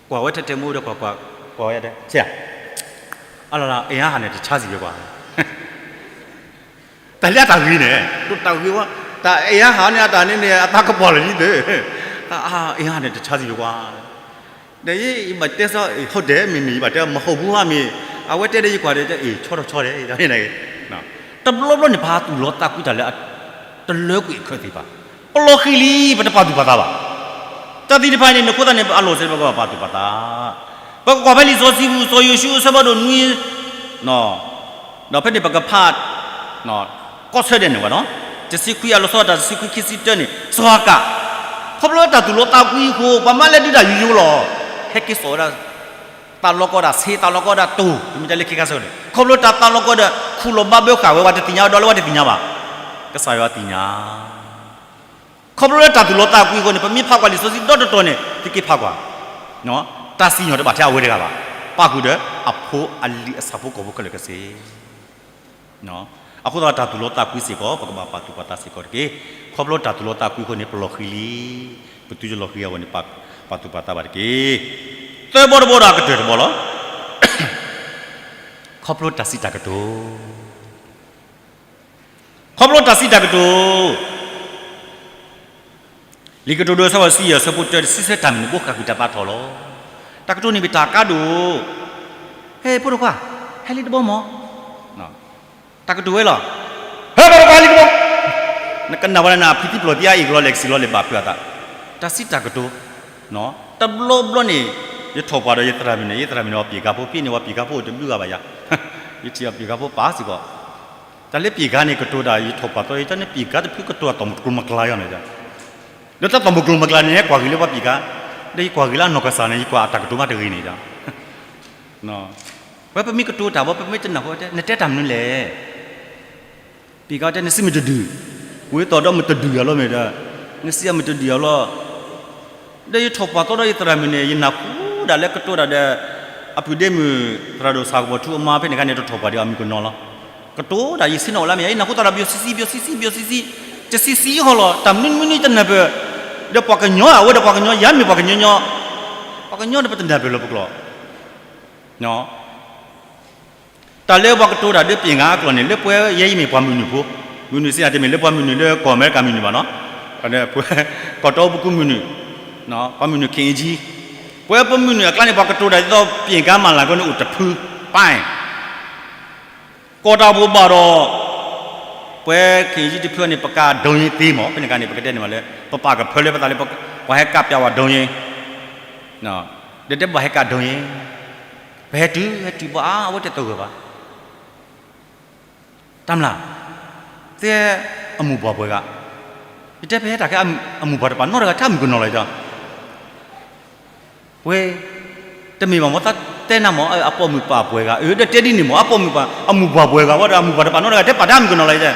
ကွၢ်ဝဲထဲထဲမူဒီးကွၢ်ကွၢ်, ကွၢ်ဝဲဒဲး, ဆ့, အလီၤလီၤ အင်အားဟန်နဲ့ တခြားစီပဲကွာ. တၢ်လၢအတၢ်ဂ့ၤန့ၣ်, တၢ်ဂ့ၤဝဲ, တၢ်အင်အားဟန်န့ၣ် အတၢ်န့ၣ်န့ၣ် အသးကပီၤလၢၤဒ်သိး, အင်အားဟန်နဲ့ တခြာ်စီပဲကွာ. ဒီးယဘၣ်တဲစီ ဟုတ်တယ် မ့မ့ၢ် ယဘၣ်တဲ မဟုတ်ဘူး မ့ၢ် အဝဲတဲဒီးယကွၢ်ဒီး အ့ၣ် ဆီထီၣ်ဆီဒီး တဘျီဘျီန့ၣ် ပှၤသူၣ်လီၤသးကွံတၢ်လၢ တလၢကွံာ်အခၢးသ့ၣ်တဖၣ်, ပလီၤဃံၤလံ ပတပာ်သူၣ်ပာ်သးဘၣ်. တၢ်သ့ၣ်တဖၣ်န့ၣ် နဃိသတးန့ၣ် အလီၢ်စ့ၢ် ပကပာ်သူၣ်ပာ်သး, ပကကွၢ်ဖဲလံာ်စီဆှံပူၤ စီၤယိၤၡူ အဆၢဖးဒိၣ်နွံ ဒီးဖဲန့ၣ်ပကဖး ကီၢ်ဆၢဒဲးန့ၣ်ဝဲနီၤ, တဆံခွံအလီၤဆီဒၣ်တၢ် တဆံခွံခံဆံတၢန့ၣ် စီၤဟၤကၣ်, ခီဖျိတၢ်သူၣ်လီၤသးကွံအဃိ ပှၤမါလဲၤဒုးတၢ်ယူယူလီၤ, ဟဲက့ၤစိာ်ဝဲဒၣ် သးလီကီဒၣ်ဆ့ သးလီကီဒၣ်တိၢ် ပမ့ၢ်တဲလၢခဲခါဆၢန့ၣ် ခီဖျိတၢ်သးလီကီဒၣ် ခူၣ်လီၤဘၣ်ဘၢဃာ်ဝဲ ပှၤတသ့ၣ်ညါဝဲဒီးလၢပှၤတသ့ၣ်ညါဘၣ်, ကစၢ်ယွၤသ့ၣ်ညါ. ခီဖျိလၢတၢ်သူၣ်လီၤသးကွံအဃိန့ၣ် ပမ့ၢ်ဖးကွၢ်လံာ်စီဆှံဒီတတီၤန့ၣ် သုက့ၤဖးကွၢ်, တၢ်စံၣ်ညီၣ်တဘၣ်ထဲအဝဲတဂၤဘၣ်, ပၣ်ဃုာ်ဒီးအဖိအလံၤအဆၣ်ဖိကီၢ်ဖိခဲလၢာ်ခဲဆ့. အဃိသတးတၢ်သူၣ်လီၤသးကွံစ့ၢ်ကီး ပကဘၣ်ပာ်သူၣ်ပာ်သးစ့ၢ်ကီးတက့ၢ်. ခီဖျိတၢ်သူၣ်လီၤသးကွံအဃိန့ၣ် ပလီၤဃံၤလံ, ပသုတလီၤဃံၤအဝဲန့ၣ် ပာ်သူၣ်ပာ်သးဘၣ်တက့ၢ်. သၢဘီတဘီဒီးအကတၢၢ်တဘီလီၤ. ခီဖျိတၢ်စံးတၢ်ကတိၤ ခီဖျိတၢ်စံးတၢ်ကတိၤ, လံာ်ကတိၤဒိ အဆၢဒိၣ်တဆံယဲၢ် အဆၢဖိတၢ တဆံဆၢတၢ်မနုၤ ဘိဃၣ်ဃုာ်တၢ်သးထီၣ်လီၤ. တၢ်ကတိၤန့ၣ်မ့ၢ်တၢ်ကါဒိၣ်, ဟဲဖိတခွါ, ဟဲလံတဘီမၢ်. တၢ်ကတိၤဝဲလီၤ. ဟဲဖိတခွါ ဟဲလံတဘီ, နကနၣ်ဝဲဒၣ်နဖံသံပျိၢ်သံအအ့ၣ်ကလီၤလဲၣ်ကစံၣ်လီၤလဲၣ်ဘၣ်ဖုးအသး, တၢ်စံးတၢ်ကတိၤ, တဘျီဘျီန့ၣ်, ယထီၣ်ပှၢ်ဒီးယသရၣ်မုၣ်န့ၣ် ယသရၣ်မုၣ်န့ၣ် ပှၤပျံၤကါဖိ ဖဲန့ၣ်ပှၤပျံၤကါဖိအိၣ်တဘျုးဂၤဘၣ်ယၤ, ယထံၣ်ပှၤပျံၤကါဖိပာ်စ့ၢ်ကီး တၢ်လၢပျံၤကါန့ၣ် ကတိၤတၢ်ယထီၣ်ပှၢ်သီ ယတၢ်န့ၣ်ပျံၤကါတဖုကတိၤတၢ်သီၣ်မုၢ်ကျိၤမုၢ်ကျါယၤန့ၣ်, လၢတၢ်သီၣ်မုၢ်ကျိၤမုၢ်ကျါန့ၣ် ဟဲကွၢ်ဂ့ၤလၢပှၤပျံၤကါ, ဒီးယကွၢ်ဂ့ၤလၢအနီၢ်ကစၢ်န့ၣ် ယကွၢ်အတၢ်ကတိၤမးတဂ့ၤန့ၣ်ဒီး, ဝဲပမ့ၢ်ကတိၤတၢ်ဘၣ် ပမ့ၢ်တနၢ်ဟူဝဲတဲ နတဲတၢ်မနုၤလဲၣ် ပျံၤကါတဲ နစံးမ့ၢ်တဒုး, ဝံၤသီၣ်ဒီးမ့ၢ်တဒုးယၤလီၤမ့ၢ်ဒီး, နစံးအမ့ၢ်တဒုးယၤလီၤ. ဒီးယထီၣ်ပှၢ်သီဒီးယသရၣ်မုၣ်န့ၣ် ယနၢ်ဟူဒၣ်လၢကတိၤတၢ်ဒီး အပုၢ်ဒ့မုၣ် သရၣ်ဒိၣ်ဆၣ်ကပီၤထူအမါဖဲန့ၣ်ခါန့ၣ် တထီၣ်ပှၢ်ဒီးအမုၣ်ကနီၤလီၤ. ကတိၤတၢ်ယဆ့ၣ်နီၤအိၣ်လၢမ့ၢ် ယနၢ်ဟူသးဒီး ဘျီဆံဆံ ဘျီဆံဆံ ဘျီဆံဆံ, တဆံဆံဃီလီၤ တၢ်မနုၤမနုၤတနၢ်ပၢၢ်, ဒီးပှၤကညီအဝဲဒီးပှၤကညီ ယၤမ့ၢ်ပှၤကညီညီ, ပှၤကညီဒီးပတနၢ်ပၢၢ်လၢပကျိာ် တၢ်လၢပှၤကတိၤတၢ်ဒီးပျံၤကါအကျိာ်န့ၣ် လၢပှၤယဲအံၤမ့ၢ်ပှၤမုၢ်နုာ်ဖိ, မုၢ်နုာ်စံးတၢ်တမ့ၢ်လၢပှၤမုၢ်နုာ်လၢကီၢ်အမဲရကၤမုၢ်နုာ်ဘၣ်နီၤ, ကီၢ်တီပူၤကမုၢ်နုာ်, ပှၤမုၢ်နုာ် ခ့ၣ်အ့ကၠံ, ပှၤပမုၢ်နုာ်အကျါန့ၣ် ပှၤကတိၤတၢ်ဒ်သိးပျံၤကါမၤလၤကီန့ၣ်အိၣ်တဖု, ပၢ် ကီၢ်တၢ်အိၣ်ဖှိၣ်ဘၣ်ဒီး ပှၤခ့ၣ်အ့ကၠံတဖုန့ၣ် ပကါဒိယ့သ့မး ဖဲန့ၣ်အခါန့ၣ် ပကတဲန့ၣ်မးလၢ ပပာ်ကဖၢလၢပသးလၢ ပှၤဟဲကးပျးဝဲဒိယ့, ဒီးတဲဘၣ်ဟဲကးဒိယ့, ပဟဲတုၤ ဟဲတုၤဘၣ်အါ အဝဲတသဂၢၢ်ဘၣ် တၢ်မျၢ်, တဲအမိၢ်ပှၢ်ပှဲၤဂၤ, ယတဲဖဲဟဲတၢ်ခဲအမိၢ်ပှၢ်တပာ်နီတဂၤ ထဲအမုၣ်ကနီၤလီၤယတဲ, ဝဲ, တမ့ၢ်ဘၣ်မ့ၢ်သးတဲနၤမ့ၢ် အပိာ်မုၣ်ပာ်ပှဲၤဂၤ, အၢ ဒီးတဲဒ်န့ၣ်မ့ၢ် အပိာ်မုၣ်ပာ် အမိၢ်ပှၢ်ပှဲၤဂၤဝဲဒီး အမိၢ်ပှၢ်တပာ်နီတဂၤ တဲပာ်ထဲအမုၣ်ကနီၤလီၤယတဲ,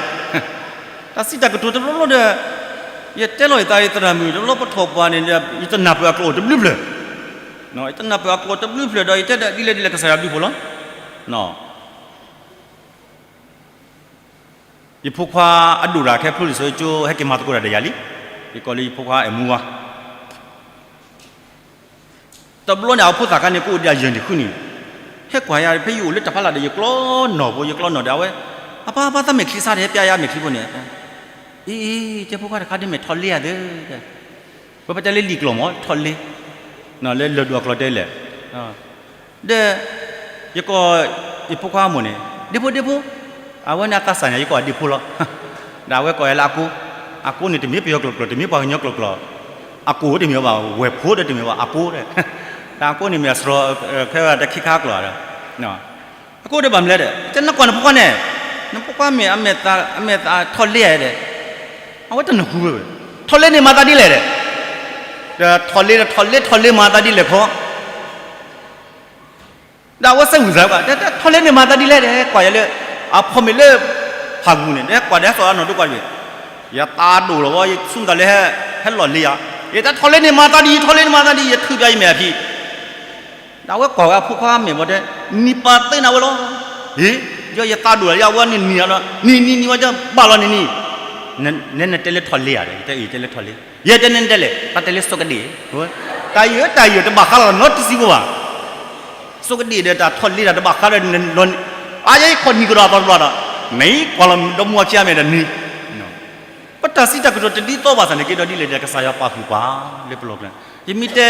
တၢ်စံးတၢ်ကတိၤတဘျီဘျီဒီး, ယတဲလီၤယသးယသရၣ်မုၣ် တဘျီပထီၣ်ပှၢ်န့ၣ်ဒီး ယတနၢ်ပၢၢ်အကျိာ်တဘျုးဖျၢၣ်, ယတနၢ်ပၢၢ်အကျိာ်တဘျုးဖျၢၣ်ဒီး ယတဲဒ်လဲၣ်ဒ်လဲၣ်ကစၢ်ယွၤဘျုးဖှိၣ်လီၤ. ယဖိခွါအဒိၣ်တၢ်ခဲဖျိလံာ်စီဆှံကၠိ ဟဲက့ၤမၤသကိးတၢ်ဒီးယၤလံ. ယကိးလၢယဖိခွါအဲၣ်မူဝါ, တဘျီန့ၣ် အဖိသၣ်ခါန့ၣ် ကအိၣ်ဒီးအယဲၢ်နံၣ်ဃုနံၣ်, ဟဲကွၢ်ယၤ ဖဲယအိၣ်လၢတၢ်ဖးလၢ်ဒီး ယကျီနီၣ်ဖိ ယကျီနီၣ်ဒီးအဝဲ, အပၢ် အပၢ် သးမဲာ်ချံစါဒီး ဟဲပျးယၤမဲာ်ချံဖိန့ၣ်, အံၤ အံၤ တဲဖိခွါတခါဒ်မဲာ် ထီၣ်လ့ဧါသၢ, ဝဲပတဲလၢလံာ်ကျိာ်မ့ၢ် ထီၣ်လ့, လၢလၢၢ်ဒိၣ်အကျိာ်တဲလဲၣ် ဒီး ယကိး ယဖိခွါအမိၢ်န့ၣ် ဒ့ဖိ ဒ့ဖိ, အဝဲန့ၣ်အသးစၢ်န့ၣ် ယကိးအဒ့ဖိလီၤ. ဒီးအဝဲကိးယၤလၢအကိ, အကိန့ၣ်တမ့ၢ်ပယီၤကျိာ်ကျိာ် တမ့ၢ်ပှၤကညီကျိာ်ကျိာ်, အကိတမ့ၢ်ဘၣ် ဝဲၢ်ဖိဒီးတမ့ၢ်ဘၣ် အကိဒီး, ဒီးအကိန့ၣ်မ့ၢ်အစှီၤ ခဲဝဲတခ့ခါကျိာ်ဒီး အကိဒီးဘၣ်မနုၤလဲၣ်ဒီး တဲနကွၢ်နဖိခွါန့ၣ်, နဖိခွါမ့ၢ်အမဲာ်သး အမဲာ်သးထီၣ်လ့ဧါဒီး, အဝဲတနၢ်ဟူဝဲ, ထီၣ်လ့န့ၣ်မၤသးဒ်လဲၣ်ဒီး, ဒီးထီၣ်လ့ဒီးထီၣ်လ့ ထီၣ်လ့မၤသးဒ်လဲၣ်ခီ ဒီးအဝဲစဲးဝံၤသးကွၢ် တဲထီၣ်လ့န့ၣ်မၤသးဒ်လဲၣ်ဒီး ကွၢ်ယၤလၢ အဖီမ့ၢ်လၢ ဖးဂူၤန့ၣ် ဒီးကွၢ်ဒီးဟဲစိာ်အနီၢ်ဒိကွၢ်တဘ့ၣ်, ယသးဒိၣ်လီၤဝဲ ယဆူၣ်မတၤလၢ ဟဲလီၢ်လ့ယၤ, ယတဲထီၣ်လ့န့ၣ်မၤသးဒ် ထီၣ်လ့န့ၣ်မၤသးဒ် ယထုးပျးယမဲာ်အဖံ ဒီးအဝဲကွၢ်ဝဲအဖိခွါမဲာ်ဘီတဲ, နံၤပာ်သ့နၤဝဲလီၤ. ဟ့ၣ်, ယယသးဒိၣ်လီၤ ယဝဲနံၤနံၤလီၤ, နံၤနံၤနံၤဝဲ ယဘၣ်လီၤနံၤနံၤ, နဲနတဲလၢထီၣ်လ့ဧါဒီး ယတဲအံၤတဲလၢထီၣ်လ့, ယဲတဲနဲနတဲလဲၣ် တၢ်တဲလၢစိကဒ့ၣ်, တၢ်ယၢၤတၢ်ယၢၤတဘၣ်ဃးလီၤနီတစံးဖိဘၣ်, စိကဒ့ၣ်ဒီးတၢ်ထီၣ်လ့တၢ်တဘၣ်ဃးဒီး, အါယဲခီၣ်နံၤကဒီးအသီတဘျီဒီး, မ့ၢ်ကွၢ်လီၤဒီမါအခံအမဲာ်ဒီးနံၤ ပတၢ်စံးတၢ်ကတိၤတဒ်သိးဘၣ်ဆၣ်န့ၣ်က့ၤဒီးဒ်လဲၣ်ဒီး ကစၢ်ယွၤပာ်ဃုာ်ပှၤလၢပလီၢ်ကျဲ, ယမ့ၢ်တဲ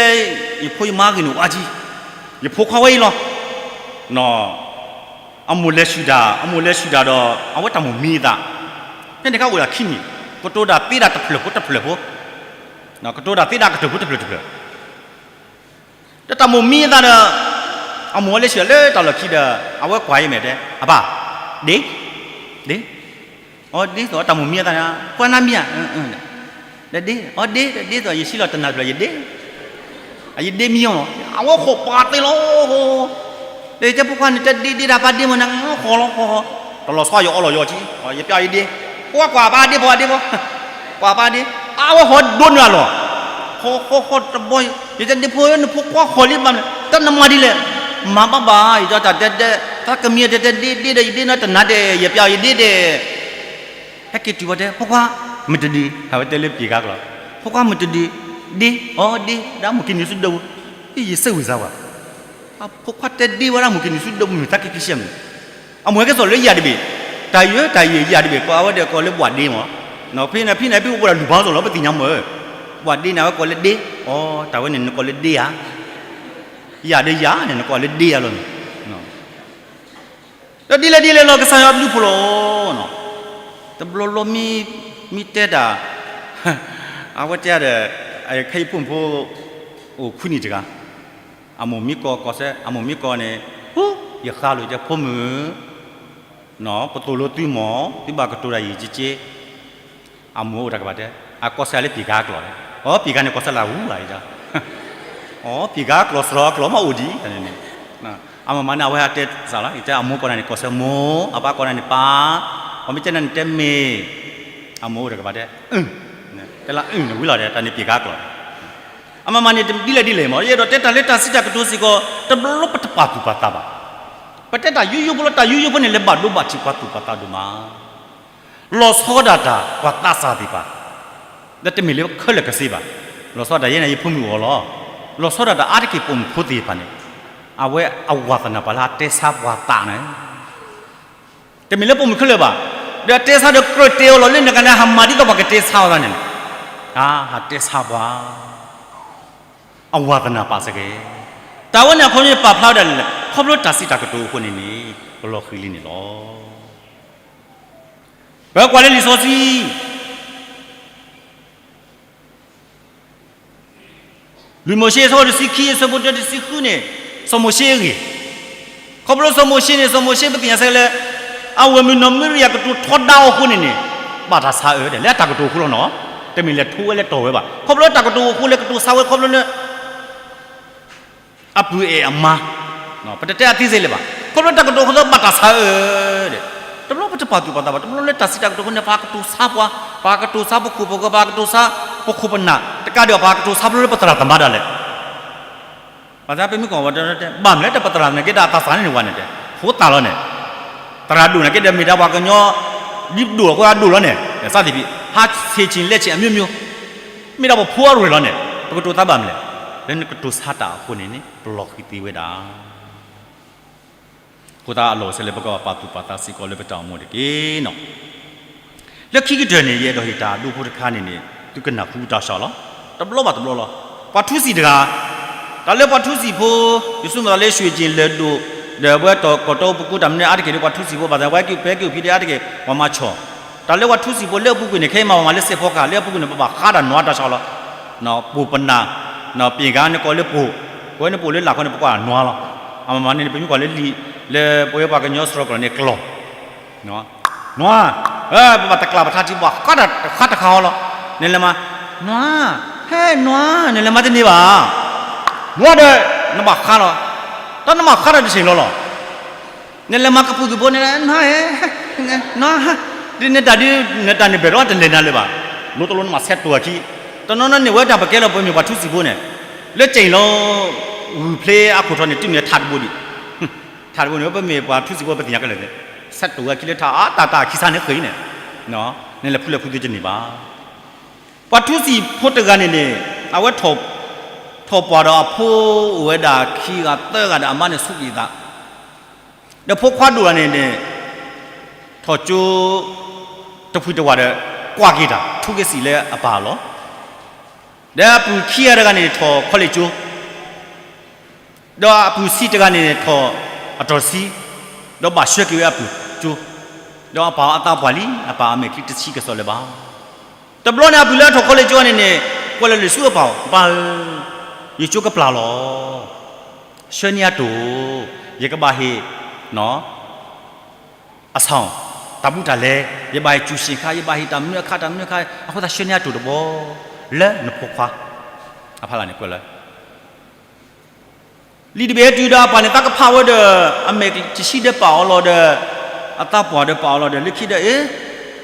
ယဖိယမါဂ့ၢ်န့ၣ်ဝဲကံ, ယဖိခွါဝဲအံၤလီၤ, အမိၢ်လဲၤဆူၣ်တၢ် အမိၢ်လဲၤဆူၣ်တၢ်ဒီး အဝဲတၢ်မိၣ်မံအသး, ဖဲန့ၣ်ခါအိၣ်ဒၣ်ခံနံၣ်, ကတိၤတၢ်သ့ဒၣ်တဖျၢၣ်ဖိတဖျၢၣ်ဖိ, ကတိၤတၢ်သ့ဒၣ်ကတၢၢ်ဖိတဖျၢၣ်တဖျၢၣ် ဒီးတၢ်မိၣ်မံအသးဒီး, အမိၢ်ဝဲလဲၤဆူၣ်လၢတၢ်လီၢ်ခံဒီး အဝဲကွၢ်ယမဲာ်တဲ, အပၢ်, ဒ့, ဒ့, အီဒ့သိးတၢ်မိၣ်မံအသးန့ၣ်, ကွၢ်နၤမံဧါ, ဒီးဒ့, အီဒ့, ဒ့သိးယဆံးလီၤတနၤတဖျၢၣ်ယဒ့, ယဒ့မံအီၤလီၤ, အဝဲဃီၣ်ပာ်သ့လီၤ, ဒီးယတဲဖိခွါန့ၣ် တဲဒ့ဒ့တၢ်ပၢ်ဒ့မ့ၢ်နၤဃီလီၤဃီ, တလီၤဆီယအီလီၤယအီကံ, ယပျးယဒ့, ဖိခွါကွၢ်ပၢ်ဒ့ ဖိခွါဒ့ဖိ, ကွၢ်ပၢ်ဒ့ အဝဲဟီၣ်ဒိၣ်နုာ်လီၤ, ဟီၣ်ဟီၣ်ဟီၣ်တဘီ, ယတဲဒ့ဖိဧၢ နဖိခွါဟီၣ်လံဘၣ်မနုၤ, တၢ်နမၤဒ်လဲၣ်, မၤဘၣ်ဘၣ်, ယတဲတၢ်တဲတဲ, သးကမံၤတဲတဲဒ့ဒ့ဒီး ယဒ့နီတနၤဒဲး, ယပျးယဒ့ဒဲး, ဟဲက့ၤတုၤဝဲတဲ ဖိခွါ, မုၢ်တဒု, အဝဲတဲလၢပျံၤကါကျိာ်, ဖိခွါမုၢ်တဒု, ဒ့, အီဒ့, ဒီးမိၢ်က့ၤနံၤဆူဒၢပူၤ, ယစဲးဝံၤစါဝဲ အဖိခွါတဲဒ့ဝဲဒၣ်မိၢ်က့ၤနံၤဆူဒၢပူၤမုၢ် သးက့ၤက့ၤဆံးမုၢ်, အမိၢ်ဟဲကဲသိးလၢယၤတဘ့ၣ်, တၢ်ယၢၤတၢ်ယၢၤယၤတဘ့ၣ် ကိးအဝဲဒီးကိးလၢဘှၣ်ဒ့မး, ဖဲန့ၣ်ဖဲန့ၣ် ဖဲအိၣ်ပှၤဒၣ်လူၢ်ဘါသိးလီၤ ပသ့ၣ်ညါမး, ဘှၣ်ဒ့န့ၣ် အဝဲကိးလၢဒ့, အီ တၢ်ဝဲန့ၣ် နကိးလၢဒ့ဧါ, ယၤဒီးယၤန့ၣ် နကိးလၢဒ့ဧါလီၤန့ၣ် ဒီးဒ်လဲၣ်ဒ်လဲၣ်လီၤ ကစၢ်ယွၤဘျုးဖှိၣ်လီၤ, တဘျီလီၤမ့ၢ်တဲတၢ်, အဝဲတဲဒီး, ခဲအံၤဖိမုၣ်ဖိ, အိၣ်ခွံနံၣ်တဂၤ, အမိၢ်မ့ၢ်ကိးကီၢ်စဲ အမိၢ်မ့ၢ်ကိးန့ၣ်, ဟူ, ယဃါလိာ်ကဲဖိမုၣ်, ပသိၣ်လိသုမီၢ် သုဘၣ်ကတိၤတၢ်ယံာ်ယံာ်ကဲ, အမိၢ်အိၣ်တၢ်ကဘၣ်တဲ, အကီၢ်စဲလၢပျံၤကါကျိာ်, အီ ပျံၤကါန့ၣ်ကီၢ်စဲလၢအူဘၣ်, အီ ပျံၤကါကျိာ်စရီအကျိာ်မ့ၢ်အိၣ်ဒံး, အမမၤန့ၣ် အဝဲဟးတဲစးလီၤ ယတဲအမိၢ်ကိးနၤန့ၣ်ကီၢ်စဲမိၢ်, အပၢ်ကိးနၤန့ၣ်ပၢ်, ပှၤမ့ၢ်တဲနၤန့ၣ်တဲမ့ၢ်, အမိၢ်အိၣ်တၢ်ကဘၣ်တဲ, တဲလၢအုၣ်န့ၣ်ဝံၤလီၤဒီး တၢ်န့ၣ်ပျံၤကါကျိာ်, အမမၤန့ၣ်ဒ်လဲၣ်ဒ်လဲၣ်မး ယအဲၣ်ဒိးတဲတၢ်လၢတၢ်စံးတၢ်ကတိၤစ့ၢ်ကီး တဘျီပတပာ်သူၣ်ပာ်သးဘၣ်, ပတဲတၢ်ယိယိဖိလီၤ တၢ်ယိယိဖိန့ၣ် လဲၤဘၣ်ဒိဘၣ်ထံးပှၤသူၣ်ပှၤသးဒိၣ်မး လီၤဆီဒၣ်တၢ်ပှၤသးစၢ်သ့ၣ်တဖၣ်, ဒီးတမ့ၢ်လၢခဲလၢာ်ကစ့ဘၣ်, လီၤဆီဒၣ်တၢ်ယဲန့ၣ် ယဖိမုၣ်အီၤလီၤ, လီၤဆီဒၣ်တၢ်အါတက့ၢ်ပိာ်မုၣ်ဖိသ့ၣ်တဖၣ်န့ၣ်, အဝဲအဝၤသနာ်ပှၤလၢအတဲဆါပှၤသးန့ၣ်, တမ့ၢ်လၢပိာ်မုၣ်ခဲလၢာ်ဘၣ်, ဒီးတဲဆါဒီးကြၢးတဲအီၤလီၤလၢနကန့ၣ် ဟးမၤဒ်သိးပှၤကတဲဆါအီၤသးန့ၣ်, ဟးတဲဆါပှၤ, အဝၤသနာ်ပာ်စ့ၢ်ကီး, တၢ်ဝဲန့ၣ်အခီပညီပာ်ဖျါဝဲဒၣ်လဲၣ်, ခီဖျိတၢ်စံးတၢ်ကတိၤအဃိန့ၣ်န့ၣ်, ကလီၤဃံၤလံန့ၣ်လီၤ. ပကွၢ်လၢလံာ်စီဆှံ လွံၢ်မိၤၡ့ အဆၢဖိတဆံခံ အဆၢဖိတဆံဃုန့ၣ်, စီၤမိၤၡ့အဂ့ၢ်, ခီဖျိစီၤမိၤၡ့န့ၣ် စီၤမိၤၡ့ပသ့ၣ်ညါစ့ၢ်ကီးလၢ အဝဲမုၢ်နီၢ်မံရယၤကတိၤထီဒါအီၤအဃိန့ၣ်န့ၣ်, ဘၣ်တၢ်ဆါအၢဒီး လၢအတၢ်ကတိၤအဃိလီၤနီၤ, တမ့ၢ်လဲၤထိဝဲလၢတီၢ်ဝဲဘၣ်, ခီဖျိတၢ်ကတိၤအဃိလၢကတိၤဆါဝဲခီဖျိလၢ အပုၢ်အဲၣ်အမါ, ပတတဲအသ့စ့ၢ်လဲၣ်ဘၣ်, ခီဖျိတၢ်ကတိၤအဃိသတးဘၣ်တၢ်ဆါအၢဒီး, တဘျီပတပာ်သူၣ်ပာ်သးဘၣ်, တဘျီလၢတၢ်စံးတၢ်ကတိၤအဃိန့ၣ် ပှၤကတိၤဆါပှၤ, ပှၤကတိၤဆါပခိၣ်ပဃၢၤ, ပှၤကတိၤဆါပခိၣ်ပနၢ်, တကးဒံးပှၤကတိၤဆါဖျိလၢပသရၣ်သမါဒၣ်လဲာ် ပသးပမ့ၢ်ကွၢ်ဝဲတဲ, ဘၣ်မနုၤလဲၣ် တပသရၣ်နာ်က့ဒီးအသးစၢ်န့ၣ်န့ၣ်ဝဲန့ၣ်တဲ, ဖိသၣ်လီၤန့ၣ်, သရၣ်ဒိၣ်နာ်က့ဒီးမ့ၢ်ဒၣ်ပှၤကညီ, ဒ်ဒိၣ်အဃိအဒိၣ်လီၤန့ၣ်, စးသ့ၣ်ဖံး, ဟးဆ့ၣ်ဆ့ၣ်လဲဆ့ၣ်အမျိုးမျိုး, မ့ၢ်ဒၣ်ပဖိအရ့ၣ်လီၤန့ၣ်, ပကတိၤသးဘၣ်မနုၤလဲၣ်, လၢနကတိၤဆါတၢ်အဃိန့ၣ်န့ၣ် ပလီၤဃံၤသ့ဝဲဒၣ် အဃိသတးအလီၢ်အိၣ်စ့ၢ်လၢပကဘၣ်ပာ်သူၣ်ပာ်သးစ့ၢ်ကီးလၢပတၢ်အိၣ်မူတက့ၢ်နီၤ. လၢခံကတၢၢ်န့ၣ် ယအဲၣ်ဒိးဟ့ၣ်တၢ်ဒိဖိတခါန့ၣ်န့ၣ် သုကနၢ်ဟူတၢ်စှၤလီၤ, တဘျီဘၣ်တဘျီလီၤ. ပှၤထူစံာ်တဂၤ, တၢ်လၢပှၤထူစံာ်ဖိ, ယဆိကမိၣ်သးလၢ ရွှေကျင် လဲၤဒိၣ်, ဒီးအဝဲတီၢ်ကီၢ်တီအိၣ်ပူၤကိးတၢ်မနုၤအါတက့ၢ်ဒီး ပှၤထူစံာ်ဖိဘၣ်သး ပှၤဟဲက့ၤဖဲက့ၤဖံးဒဲးအါတက့ၢ် ပှၤမၤဆီၣ်, တၢ်လၢပှၤထူစံာ်ဖိလၢအပူၤကွံာ်န့ၣ် ခဲအံၤမးပှၤမၤလၢစဲးဖီကဟၣ် လၢအပူၤကွံာ်န့ၣ် ပဘၣ်ဃးတၢ်နွါတၢ်စှၤလီၤ ပိာ်ပနၢ်, ပ့ၢ်ဂၤနကိးလၢပိာ်, ပဝဲနပိာ်လၢလာ်ခီန့ၣ် ပကိးနွါလီၤ. အမမၤန့ၣ်န့ၣ် ပမ့ၢ်ကွၢ်လၢလံာ်, လၢပဝဲပှၤကညီစရီကီၢ်န့ၣ်ကျီၢ်, နွါ, ပဘၣ်တကျးပထါထံ ပှၤဃးတခါဃီလီၤ. နလဲၤမၤ, နွါ, ဟဲနွါ, နလဲၤမၤတန့ၢ်ဘၣ်. နွါဒီး, နဘၣ်ဃးလီၤ. တၢ်နဘၣ်ဃးဒီးတဆ့ၣ်လီၤလီၤ. နလဲၤမၤကပူၤသုးဖိန့ၣ်, နွါဧၢ, နွါ, ဒ်နတၢ်ဒ်နတၢ်န့ၣ်ဘၣ်ဒီးတလဲၤနၤလၢၤဘၣ်. လိၤတလိၤနဘၣ်ဆဲးတိာ်အခံ, တနီၤနီၤန့ၣ်ဝဲတၢ်ပကဲလီၤပမ့ၢ်ပှၤထူစံာ်ဖိန့ၣ်, လၢကၠ့ၣ်လီၤ, ဂုၢ်ဖျ့အခိၣ်ထီၣ်န့ၣ် တုၤမ့ၢ်ထးတဘိဒံး ထးတဘိန့ၣ် ပမ့ၢ်ပှၤထူစံာ်ဖိပသ့ၣ်ညါခဲလၢာ်, ဆဲးတိာ်ဝဲခံလၢထးအါတၢ်တၢ်ခံဆါန့ၣ်ဃ့န့ၣ်, နလဲၤဖုလဲၤဖုသုတန့ၢ်ဘၣ်. ပှၤထူစံာ်ဖိတဂၤန့ၣ်န့ၣ်, အဝဲ, ထီၣ်ပှၢ်ဒီးအဖိအိၣ်ဝဲဒၣ်ခံဂၤသၢဂၤဒီးအမါန့ၣ်ဆူးကံၢ်သး, ဒီးဖိခွါဒိၣ်တဂၤန့ၣ်န့ၣ်, ထီၣ်ကၠိ, တဖှံတဝၣ်ဒီး, ကွၢ်က့ၤတၢ် ထူက့ၤစံာ်လၢအပၢ်အလီၢ်, ဒီးအပုၢ်ခံဂၤတဂၤန့ၣ်န့ၣ်ထီၣ်ခီလ့ၣ်ကၠိ ဒီးအပုၢ်ဆံးတဂၤန့ၣ်န့ၣ်ထီၣ်အတီၢ်ဆံ, ဒီးဘၣ်ဆှၢက့ၤဝဲအပုၢ်ကၠိ, ဒီးအပၢ်အသးပှၢ်လံ, အပၢ်အမဲာ်ချံတဆံကစီၣ်လၢၤဘၣ်. တဘျီန့ၣ် အပုၢ်လၢအထီၣ်ခီလ့ၣ်ကၠိန့ၣ်န့ၣ်, ကွဲးလီၤလၢဆူအပၢ်, ပၢ်ဧၢ, ယကၠိကပျၢ်လီၤ, ဆှၢန့ၢ်အတိၢ်, ယကဘၣ်ဟ့ၣ်, အဆၣ်, တၢ်ဘူးတၢ်လဲ, ယဘၣ်ဟ့ၣ်ကူၣ်စ့ၣ်ခါ, ယဘၣ်ဟ့ၣ်တၢ်မနုၤအခါတၢ်မနုၤအခါ, အဃိသတးဆှၢန့ၢ်အတိၢ်တဘျီ, လၢနဖိခွါ, အဖီလာ်န့ၣ်ကွဲးလီၤ လံာ်တဘ့ၣ်ဟဲတုၤဒီးအပၢ်န့ၣ်သးကဖးဝဲဒီး, အမဲာ်တဆံဒီးပာ်အီၤလီၤဒီး, အသးပှၢ်ဒီးပာ်အီၤလီၤဒီး လၢခံဒီးအ့ၣ်,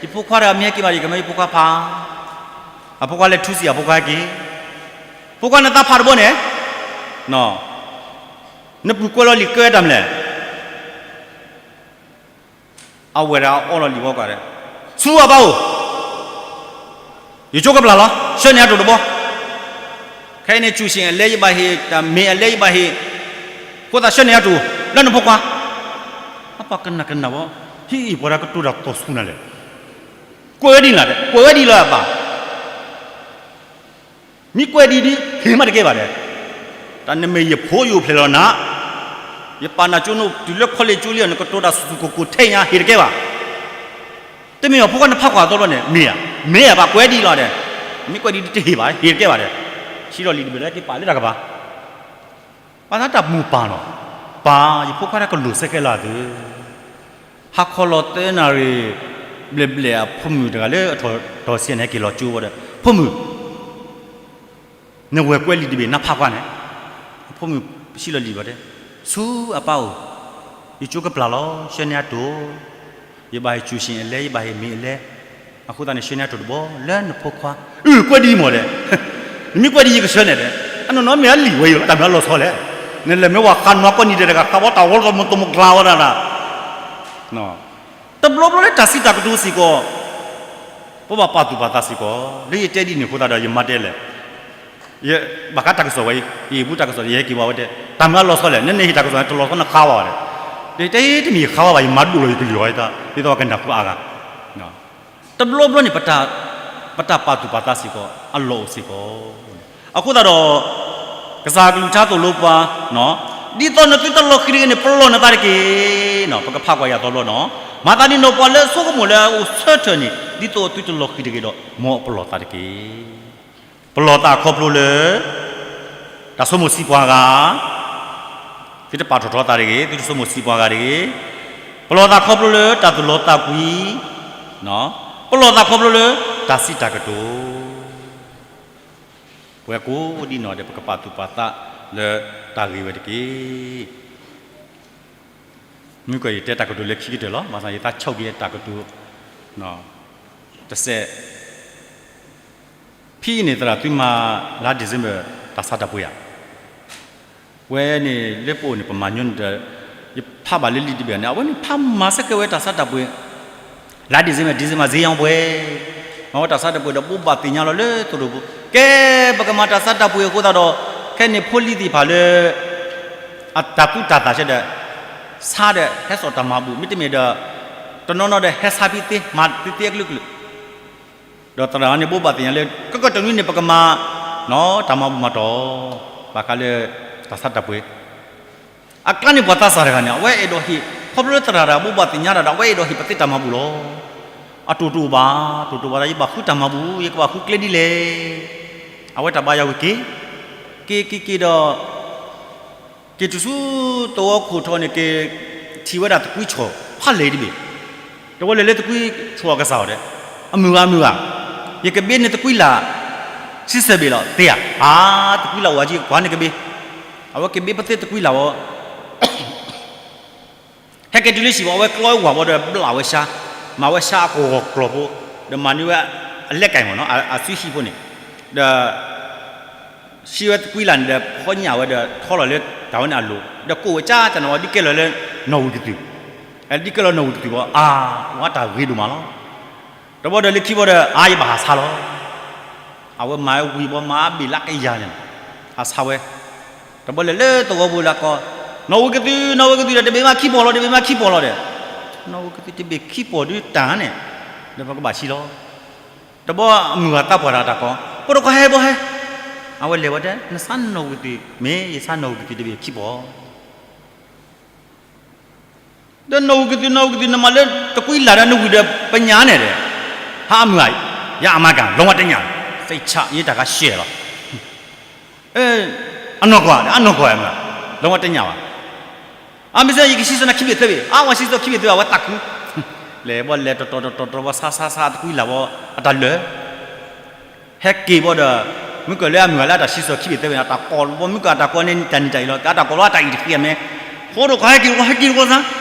ယဖိခွါဒီးမ့ၢ်ဟဲက့ၤဘၣ် ယကမၢယဖိခွါဖး, အဖိခွါလဲၤထူစံးအဖိခွါဟဲက့ၤ, ဖိခွါနသးဖးတဘိန့ၣ်, နပုၢ်ကွဲးလီၤလံာ်ကဲတၢ်မနုၤလဲၣ်. အဝဲဒၣ်အီလီၤလံာ်ဝီကွၢ်ဒီး, ဆူအပၢ်အိၣ်, ယကၠိကပျၢ်လီၤ ဆှၢန့ၢ်အတိၢ်တဘီ, ခဲအံၤန့ၣ် စူၣ်ဆ့ၣ်အလဲယဘၣ်ဟ့ၣ်, တၢ်မ့ၢ်အလဲယဘၣ်ဟ့ၣ်, ဃိသးဆှၢန့ၢ်အတိၢ် လၢနဖိခွါ. အပၢ်ကနၣ်ကနၣ်ဝဲ, ဟံၣ်အံၤပှၤဒၣ်ကတိၤတၢ်သီၣ်ဆူနၤလဲၣ်, ကွဲးဝဲဒ်လဲၣ်, ကွဲးဝဲဒ်လၢအပၢ် မ့ၢ်ကွဲးဒ်ဒ် ဟ့ၣ်မးတကဲဘၣ်ဒီး, တၢ်နမ့ၢ်ယဖိယအိၣ်ဖျဲၣ်လီၤနၤ, ယပာ်နၤကၠိနအိၣ်တုၤလၢခီလ့ၣ်ကၠိလံ နကတိၤတၢ်စူၣ်စူၣ်ကိၢ်ကိၢ်ထဲညါ ဟ့ၣ်တကဲဘၣ်. တမ့ၢ်အီၤဖိခွါနဖးကွၢ်အသီဘျီန့ၣ် မ့ၢ်ဧါ, မ့ၢ်ဧါ ပှၤကွဲးဒ်လီၤဒီး, မ့ၢ်ကွဲးဒ်ဒ်တဟ့ၣ်ဘၣ် ဟ့ၣ်တကဲဘၣ်ဒီး, ထံၣ်လီၤလံာ်တဘ့ၣ်လၢက့ၤပာ်လၢတၢ်ကပၤ ပှၤသးတၢ်မိၢ်ပၢ်နီၤ, ပၢ်ယဖိခွါတၢ်ကလိာ်စဲကဲလၢအသု, ဟါခီလီၤသၢနၣ်ရံၣ်, ဘျဲၣ်ဘျဲၣ်အဖိမုၣ်တဂၤလၢအထီၣ်စီၤန့ၣ်ဟဲက့ၤလီၤကၠိဝဲဒီး, ဖိမုၣ်, နဝဲၢ်ကွဲးလံာ်တဘ့ၣ်နဖးကွၢ်န့ၣ်, အဖိမုၣ်ဆံးလီၤလံာ်ဘၣ်တဲ, ဆူအပၢ်အိၣ်, ယကၠိကပျၢ်လီၤ ဆှၢန့ၢ်အတိၢ်, ယဘၣ်ဟ့ၣ်စူၣ်ဆ့ၣ်အလဲ ယဘၣ်ဟ့ၣ်မ့ၢ်အလဲ, အဃိသတးန့ၣ် ဆှၢန့ၢ်အတိၢ်တဘီလၢနဖိခွါ, အုၣ်ကွဲးဒ်အံၤမ့ၢ်ဒီး, နမ့ၢ်ကွဲးဒ်အံၤယကဆှၢန့ၢ်ဒီး, အနီၢ်နီၢ်မ့ၢ်အလံာ်ဝဲအံၤလီၤ တၢ်မ့ၢ်အလီၤဆီလဲၣ်, နလဲၤမ့ၢ်ဝဲဃးနွါကီၢ်နံၤဒဲးတဂၤ ဃးဘီတၢ်ဝီလီၤတမုၢ်ကျါဝဲဒၣ်, တဘျီဘျီလၢတၢ်စံးတၢ်ကတိၤစ့ၢ်ကီး, ပဘၣ်ပာ်သူၣ်ပာ်သးစ့ၢ်ကီး, လၢယတဲဒ်န့ၣ်အဃိသတးဒီး ယမၤတဲလဲၣ်, ယဘၣ်ဃးတၢ်ကစီၣ်ဝဲအံၤ, ယဟ့ၣ်ဘူးတၢ်ကစီၣ် ယဟဲက့ၤဝဲဝဲတဲ, တၢ်မ့ၢ်အလီၤဆီလဲၣ်, နန့ၣ်ဟ့ၣ်တၢ်ကစီၣ်န့ၣ် တလီၤဆီနဃါဝဲဒၣ်, ဒီးတဲတမ့ၢ်ယဃါဝဲဘၣ် ယမၤဒိၣ်လီၤယကလုၢ်အီၤ, ဒ်သိးကနၢ်ဟူအါဂၤ တဘျီဘျီန့ၣ် ပတၢ်ပာ်သူၣ်ပာ်သးစ့ၢ်ကီး အလီၢ်အိၣ်စ့ၢ်ကီး, အဃိသတးဒီး, ကစၢ်ကလုၢ်ကထါသိၣ်လိပှၤ, ဒ်သိးနသုတလီၤဃံၤတဂ့ၤန့ၣ် ပလီၢ်နသးတက့ၢ်, ပကဖးကွၢ်ယၤသီဘျီနီၤ, မၤသးဒ်န့ၣ်ဒီးပှၤလၢဆိကမိၣ်လၢအအိၣ်ဆၢထၢၣ်န့ၣ် ဒ်သိးအသုတလီၤဃံၤတဂ့ၤဒီး မ်အပလီၢ်သးတက့ၢ်. ပလီၢ်သးခီဖျိလၢ တၢ်ဆိကမိၣ်ဆံးပှၤဂၤ, သုတပာ်ထီၣ်ထီသးတဂ့ၤ, သုတဆိကမိၣ်ဆံးပှၤဂၤတဂ့ၤ, ပလီၢ်သးခီဖျိလၢတၢ်သူၣ်လီသးကွံ, ပလီၢ်သးခီဖျိလၢတၢ်စံးတၢ်ကတိၤ, ပဝဲကိးဒံနီၢ်ဒီး ပကပာ်သူၣ်ပာ်သးလၢတၢ်ဂ့ၢ်ဝဲတက့ၢ်. မ့ၢ်ကွၢ်ယတဲတၢ်ကတိၤလၢခံကတၢၢ်လီၤ, ဘၣ်ဆၣ်ယသးဆိက့ၤတၢ်ကတိၤ တစဲး, ဖဲအံၤန့ၣ် သရၣ်သုမၤလါ December တၢ်ဆါတၢ်ပှ့ၤဧါ, ဝဲန့ၣ်လၢပအိၣ်န့ၣ် ပမၤညီနုၢ်ဒီး, ယဖးဘၣ်လၢလံာ်တဘ့ၣ်န့ၣ် အဝဲန့ၣ်ဖးမၤဆၢကဲဝဲတၢ်ဆါတၢ်ပှ့ၤ, လါ December, December ဈေးရောင်းပွဲ, မၤဝဲတၢ်ဆါတၢ်ပှ့ၤဒီး ဘိးဘၣ်သ့ၣ်ညါလီၤလၢသိၣ်လိပူၤ, ကဲ, ပကမၤတၢ်ဆါတၢ်ပှ့ၤအဃိသတးဒီး, ခဲန့ၣ်ဖိလံၤသ့ၣ်တဖၣ်လၢ အတၢ်သူတၢ်သၣ်ဆၢဒီး, ဆါဒီးဟဲစိာ်တၢ်မၤဘူၣ် မ့တမ့ၢ်ဒီး, တနီၤနီၤဒီးဟဲဆါဖဲသ့ မၤသ့သ့အကလုာ်ကလုာ်, ဒီးသရၣ်န့ၣ်ဘိးဘၣ်သ့ၣ်ညါလၢ ကကတနွံန့ၣ် ပကမၤ တၢ်မၤဘူၣ်မၤတီၢ်, ဘၣ်ဃးလၢ တၢ်ဆါတၢ်ပှ့ၤ အကျါန့ၣ်ပှၤသးစၢ်တဂၤန့ၣ် အဝဲအဲၣ်ဒိးဟ့ၣ် ခီဖျိလၢသရၣ်တဂၤ ဘိးဘၣ်သ့ၣ်ညါတၢ်ဒီး အဝဲအဲၣ်ဒိးဟ့ၣ်ပသ့တၢ်မၤဘူၣ်လီၤ. အတိၢ်တအိၣ်ဘၣ်, တိၢ်တအိၣ်ဘၣ်ဒီး ယဘၣ်ဃုတၢ်မၤဘူၣ် ယကဘၣ်ဃုကျဲဒ်လဲၣ်. အဝဲတၢ်ဘါယွၤဝံၤက့ၤ, က့ၤက့ၤက့ၤဒီး က့ၤတုၤဆူသဝီခိၣ်ထီန့ၣ် က့ၤထံၣ်ဝဲဒၣ်သကွံဆီၣ်ဖးလဲၢ်တဘ့ၣ်, တဝဲလဲၤလၢသကွံဆီၣ်အကစၢ်အီၤဒီး, အမုၢ်ဂၤ အမုၢ်ဂၤ, ယကဘ့ၣ်န့ၣ်သကွံလၢ် ဆံဆၢဘ့ၣ်လီၤ သ့ဧါ. အါ, သကွံလၢ်ဝဲကကွၢ်န့ၣ်ကဘ့ၣ်, အဝဲကဘ့ၣ်ပသ့သကွံလၢ်ဝဲ ဟဲက့ၤတုၤလၢဟံၣ်ဘၣ် အဝဲကျီဝဲဝၣ်ဘီဒီးဘျးဝဲဆါ, မၤဝဲဆါအကဝီၤကျီၢ်ဖိ, ဒီးမၤန့ၢ်ဝဲအလဲကၣ်မ့ၢ်နီၤ အစုဟံၣ်ဖိန့ၣ်, ဒီး ဟံးဝဲသကွံလၢ်န့ၣ်ဒီး ဖီညၣ်ဝဲဒီး ထီလီၤလၢတၢ်ဝဲန့ၣ်အလိၤ ဒီးကိးဝဲကၠၢ်ကၠၢ်န့ၣ်ဝဲ ဒ်ကဲလီၤလၢ နီၣ်ဝံၤကသုၣ်, ဒ်ကဲလီၤနီၣ်ဝံၤကသုၣ်ဘၣ် အါ, ဝဲတၢ်ဂ့ၤဒိၣ်မးလီၤ. တဘျီဒီးလၢခံဘီဒီး အါ ယဘၣ်ဟးဆါလီၤ. အဝဲမၤဝဲဝံၤဘီ မၤအါဘ့ၣ်လၢကယၤန့ၣ်, ဟးဆါဝဲ, တဘျီလဲၤလၢသဝီဖိလၢကီ, နီၣ်ဝံၤကသုၣ် နီၣ်ဝံၤကသုၣ်ဒီး တဘ့ၣ်မးခံပီၤလီၤ တဘ့ၣ်မးခံပီၤလီၤဒီး, နီၣ်ဝံၤကသုၣ်တဘ့ၣ်ခံပီၤဒုးတၢ်န့ၣ်, ဒီးပကဘၣ်ဆံလီၤ. တဘျီအမုၢ်ဂၤသးပှၢ်တၢ်တၢ်ကီ, ဖိတခွါဟဲဘီဟဲ, အဝဲလဲၤဝဲဒၣ် နဆါနီၣ်ဝံၤကသုၣ် မ့ၢ်ယဆါနီၣ်ဝံၤကသုၣ်တဘ့ၣ်ခံပီၤ ဒီးနီၣ်ဝံၤကသုၣ် နီၣ်ဝံၤကသုၣ် နမၤလၢတကွံလၢ်ဒီးနဝံၤဒီးပညၣ်န့ၣ်ဒီး, ဟးအမုၢ်ဧါ, ယအမါကၤ လီၤဝဲတညၣ်, သ့ၣ်ဆးယတၢ်ကါရှဲလီၤ. အနီၢ်ကီၢ် အနီၢ်ကီၢ်မုၢ်, လီၤဝဲတညၣ်ဘၣ်. အမ့ၢ်စ့ၢ် ယကဆံးစီနၤခံဘ့ၣ်သၢဘ့ၣ်, အဝဲဆံးစီခံဘ့ၣ်သၢဘ့ၣ် အဝဲသးခု, လဲၤဘီလဲၤတတီၤတတီၤတတီၤဘီ ဆါဆါဆါတကွံလၢ်ဘီ အတၢ်လၢာ် ဟဲက့ၤဘီဒီး, မုၢ်ကၢၢ်လၢအမုၢ်ဂၤလၢအတၢ်ဆံးစီခံဘ့ၣ်သၢဘ့ၣ်န့ၣ် အတၢ်ကိးဘီ မုၢ်ကၢၢ်အတၢ်ကိးန့ၣ် တၢ်နံၤတၢ်အံၤလီၤ အတၢ်ကိးလီၤအတၢ်အံၤတဃံအမဲ, ဖိတခွါဟဲက့ၤတခီ ဟဲက့ၤတခီသး, နလီၤဒၣ်,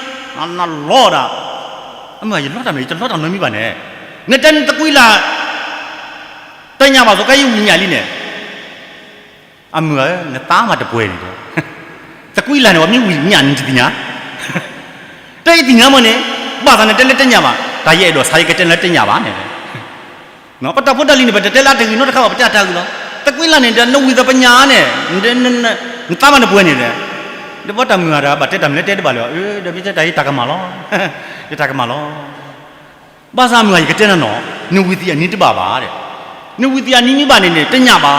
အမုၢ်ဂၤ ယလီၤတၢ်မနုၤ ယတလီၤတၢ်မနုၤမံၤဘၣ်န့ၣ်, နတဲနတကွံလၢ် တညၣ်ဘၣ်သိးကါယဝံၣ်ညၣ်လံန့ၣ်, အမုၢ်ဧၢ, နသးမၤတပှဲၤန့ၣ်, သကွံာ်လၢ်န့ၣ် ပှၤမ့ၢ်ဝံၣ်ညၣ်န့ၣ်တသ့ၣ်ညါ, တအံၤသ့ၣ်ညါမ့ၢ်န့ၣ်, ဘၣ်သးနတဲလၢတညၣ်ဘၣ်, တၢ်ယအဲၣ်ဒိးဆါယကတဲလၢတညၣ်ဘၣ်န့ၣ်, ပတၢ်ဖိတၢ်လံၤန့ၣ် ပတတဲလၢအတဂ့ၤနီတခါဘၣ် ပတဲအတၢ်ဂ့ၤလီၤ. သကွံာ်လၢ်န့ၣ်ဒီး နဝံၣ်သးပညၣ်န့ၣ်, နသးမၤတပှဲၤန့ၣ်ဒီး, ဒီးပှၤတၢ်မုၢ်ဂၤတဂၤဘၣ်တဲတၢ်မနုၤလဲၣ်တဲတဘၣ်လၢၤ, ဒီးမ့ၢ်တဲတၢ်ယတၢ်ကမၣ်လီၤ, ယတၢ်ကမၣ်လီၤ. ဘၣ်ဆၣ်မုၢ်ဂၤယကတဲနၤနီၤ, နဝံၣ်သံအနံၤတဘၣ်ဘၣ်ဒီး, နဝံၣ်သံအနံၤမ့ၢ်ဘၣ်န့ၣ်န့ၣ် တညၣ်ဘၣ်.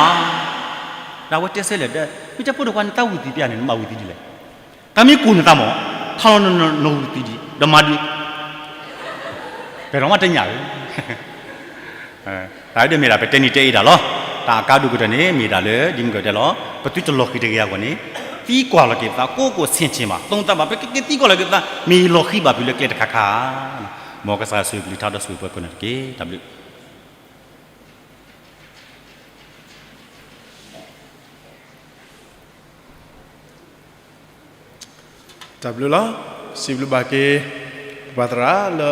ဒီးအဝဲတဲဆၢလဲၣ်ဒီး, မ့ၢ်တဲဖိဒိၣ်ခွါ နသးဝံၣ်သံပျၢ်န့ၣ် နဘၣ်ဝံၣ်သံဒ်လဲၣ်. တၢ်မ့ၢ်ကိၢ်နသးမး, ခီလီၤနဝံၣ်သံဒံး ဒီးမၤဒံး, ပလီၤမးတညၣ်ဧၢ တၢ်ဒ်မ့ၢ်ဒၣ်ပတဲနံၤတဲအ့ၣ်တၢ်လီၤ. တၢ်အကါဒိၣ်ကတၢၢ်န့ၣ် မ့ၢ်ဒၣ်လၢ ဒ်မုၢ်ကတဲလီၤ, ပသုတလီၤဃံၤတဂ့ၤအဂီၢ်န့ၣ်, သံကွၢ်လီၤက့ၤပသး ကိးကိးဆ့ၣ်ဆ့ၣ်ဘၣ်, သိသးဘၣ် ပကက့ၤသံကွၢ်လီၤက့ၤပသး မ့ၢ်ယလီၤဃံၤဘၣ်ဖုးလၢကျဲတခါခါ. မ်ကစၢ်ယွၤဆိၣ်ဂ့ၤကလုၢ်ကထါဒီးဆိၣ်ဂ့ၤပှၤကိးဂၤဒဲးတက့ၢ်. တၢ်ဘျုး တၢ်ဘျုးလီၤ. စံးဘျုးဘၣ်က့ၤ ပၢ်သရၣ်လၢ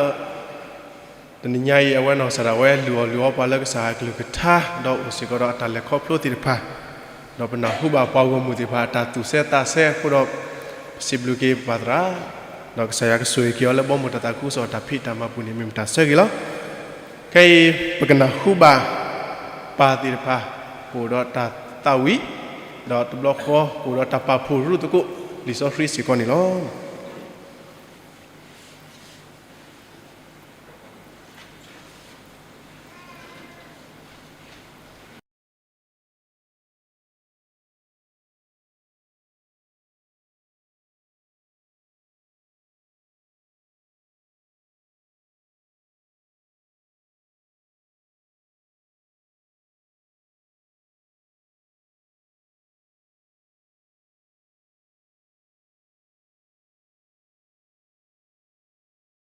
တနံၤညါအံၤ အဝဲနီၢ်ကစၢ်ဒၣ်ဝဲ လုၢ်အီၣ်လုၢ်အီပှၤလၢကစၢ်အကလုၢ်ကထါ ဒီးအိၣ်စ့ၢ်ကီးဒီးအတၢ်လဲၤခီဖျိသ့ၣ်တဖၣ်, ဒီးပနၢ်ဟူဘၣ်ပှၤဂီၢ်မုၢ်သ့ၣ်တဖၣ် အတၢ်သူၣ်ဆဲးသးဆဲးအဃိဒီး ပစံးဘျုးက့ၤပၢ်သရၣ်, ဒီးကစၢ်ယွၤကဆိၣ်ဂ့ၤက့ၤအီၤလၢဘီမုၢ်တၢ်သးခုကစီၣ်အတၢ်ဖံးတၢ်မၤပူၤန့ၣ် မ့ၢ်မတၤဆၢဂ့ၤလီၤ. ခဲအံၤ ပကနၢ်ဟူဘၣ် ပၢ်သ့ၣ်တဖၣ် ကအိၣ်ဒီးတၢ်သးဝံၣ်, ဒီးတဘျီဃီကအိၣ်ဒီးတၢ်ပာ်ဖှိၣ်ရူၢ်သကိး လံာ်စီဆှံ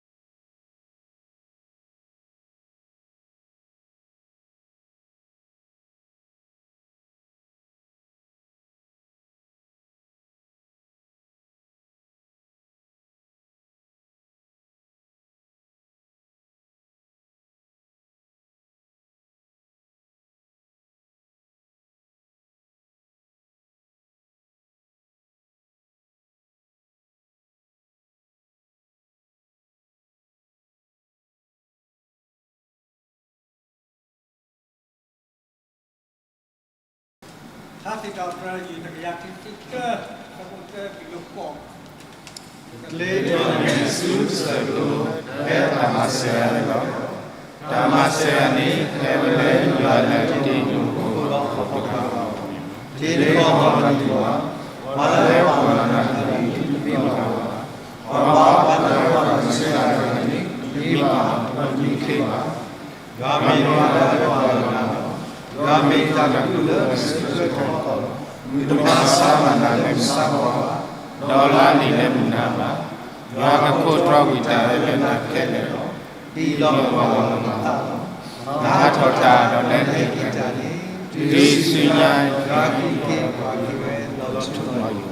စ့ၢ်ကီးန့ၣ်လီၤ. ကျဲဒီးနမဲာ်ဆူကစၢၢ်ကလိ ဖဲတၢ်မၤစၢၤယၤန့ၣ်လီၤ. တၢ်မၤစၢၤယၤန့ၣ် ဟဲဝဲလၢယွၤလၢအတ့လီၤမူခိၣ်ဒီးဟီၣ်ခိၣ်တဖၣ်လီၤ. တ့လီၤမူခိၣ်ဒီးဟီၣ်ခိၣ်, ပှၤလၢအကွၢ်လီၤနၤတဂၤအံၤ တသ့လီၤဘၣ်, ပှၤဘၣ်ကွၢ်လီၤနၤတဂၤအံၤတသ့ဘၣ်, တမ့ၢ်ဘၣ်ပှၤတမံၤတခီဘၣ်. ယွၤမ့ၢ်ပှၤလၢအကွၢ်လီၤနၤလီၤ. ယွၤမ့ၢ်တၢ်ကလုၢ်လၢအစုထွဲထီၣ်အသီလီၤ. မုၢ်တမၤဆါမၤနၤလၢမုၢ်ဆါဘီဘၣ်, ဒီးလါန့ၣ်လၢမုၢ်နၤဘၣ်. ယွၤကခိးတြီကွံာ်တၢ်လၢနၤခဲလၢာ်လီၤ. တ့လီၤကွၢ်လီၤနသးလီၤ. နဟးထီၣ်တၢ်ဒီးနဟဲက့ၤတၢ်န့ၣ်, တုၤဆူညါယွၤကဟံးက့ၤပှၤက့ၤဝဲလီၤထူလီၤယိာ်လီၤ.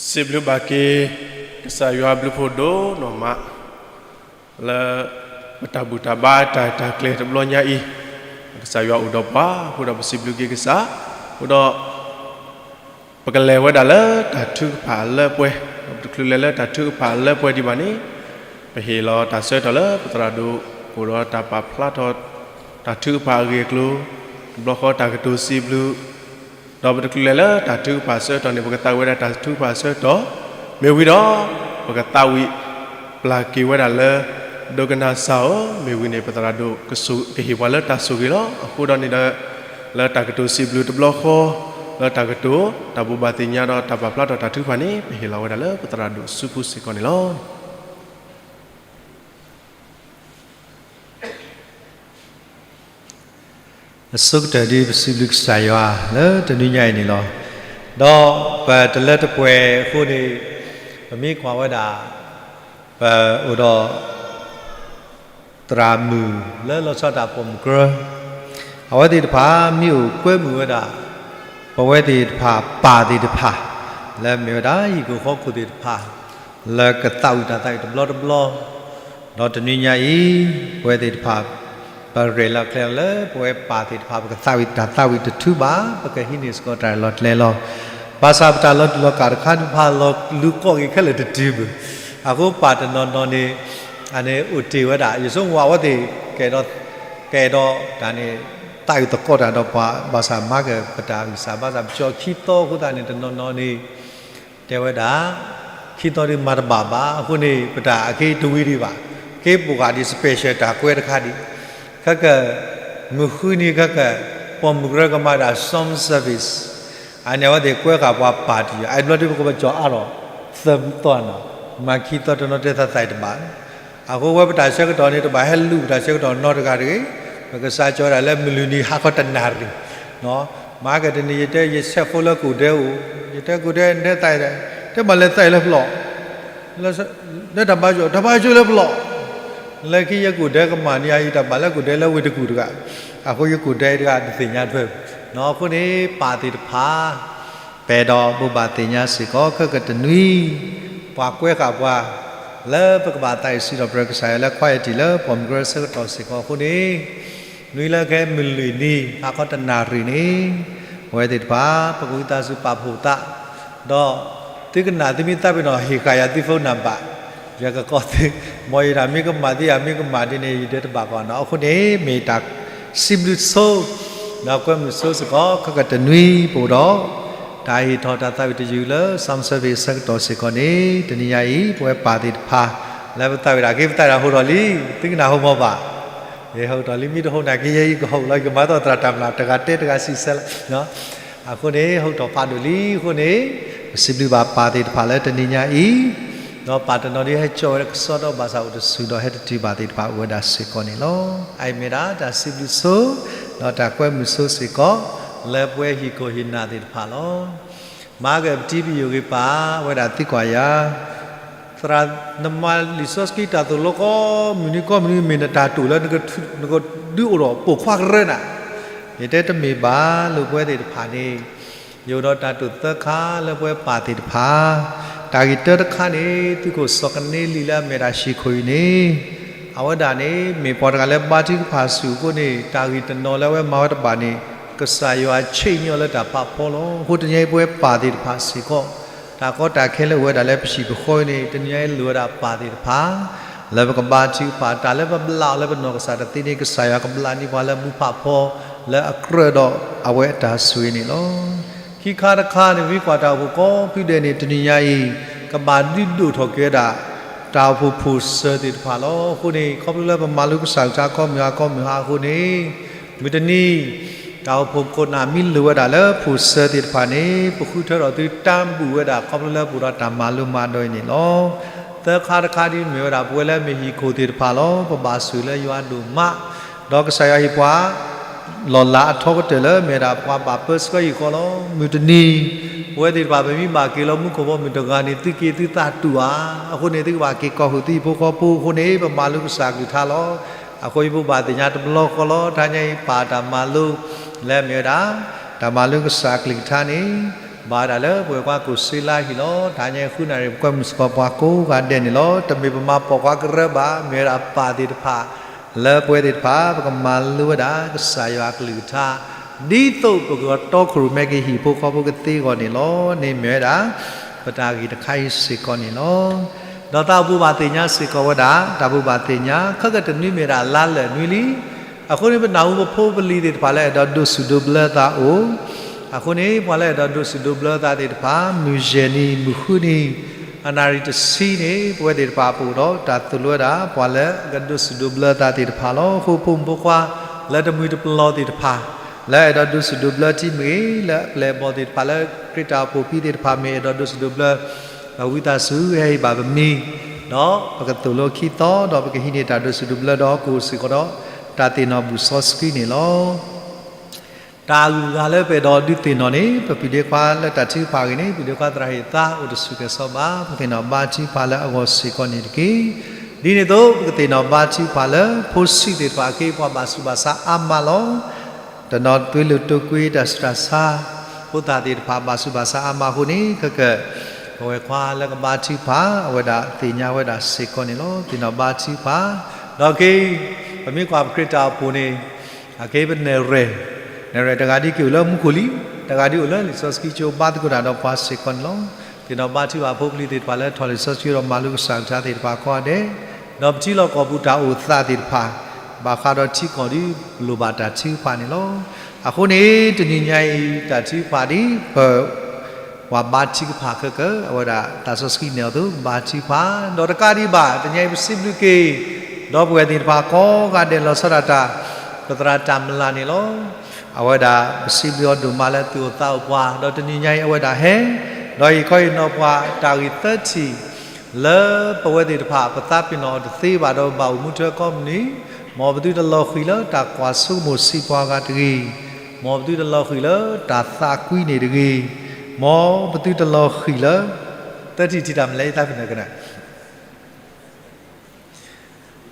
စံးဘျုးဘၣ်က့ၤ ကစၢ်ယွၤဘျုးဖှိၣ်ဒိၣ်နီၢ်မး လၢ ပတၢ်ဘူၣ်တၢ်ဘါတၢ် တၢ်ကျဲၤတဘျီညါအံၤ, ကစၢ်ယွၤအိၣ်ဒီးပှၤ အဃိဒီးပစံးဘျုးက့ၤကစၢ်, အဃိဒီး ပကလဲၤဝဲဒၣ်လၢတၢ်ထုကဖၣ်အလၢပှဲၤ, ဒီးပတချုးလဲၤလၢတၢ်ထုကဖၣ်အလၢပှဲၤဒံးဘၣ်န့ၣ်, ပဟ့ၣ်လီၤတၢ်ဆၢကတီၢ်လၢပသရၣ်ဒိၣ် အိၣ်ဒီးတၢ်ပာ်ဖျါထီၣ် တၢ်ထုကဖၣ်အဂ့ၢ်အကျိၤ, တဘျီဃီတၢ်ကတိၤစံးဘျုး ဒီးပတချုးလဲၤလၢတၢ်ထုကဖၣ်အဆၢကတီၢ်န့ၣ် ပကသးဝံၣ်ဝဲဒၣ်တၢ်ထုကဖၣ်အဆၢကတီၢ်, မ့ၢ်ဝံၤဒီး ပကသးဝံၣ် ပျၢ်က့ၤဝဲဒၣ်လၢ ဒိကနၣ်စၢ်ဧၢ, မ့ၢ်ဝံၤန့ၣ် ပသရၣ်ဒိၣ် ကဟ့ၣ်ပှၤလၢတၢ်ဆိၣ်ဂ့ၤလီၤ. အဃိဒီးန့ၣ်ဒီး လၢတၢ်ကတိၤစံးဘျုးတဘျီဃီ, လၢတၢ်ကတိၤ တၢ်ဘိးဘၣ်သ့ၣ်ညါဒီးတၢ်ပာ်ဖျါထီၣ်တၢ်ထုကဖၣ်န့ၣ် ပဟ့ၣ်လီၤဝဲဒၣ်လၢပသရၣ်ဒိၣ်စုဖိစ့ၢ်ကီးန့ၣ်လီၤ. အဆိကတၢၢ်ဒ်ပစံးဘျုးကစၢ်ယွၤလၢတနွံညါအံၤန့ၣ်လီၤ. ဒီးပတလၢတပှဲၤအဃိန့ၣ် ပမ့ၢ်ကွၢ်ဝဲဒၣ် ပအိၣ်ဒီး သရၣ်မုၣ်လၢလီၤဆီဒၣ်တၢ်ပိာ်မုၣ်ကရၢ, အဝဲသ့ၣ်တဖၣ်မ့ၢ်အိၣ်ကွဲမုာ်ဝဲဒၣ် ပဝဲသ့ၣ်တဖၣ်ပၢ်သ့ၣ်တဖၣ် လၢမ့ၢ်ဝဲဒၣ်ဟံၣ်ခိၣ်ဃီခိၣ်သ့ၣ်တဖၣ် လၢကသးဝံၣ်တၢ်သးဝံၣ်တဘျီတဘျီ, ဒီးတနွံညါအံၤ ပဝဲသ့ၣ်တဖၣ် ပရဲၣ်လီၤကျဲၤလီၤလၢ ပဝဲပၢ်သ့ၣ်တဖၣ် ပကသးဝံၣ်တၢ်သးဝံၣ်တထူဘၣ် ပကဟံးန့ၢ်စ့ၢ်ကီးတၢ်ရဲၣ်လီၤကျဲၤလီၤ. ဘၣ်ဆၣ်ပတၢ်လီၤတူာ်လီၤကာ်တခါန့ၣ် ပဟးလီၤလူၤကီၢ်က့ၤခဲလၢာ်တတုၤဘၣ်. အဃိပၢ်တနီၤနီၤန့ၣ် အန့ၣ်အိၣ်တ့ၢ်ဝဲဒၣ် ယဆိကမိၣ်အဝဲသ့ၣ် ကအဲၣ်ဒိး ကအဲၣ်ဒိးတၢ်န့ၣ် သးဝံၣ်သကိးတၢ်ဒီးပှၤ ဘၣ်ဆၣ်မၤက့ၤပတၢ်ဂံၢ်စၢ်ဘါစၢ် ပကၠီခံသီအဃိသတးန့ၣ် တနီၤနီၤန့ၣ် တဲဝဲဒၣ် ခံသီဒ်မၤတဘၣ်ဘၣ်. အဃိန့ၣ် ပတၢ်အက့တဝံၤဒံးဘၣ်. က့ပှၤဂၤဒ် special တၢ်ကွဲးတခါဒံး ခဲက မုၢ်ဃုနံၤခဲက ပိာ်မုၣ်ကရၢကမၤဒၣ် song service အန့ၣ်အဝဲသ့ၣ်ကွဲဃာ်ပှၤပၢ်တယုၢ် အဘျီဒ်ပကဘၣ်ကၠီအါထီၣ် သၢသီနီၤ မၤခံသီတနီၤတဲသးသးအံၤတဘၣ်. အဃိဝဲပတၢ်ဆၢကတီၢ်န့ၣ် တဘၣ်ဟဲလူၤပတၢ်ဆၢကတီၢ်နီတဂၤတဂ့ၤ. ပကစၢ်ကၠီဒၣ်လၢမုၢ်လွံၢ်နံၤဟါခီတနၣ်ရံၣ် မၤက့ၤတနံၤယတဲ ယဆဲးဖိလၢကူၣ်ဒဲအိၣ် ယတဲကူၣ်ဒဲ နတဲသးအံၤ တဲမၤလၢသးအံၤလၢပျီၢ် လၢတၢ်ဘါယိၣ် တၢ်ဘါယိၣ်လၢပျီၢ် လၢခံယကူၣ်ဒဲကမၤန့ၢ်ယတၢ်ဘၣ်လၢကူၣ်ဒဲလၢဝ့ၢ်တကူၣ်တဂၤ, အဃိယကူၣ်ဒဲတဂၤတသ့ၣ်ညါထွဲ, အဃိန့ၣ် ပၢ်သ့ၣ်တဖၣ် ပအဲၣ်ဒိးဘိးဘၣ်သ့ၣ်ညါစ့ၢ်ကီး ခဲကတနွံ ပှၤကွဲဃာ်ပှၤ လၢပကဘၣ်သးဝံၣ်စံးထီၣ်ပတြၢၤကစၢ်ယွၤလၢ choir လၢပိာ်မုၣ်ကရၢဆၢကတီၢ်စ့ၢ်ကီးအဃိန့ၣ်, နွံလၢခဲမုၢ်လွံၢ်နံၤ ဟါခီတနၣ်ရံၣ်န့ၣ်, ပဝဲသ့ၣ်တဖၣ် ပကဝံသးစူၤပာ်ဖှိၣ်သး, ဒီးသုကနၣ်သုမ့ၢ်သးပ့ၤနီၣ် ဟ့ၣ်ဃာ်ယၤသု phone number, ယကကိးသု, မ်ယတၢ်မ့ၢ်ကမၣ်သ့ယၤမ့ၢ်ကမၣ်ဒ်န့ၣ် ယဒၢတဘၣ်ကီးနီၤ. အဃိန့ၣ် မ့ၢ်တၢ်စံးဘျုးဆိ ဒီးကွဲမုာ်ဆိစ့ၢ်ကီး ခဲကတနွံပအိၣ်ဒီး တၢ်ဟ့ၣ်ထီၣ်တၢ်သးဝံၣ်တယုၢ်လၢ Psalm service ဆၢကတီၢ်စ့ၢ်ကီးန့ၣ် တနံၤညါအံၤ ပဝဲပၢ်သ့ၣ်တဖၣ် လၢပသးဝံၣ်ဒၣ်က့ၤပသးဝံၣ်ဒၣ်ဟိထီၣ်လံ, သုကနၣ်ဟိမီၤဘၣ်, ယဟိထီၣ်လံ မ့ၢ်တဟိနာ်က့ ယဲယကဟိလီၤ ယကမၤသီၣ်သရၣ်တၢ်မျၢ် တဂၤတဲတဂၤစံးဆၢလီၤ. အဃိန့ၣ် ဟိထီၣ်ဖးဒိၣ်လံအဃိန့ၣ်, ပစံးဘျုးဘၣ်ပၢ်သ့ၣ်တဖၣ်လၢတနံၤညါအံၤ, ဒီးပၢ်တနီၤဒ်ဟဲကၠီဝဲလၢကစီဒီဘၣ်ဆၣ်အိၣ်တဆူၣ်ဒီးဟဲတတုၤဘၣ်သ့ၣ်တဖၣ်အိၣ်ဝဲဒၣ်စ့ၢ်ကီးန့ၣ်လီၤ. အအံၤမ့ၢ်ဒၣ်တၢ်စံးဘျုးဆိ, ဒီးတၢ်ကွဲမုာ်ဆိစ့ၢ်ကီး လၢပဝဲဟံၣ်ခိၣ်ဟ့ၣ်နၢ်သ့ၣ်တဖၣ်လီၤ. မၤက့ၤပတံပယိာ်ဂ့ၤပာ်ဝဲဒၣ်သုကွၢ်ယၤ သရၣ်နမၤလံာ်စီဆှံတၢ်သိၣ်လိကိးမုၢ်နံၤကိးမုၢ်နံၤ မ့ၢ်နတၢ်တိာ်လၢ နကဒုးအိၣ်ဒီးပိာ်ခွါကရၢနၤ, ယတဲတမ့ၢ်ဘၣ် လၢပဝဲသ့ၣ်တဖၣ်န့ၣ်, ယအိၣ်ဒီးတၢ်တိာ်သၢခါလၢပဝဲပၢ်သ့ၣ်တဖၣ်, တၢ်ဂ့ၢ်တၢတခါန့ၣ် သုးခိၣ်စီၤကန့လံလၢအမ့ၢ်ဒၣ်ဟံၣ်ခိၣ်အံၤန့ၣ်, အဝဲဒၣ်န့ၣ် မ့ၢ်ပှၤတဂၤလၢဘါထုကဖၣ်ဆူၣ်အဃိန့ၣ် တၢ်ဂ့ၢ်တနီၤလၢအဝဲမၤဝဲတဘၣ်န့ၣ် ကစၢ်ယွၤဆ့ၣ်ညီၣ်လၢတၢ်ဖးဖီလီၤ. အဃိတနံၤအံၤပဝဲပၢ်သ့ၣ်တဖၣ်စ့ၢ်ကီး တၢ်ကီတၢ်ခဲလၢအိၣ်ဝဲဒၣ်လၢပဟံၣ်ပဃီအံၤန့ၣ် တနံၤအံၤလိၣ်ဝဲဒၣ်ပၢ်သ့ၣ်တဖၣ် လၢပကဘါထုကဖၣ် တၢ်လၢပဘျးအီၤလၢပနီၢ်ကစၢ်တသ့န့ၣ် ကစၢ်ယွၤကဘျးန့ၢ်ပှၤလၢမူဖးဖီ လၢအကြၢးဒီးအဝဲအတၢ်ဆိၣ်ဂ့ၤန့ၣ်လီၤ. ခံခါတခါန့ၣ် မ့ၢ်ကွၢ်တၢ်အိၣ်ဖှိၣ်ကိးဖုဒဲးန့ၣ် တနံၤညါအံၤ ကဘၣ်ဒုးဒိၣ်ထီၣ်က့ၤဝဲဒၣ် တၢ်အိၣ်ဖှိၣ်ဖိၣ်စၢၤသ့ၣ်တဖၣ်လီၤ. အဃိန့ၣ် ခီဖျိလၢပမၤလိကစၢ်ကလုၢ်ကထါကိးမုၢ်ဟါကိးမုၢ်ဟါအဃိန့ၣ် မုၢ်တနံၤ တၢ်အိၣ်ဖှိၣ်ခိၣ်နၢ်မ့ၢ်လိၣ်ဝဲဒၣ်လၢဖိၣ်စၢၤသ့ၣ်တဖၣ်န့ၣ် ပဃုထၢထီၣ်သုတၢ်ဘူၣ်ဝဲဒၣ် ခီဖျိလၢပအိၣ်ဒီးတၢ်မၤလိမၤဒိးအံၤန့ၣ်လီၤ. သၢခါတခါဒ်မ့ၢ်ဝဲဒၣ် ပဝဲလၢမ့ၢ်ဟံၣ်ခိၣ်သ့ၣ်တဖၣ်လီၤ. ပဘၣ်ဆိၣ်ဂ့ၤလၢယွၤဒိၣ်မး ဒီးကစၢ်ယွၤဟ့ၣ်ပှၤ လီၢ်လၤအထီကတၢၢ်လၢမ့ၢ်ဝဲဒၣ် ပှၤဘၣ်ပၢဆှၢဟံၣ်ဃီလီၤ. မုၢ်တနံၤ ပဝဲသ့ၣ်တဖၣ် ပမ့ၢ်ဘၣ်က့ၤလီၤမူခိၣ်ဘီမုၢ်တဂၤန့ၣ် သုက့ၤသုသးတူၢ်ဧါ. အဃိန့ၣ် သုကဘၣ်က့ၤကီၢ်ဃုာ်သုဟံၣ်ဖိဃီဖိအဃိန့ၣ် ပမၤလိကစၢ်ကလုၢ်ကထါလီၤ. အဃိယဘိးဘၣ်သ့ၣ်ညါတဘျီဃီလီၤ. တဟါညါအံၤ ပၢ်တၢ်မၤလိ လၢမ့ၢ်ဝဲဒၣ် တၢ်မၤလိကစၢ်ကလုၢ်ကထါန့ၣ် ဘၣ်ဝဲဒၣ်လၢပဝဲၢ်ကွၢ်ကိးစ့လါဟံၣ်လီၤ. တဟါညါဃုနၣ်ရံၣ် ပကွဲမုာ်စ့ၢ်ကီးပှၤကိးဂၤဒဲးန့ၣ်လီၤ. တမ့ၢ်ပမၤပိာ်ခွါကရၢဘၣ်, မ့ၢ်ဝဲဒၣ်ပၢ်သ့ၣ်တဖၣ် လၢပဝဲသ့ၣ်တဖၣ် ပကမၤလိဝဲဒၣ်ကစၢ်ယွၤအကလုၢ်ကထါ ဒ်သိးပကတီခိၣ်ရိၣ်မဲက့ၤဟံၣ်ဖိဃီဖိကသ့အဂီၢ်န့ၣ်လီၤ. န့ၣ်မ့ၢ်ဝဲဒၣ် ပတၢ်ဂ့ၢ်တခါအံၤစ့ၢ်ကီးန့ၣ်လီၤ. ဒီးသးအိၣ်ဘၣ်သ့ၣ်ညါစ့ၢ်ကီးဝဲဒၣ် တၢ်ဘိးဘၣ်သ့ၣ်ညါ ခဲကတနွံမ့ၢ်ဒၣ်လါလၢာ်နွံလံ. အဃိန့ၣ် ပနၢ်ဟူပဖိပလံၤသ့ၣ်တဖၣ်လၢအဲၣ်ဒိးဒိးဆူၣ်ဒိးဘျၢသးအိၣ်, အဃိန့ၣ် ပှၤလၢအဲၣ်ဒိးဒိးဆူၣ်ဒိးဘျၢသးသ့ၣ်တဖၣ် မုၢ်ယဲၢ်နံၤ မုၢ်ဃုနံၤ အနၣ်ရံၣ်တဆံန့ၣ် ပဝဲသ့ၣ်တဖၣ်ပအိၣ်ဒီးတၢ်သိၣ်လိဝဲဒၣ် ပှၤလၢကဒိးဆူၣ်ဒိးဘျၢသးသ့ၣ်တဖၣ်လီၤ. အဃိ ဖိမုၣ်ဖိခွါ လၢတမှံၤတပလီၢ်သ့ၣ်တဖၣ် လၢအဲၣ်ဒိးဒိးဆူၣ်ဒိးဘျၢထံမ့ၢ်ဂ့ၤ, လၢအပျဲၢ်အဘီၣ်သ့ၣ်တဖၣ် လၢခရံာ်တၢ်အိၣ်ဖှိၣ်ဖံသ့ၣ်တဖၣ်မ့ၢ်အဲၣ်ဒိးဒိးဆူၣ်ဒိးဘျၢ ပဝံသးစူၤဟဲဟ့ၣ်ဘၣ်ပမံၤ, ဒီးပကသိၣ်လိခံသီ ဒီးပကဟံးန့ၢ်တၢ်ဒိးဆူၣ်ဒိးဘျၢဒီး ကအိၣ်စ့ၢ်ကီးဒီးတၢ်သ့ၣ်နီၣ်ဘူၣ်စီဆှံန့ၣ်လီၤ. တၢ်အဂုၤအဂၤလၢပအဲၣ်ဒိးဒုးသ့ၣ်နီၣ်န့ၣ် ပပုၢ်ဒ့ခွါလၢတၢ်ထုကဖၣ်အဂ့ၢ်န့ၣ် ပုၢ်ဒ့ခွါသရၣ်ဟ့ၣ်သါ အိၣ်တဆူၣ်ကဲၤစီၤဘၣ်, ပကသ့ၣ်နီၣ်ဘါထုကဖၣ်လၢအဂီၢ်စ့ၢ်ကီးန့ၣ်တက့ၢ်. ဒ်န့ၣ်အသိး ပကသ့ၣ်နီၣ်ဘါထုကဖၣ်လၢ ဖိဆံးသ့ၣ်တဖၣ်အဃိ ပှၤဘၣ်ဆူးဘၣ်ဆါအါမးလီၤ. တနီၤတွ့လိာ်တိာ်ကွံာ်တၢ်ဆူးတၢ်ဆါ ဖိသၣ်သ့ၣ်တဖၣ်ဘၣ်ဆူးဘၣ်ဆါအါမးအဃိန့ၣ် ခဲကၢၣ် ပဝဲၢ်ခွါလၢကဘါထုကဖၣ် အဝဲဒၣ်သ့ၣ်ညါဝဲဒၣ်စ့ၢ်ကီးန့ၣ်လီၤ. သ့ၣ်နီၣ်ဘါထုကဖၣ်, ဒီးက့ ပမ့ၢ်ကွၢ်ပခရံာ်တၢ်အိၣ်ဖှိၣ်န့ၣ် အက့ပနဲၣ်ရဲၣ်, နဲၣ်ရဲၣ်တဂၤဒ်က့ၤအိၣ်လၢမူခိၣ်လံ, တဂၤဒ်အိၣ်လၢလံာ်စီဆှံကၠိဘါသကိးတၢ်ဒီးပှၤစ့ၢ်ကီးန့ၣ်လီၤ. သ့ၣ်နီၣ်ဘါထုကဖၣ်ဖိပလံၤသ့ၣ်တဖၣ်လၢထီၣ်လံာ်စီဆှံဒီးမၤလိကစၢ်ကလုၢ်ကထါသ့ၣ်တဖၣ်ကိးဂၤဒဲး, ဒီးပထံလီၢ်ကီၢ်ပူၤတၢ်အိၣ်သးသ့ၣ်တဖၣ် ဘၣ်ဃးဒီးထံကီၢ်ဒီး လိၣ်ဘၣ်တၢ်ထုကဖၣ်န့ၣ်လီၤ. အဃိန့ၣ် တနံၤညါအံၤ တၢ်ထုကဖၣ်ဒ်ပ ပှၤဘါထုကဖၣ်ခဲကၢၣ် အဝဲဒၣ်သးစီဆှံနဲၣ်အသိး ဘါထုကဖၣ်, ဒီးတကးဒံးဘၣ် တနံၤညါအံၤပစံးဘျုးက့ၤ ဒီပုၢ်ဝဲၢ်သ့ၣ်တဖၣ်ကိးဂၤဒဲးလီၤဆီဒၣ်တၢ် ပသရၣ်တၢ်မုၢ်လၢ်န့ၣ်လီၤ. အဝဲဒၣ်ပစံးဘျုးအီၤဒိၣ်မးလၢသူၣ်အိၣ်သးအိၣ်ပှၤ, ဒီးတနံၤညါအံၤအဝဲဒၣ်ဟဲ ဒီးဟ့ၣ်ခီဟ့ၣ်နီၤပှၤတၢ်ဂ့ၢ်သၢထံၣ် လၢပဝဲသ့ၣ်တဖၣ် ပသးပ့ၤနီၣ်အီၤတသ့ဘၣ်ဒီးဘၣ်အိၣ်မူထွဲကိးမုၢ်နံၤ, မ်ပသုတလီၤဃံၤလၢတၢ်ကွၢ်ဆိကမိၣ်စံးပှၤဂၤတဂ့ၤ, မ်ပသုတလီၤဃံၤလၢတၢ်သးကွံန့ၣ်တဂ့ၤ, မ်ပသုတလီၤဃံၤလၢ သၢထံၣ်တထံၣ်တၢ်မနုၤလဲၣ် ယသးပ့ၤနီၣ်ကနၣ်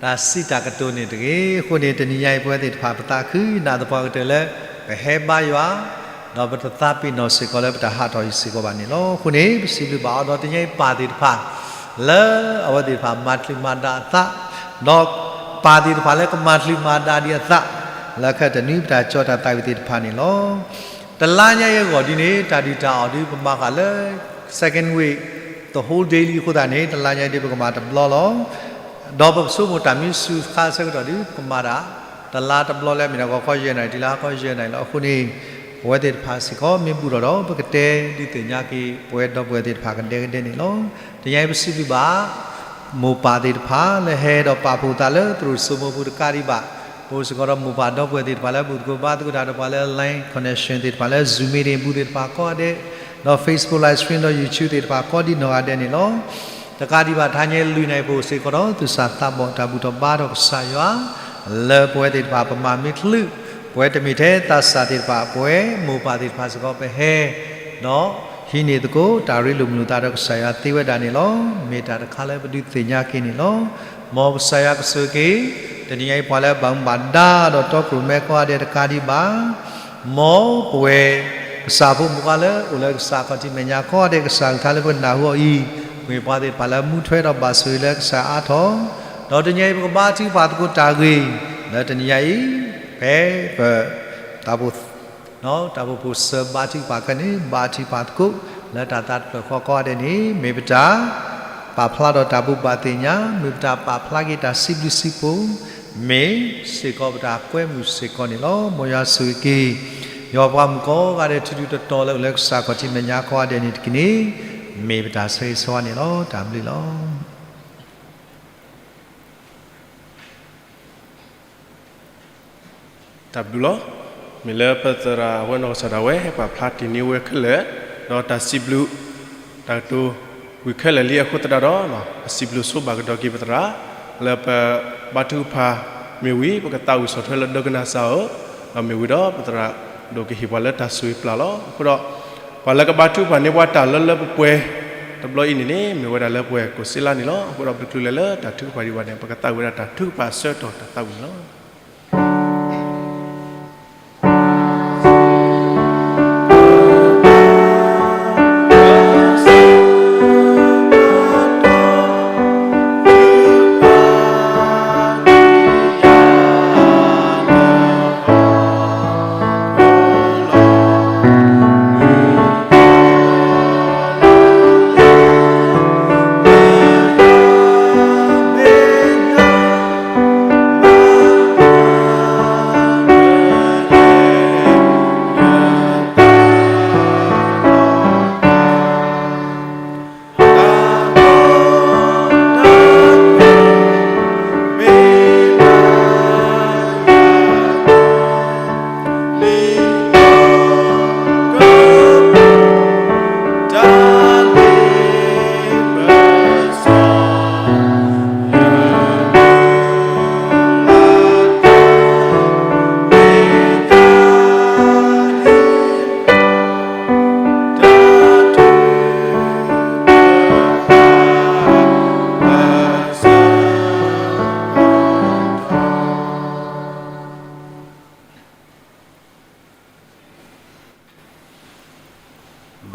တၢ်စံးတၢ်ကတိၤန့ၣ်တဂ့ၤ. အဃိန့ၣ် တနံၤညါအံၤပဝဲသ့ၣ်တဖၣ် ပသးခုနာ်သပှၢ်ကတၢၢ်လၢ ပဟဲဘါယွၤ, ဒီးပတသးပ့ၤနီၣ်စ့ၢ်ကီးလၢပတဟးထီၣ်အံၤစ့ၢ်ကီးဘၣ်န့ၣ်လီၤ. အဃိန့ၣ် ပစံးဘျုးဘၣ်အီၤဒီးတနံၤညါအံၤပၢ်သ့ၣ်တဖၣ် လၢအဝဲသ့ၣ်တဖၣ်မၤချုးမၤဒါအသး, ဒီးပၢ်သ့ၣ်တဖၣ်လၢကမၤချုးမၤဒါဒံးအသး လၢခဲတနွံပတၢ်ကၠီတၢ်သးဝံၣ်သ့ၣ်တဖၣ်န့ၣ်လီၤ. တလါညါအံၤအဂီၢ်ဒ်န့ၣ် တၢ်ဒုၣ်တၢ်အီၣ်ဒ်ပမၤဃာ်လၢ second week the whole day လံအဃိသတးန့ၣ် တလါညါအံၤဒ်ပကမၤတဘျီလီၤ. ဒီးပဆိကမိၣ်တၢ်မ့ၢ်စူၤခါဆၢကတီၢ်ဒ် ပကမၤဒၣ် တလါတဘျီလၢမ့ၢ်ဒၣ်ဂီၤခီယဲၢ်နၣ်ရံၣ် တုၤလၢဟါခီယဲၢ်နၣ်ရံၣ်လီၤ. အဃိန့ၣ် ပဝဲသ့ၣ်တဖၣ်စ့ၢ်ကီး မ့ၢ်ဘူၣ်ထီၣ်ဒီး ပကတဲဒုးသ့ၣ်ညါက့ၤ ပဝဲဒီပုၢ်ဝဲၢ်သ့ၣ်တဖၣ်ကဒဲကဒဲန့ၣ်လီၤ. တနံၤညါအံၤပစံးဘျုးဘၣ် မိၢ်ပၢ်သ့ၣ်တဖၣ် လၢဟဲဒီးပာ်ဖှိၣ်သးလၢသရိာ်စိမိၤပူၤတကးဒံးဘၣ်, ပအိၣ်စ့ၢ်ကီးဒီးမိၢ်ပၢ်ဒီပုၢ်ဝဲၢ်သ့ၣ်တဖၣ်လၢဘူၣ်သကိးဘါသကိးတၢ်ဒီးပှၤလၢ line connection သ့ၣ်တဖၣ်လၢ Zoom meeting ပူၤသ့ၣ်တဖၣ်ကိးဂၤဒဲး, ဒီး Facebook live stream ဒီး YouTube သ့ၣ်တဖၣ်ကိးဒ်နီၢ်ဂၤဒဲးန့ၣ်လီၤ. တကးဒံးဘၣ် တဟါညါအံၤလွံၢ်နၣ်ရံၣ်ပအိၣ်စ့ၢ်ကီးဒီး သူၣ်စၢ်သးဘီၣ်တၢ်ဘူၣ်ထီၣ်ဘါထီၣ်ကစၢ်ယွၤ လၢပဝဲသ့ၣ်တဖၣ်ပမၤမ့ၢ်ချုး ပဝဲတမ့ၢ်ထဲသးစၢ်သ့ၣ်တဖၣ် ပဝဲမိၢ်ပၢ်သ့ၣ်တဖၣ်စ့ၢ်ကီးပဟဲ ဒီးဟံးန့ၢ်သကိးတၢ်ရ့လိာ်မုာ်လိာ်သးဒီးကစၢ်ယွၤသ့ဝဲဒၣ်န့ၣ်လီၤ. မ့ၢ်တၢ်တခါလၢပဒုးသ့ၣ်ညါက့ၤန့ၣ်လီၤ. မ်ကစၢ်ယွၤကဆိၣ်ဂ့ၤက့ၤ တနံၤညါအံၤပှၤလၢဘၣ်မူဘၣ်ဒါဒီးတီခိၣ်ရိၣ်မဲကိးဂၤဒဲးတကးဒံးဘၣ် မ်ပဝဲ ကစၢ်ဖိမုၣ်ဖိခွါလၢအိၣ်လၢကစၢ်ခီၣ်ထံးမဲာ်ညါကိးဂၤဒဲး ကစၢ်ကလုၢ်ကထါလၢပနၢ်ဟူအီၤအံၤ မ့ၢ်ပှၤသ့ၣ်တဖၣ်လၢမူထွဲဒီးဘၣ်ဆိၣ်ဂ့ၤလၢကစၢ်အါထီၣ်, ဒီးတနံၤညါအံၤပကဘါထုကဖၣ်သကိးတၢ်ဂ့ၢ် လၢတနံၤညါအံၤ ဖဲပ တၢ်ဖိ တၢ်အိၣ်ဖှိၣ်စၢၤဘါထုကဖၣ်ခဲန့ၣ် ဘါထုကဖၣ်သကိး လၢတၢ်သးတဖျၢၣ်ဃီကိးဂၤဒဲးန့ၣ် မ့ၢ်ပတၢ်ပာ်ဖျါဒီးတၢ်ဘိးဘၣ်သ့ၣ်ညါ, မ့ၢ်ပတၢ်ပာ်ဖျါက့ၤတၢ်စံးဘျုးစံးဖှိၣ်, မ့ၢ်စ့ၢ်ကီးပတၢ်ကွဲမုာ်စ့ၢ်ကီးန့ၣ်လီၤ. မ်ယွၤဆိၣ်ဂ့ၤက့ၤ ယွၤပှၤမုၣ်ကိးဂၤဒဲး ထူးထူးတီၤတီၤလၢအိၣ်လၢကစၢ်ခီၣ်ထံးမဲာ်ညါကိးဂၤဒဲးန့ၣ်တက့ၢ်န့ၣ် မ့ၢ်ပတၢ်ဆၢဂ့ၤဆၢဝါန့ၣ်လီၤ. တၢ်ဘျုးလီၤ. တၢ်ဘျုးလီၤ. မ့ၢ်လၢပသရၣ်ဝဲနီၢ်ကစၢ်ဒၣ်ဝဲ ဟဲပာ်ဖျါတ့ၢ်န့ၢ်ဝဲခဲလၢာ်, ဒီးတၢ်စံးဘျုး တၢ်ကတိၤဝံၤခဲလၢာ်လံအဃိသတးဒီး ပစံးဘျုးဆိဘၣ်ကဒီးက့ၤပသရၣ် လၢပဘါထုကဖၣ်မ့ၢ်ဝံၤ ပကသးဝံၣ်ဆီၣ်ထွဲလၢဒိကနၣ်စၢ်ဧၢ, ဒီးမ့ၢ်ဝံၤဒီးပသရၣ်ဒိၣ်ကဟ့ၣ်ပှၤလၢတၢ်ဆိၣ်ဂ့ၤပျၢ်လီၤ. အဃိဒီး ပှၤလၢကဘါထုကဖၣ်န့ၢ်ပှၤတၢ်လၢလၢပှဲၤပှဲၤ တဘျီအံၤန့ၣ်န့ၣ် မ့ၢ်ဝဲဒၣ်လၢပဝဲၢ်ကိးစ့လါန့ၣ်လီၤ. အဃိဒီးပတချုးလဲၤလၢတၢ်ထုကဖၣ်ဒံးဘၣ်န့ၣ် ပကသးဝံၣ်ဝဲဒၣ်တၢ်ထုကဖၣ်ဆၢကတီၢ်တၢ်သးဝံၣ်န့ၣ်လီၤ.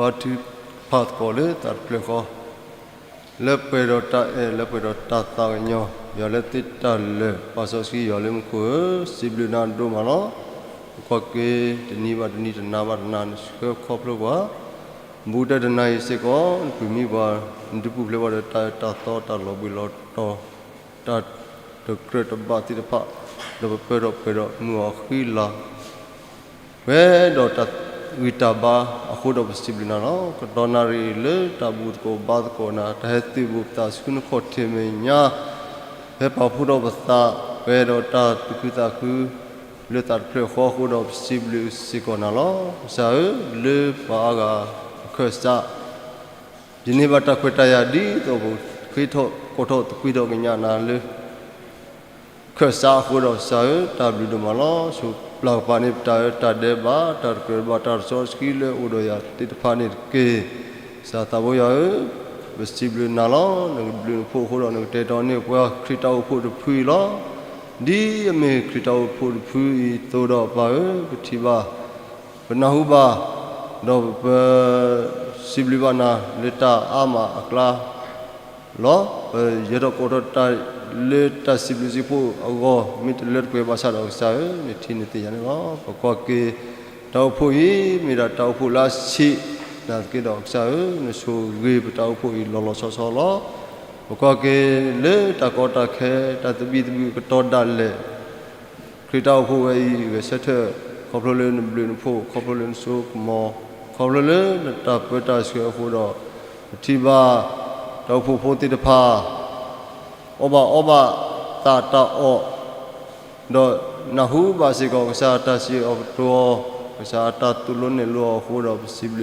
ပှၤထုကဖၣ်သကိးလၢသးတဖျၢၣ်ဃီ, လၢပှဲၤဒီးတၢ်အဲၣ် လၢပှဲၤဒီးတၢ်သးကညီၤ, ယွၤလၢသ့ၣ်တၢ်လၢာ် ပာ်စီဆှံယွၤလၢမူခိၣ်ဧၢ, စံးဘျုးနၤဒိၣ်မးလီၤ. ပကွၢ်က့ၤတနံၤဘၣ်တနံၤ တနၤဘၣ်တနၤ နဆှၢခီဖျိပှၤ, ဘူးကတၢၢ်တနၤအံၤစ့ၢ်ကီး နပၢၤမံပှၤ, နဒုးပူၤဖျဲးပှၤဒီးတၢ်အၢတၢ်သီ တၢ်လီၤဘှံးလီၤတီၤ, တၢ်တကြၢးတဘၣ်သ့ၣ်တဖၣ်, ဒီးပပၢၢ်ထီၣ်ပှဲၤဒီးမုၢ်အီၤဃံလၤ ပှဲၤဒီးတၢ်ဂံၢ်တၢ်ဘါအဃိဒီးပစံးဘျုးနၤလီၤ. ကတီၢ်နၣ်ရံၣ်အံၤလၢတၢ်ဘူၣ်သကိးဘါသကိးနၤ, တၢ်ဟဲသုးဘူးသးဆူနခီၣ်ထံးမဲာ်ညါ, ဟဲပာ်ဖှိၣ်ထီၣ်ပသး ပှဲၤဒီးတၢ်သူၣ်ခုသးခု လၢသးတဖျၢၣ်ဃီအဃိဒီးပစံးဘျုးစ့ၢ်ကီးနၤလီၤ. ကစၢ်ဧၢ, လၢပှၤအါဂၤအခၢၣ်စး ယန့ၢ်ဘၣ်တၢ်ခွဲးတၢ်ယာ်ဒ်သိးပဃ့ထီၣ် ကိးထီၣ်သကွံာ်ထီၣ်ကညးနၤလၢ ခၢၣ်စးအဃိဒီးကစၢ်ဧၢ, တၢ်ဘျုးဒိၣ်မးလီၤ. ဆိပျၢ်ကပၤန့ၣ် ပတၢ်အၢတၢ်ဒဲးဘး တၢ်တကြၢးတဘၣ်တၢ်တစီဆှံလၢအိၣ်ဒီးယၤသ့ၣ်တဖၣ်န့ၣ်တက့ၢ်. ကစၢ်သးဘိယွၤဧၢ, ပစံးဘျုးနၤလီၤ. နကဘျုးနဖှိၣ်အဃိဒီး နကတဲာ်ကတီၤန့ၢ်ပှၤခရံာ်တၢ်အိၣ်ဖှိၣ်တဖုအံၤလီၤ. ဒ်အမ့ၢ်ခရံာ်တၢ်အိၣ်ဖှိၣ်တဖုအံၤအသိးဒီး ပၢ်ဧၢ, ပထံၣ်ဘၣ် ပနၢ်ဟူဘၣ်, ဒီးပစံးဘျုးဘၣ်နၤလၢတၢ်အါမးအကျါလီၤ. ပယၢၤထီၣ်ကိးထီၣ်တၢ်လၢတၢ်စံးဘျုးစံးဖှိၣ်အဂီၢ် မ့ၢ်တလၢတပှဲၤဘၣ်ဆၣ်ဒီးကစၢ်ဧၢ, နထံၣ်နသ့ၣ်ညါန့ၣ်လီၤ. ပကွၢ်က့ၤတၢ်အိၣ်ဖှိၣ်အံၤ မ့ၢ်ဒၣ်တၢ်အိၣ်ဖှိၣ်လၢအဆံးနာ်သက့ဒီးကစၢ်ဧၢ, နဆိၣ်ဂ့ၤပတၢ်အိၣ်ဖှိၣ်အံၤလီၤလီၤဆီဆီလီၤ. ပကွၢ်က့ၤလၢတၢ်ကီတၢ်ခဲ တၢ်သဘံၣ်သဘုၣ်ကတီၤဒၣ်လဲာ် ခရံာ်တၢ်အိၣ်ဖှိၣ်ဝဲအံၤ ဂဲၤဆၢထၢၣ် ခီဖျိလၢနဘျုးနဖှိၣ် ခီဖျိလၢနစိကမီၤ ခီဖျိလၢနတၢ်ပၢတၢ်ဆှၢအဃိဒီး ပထံၣ်ဘၣ် တၢ်အိၣ်ဖှိၣ်ဖိသ့ၣ်တဖၣ် အီၣ်ဘၣ်အီဘၣ်သးတၢ်အီၣ် ဒီးနၢ်ဟူဘၣ်စ့ၢ်ကီး ကစၢ်တၢ်စံး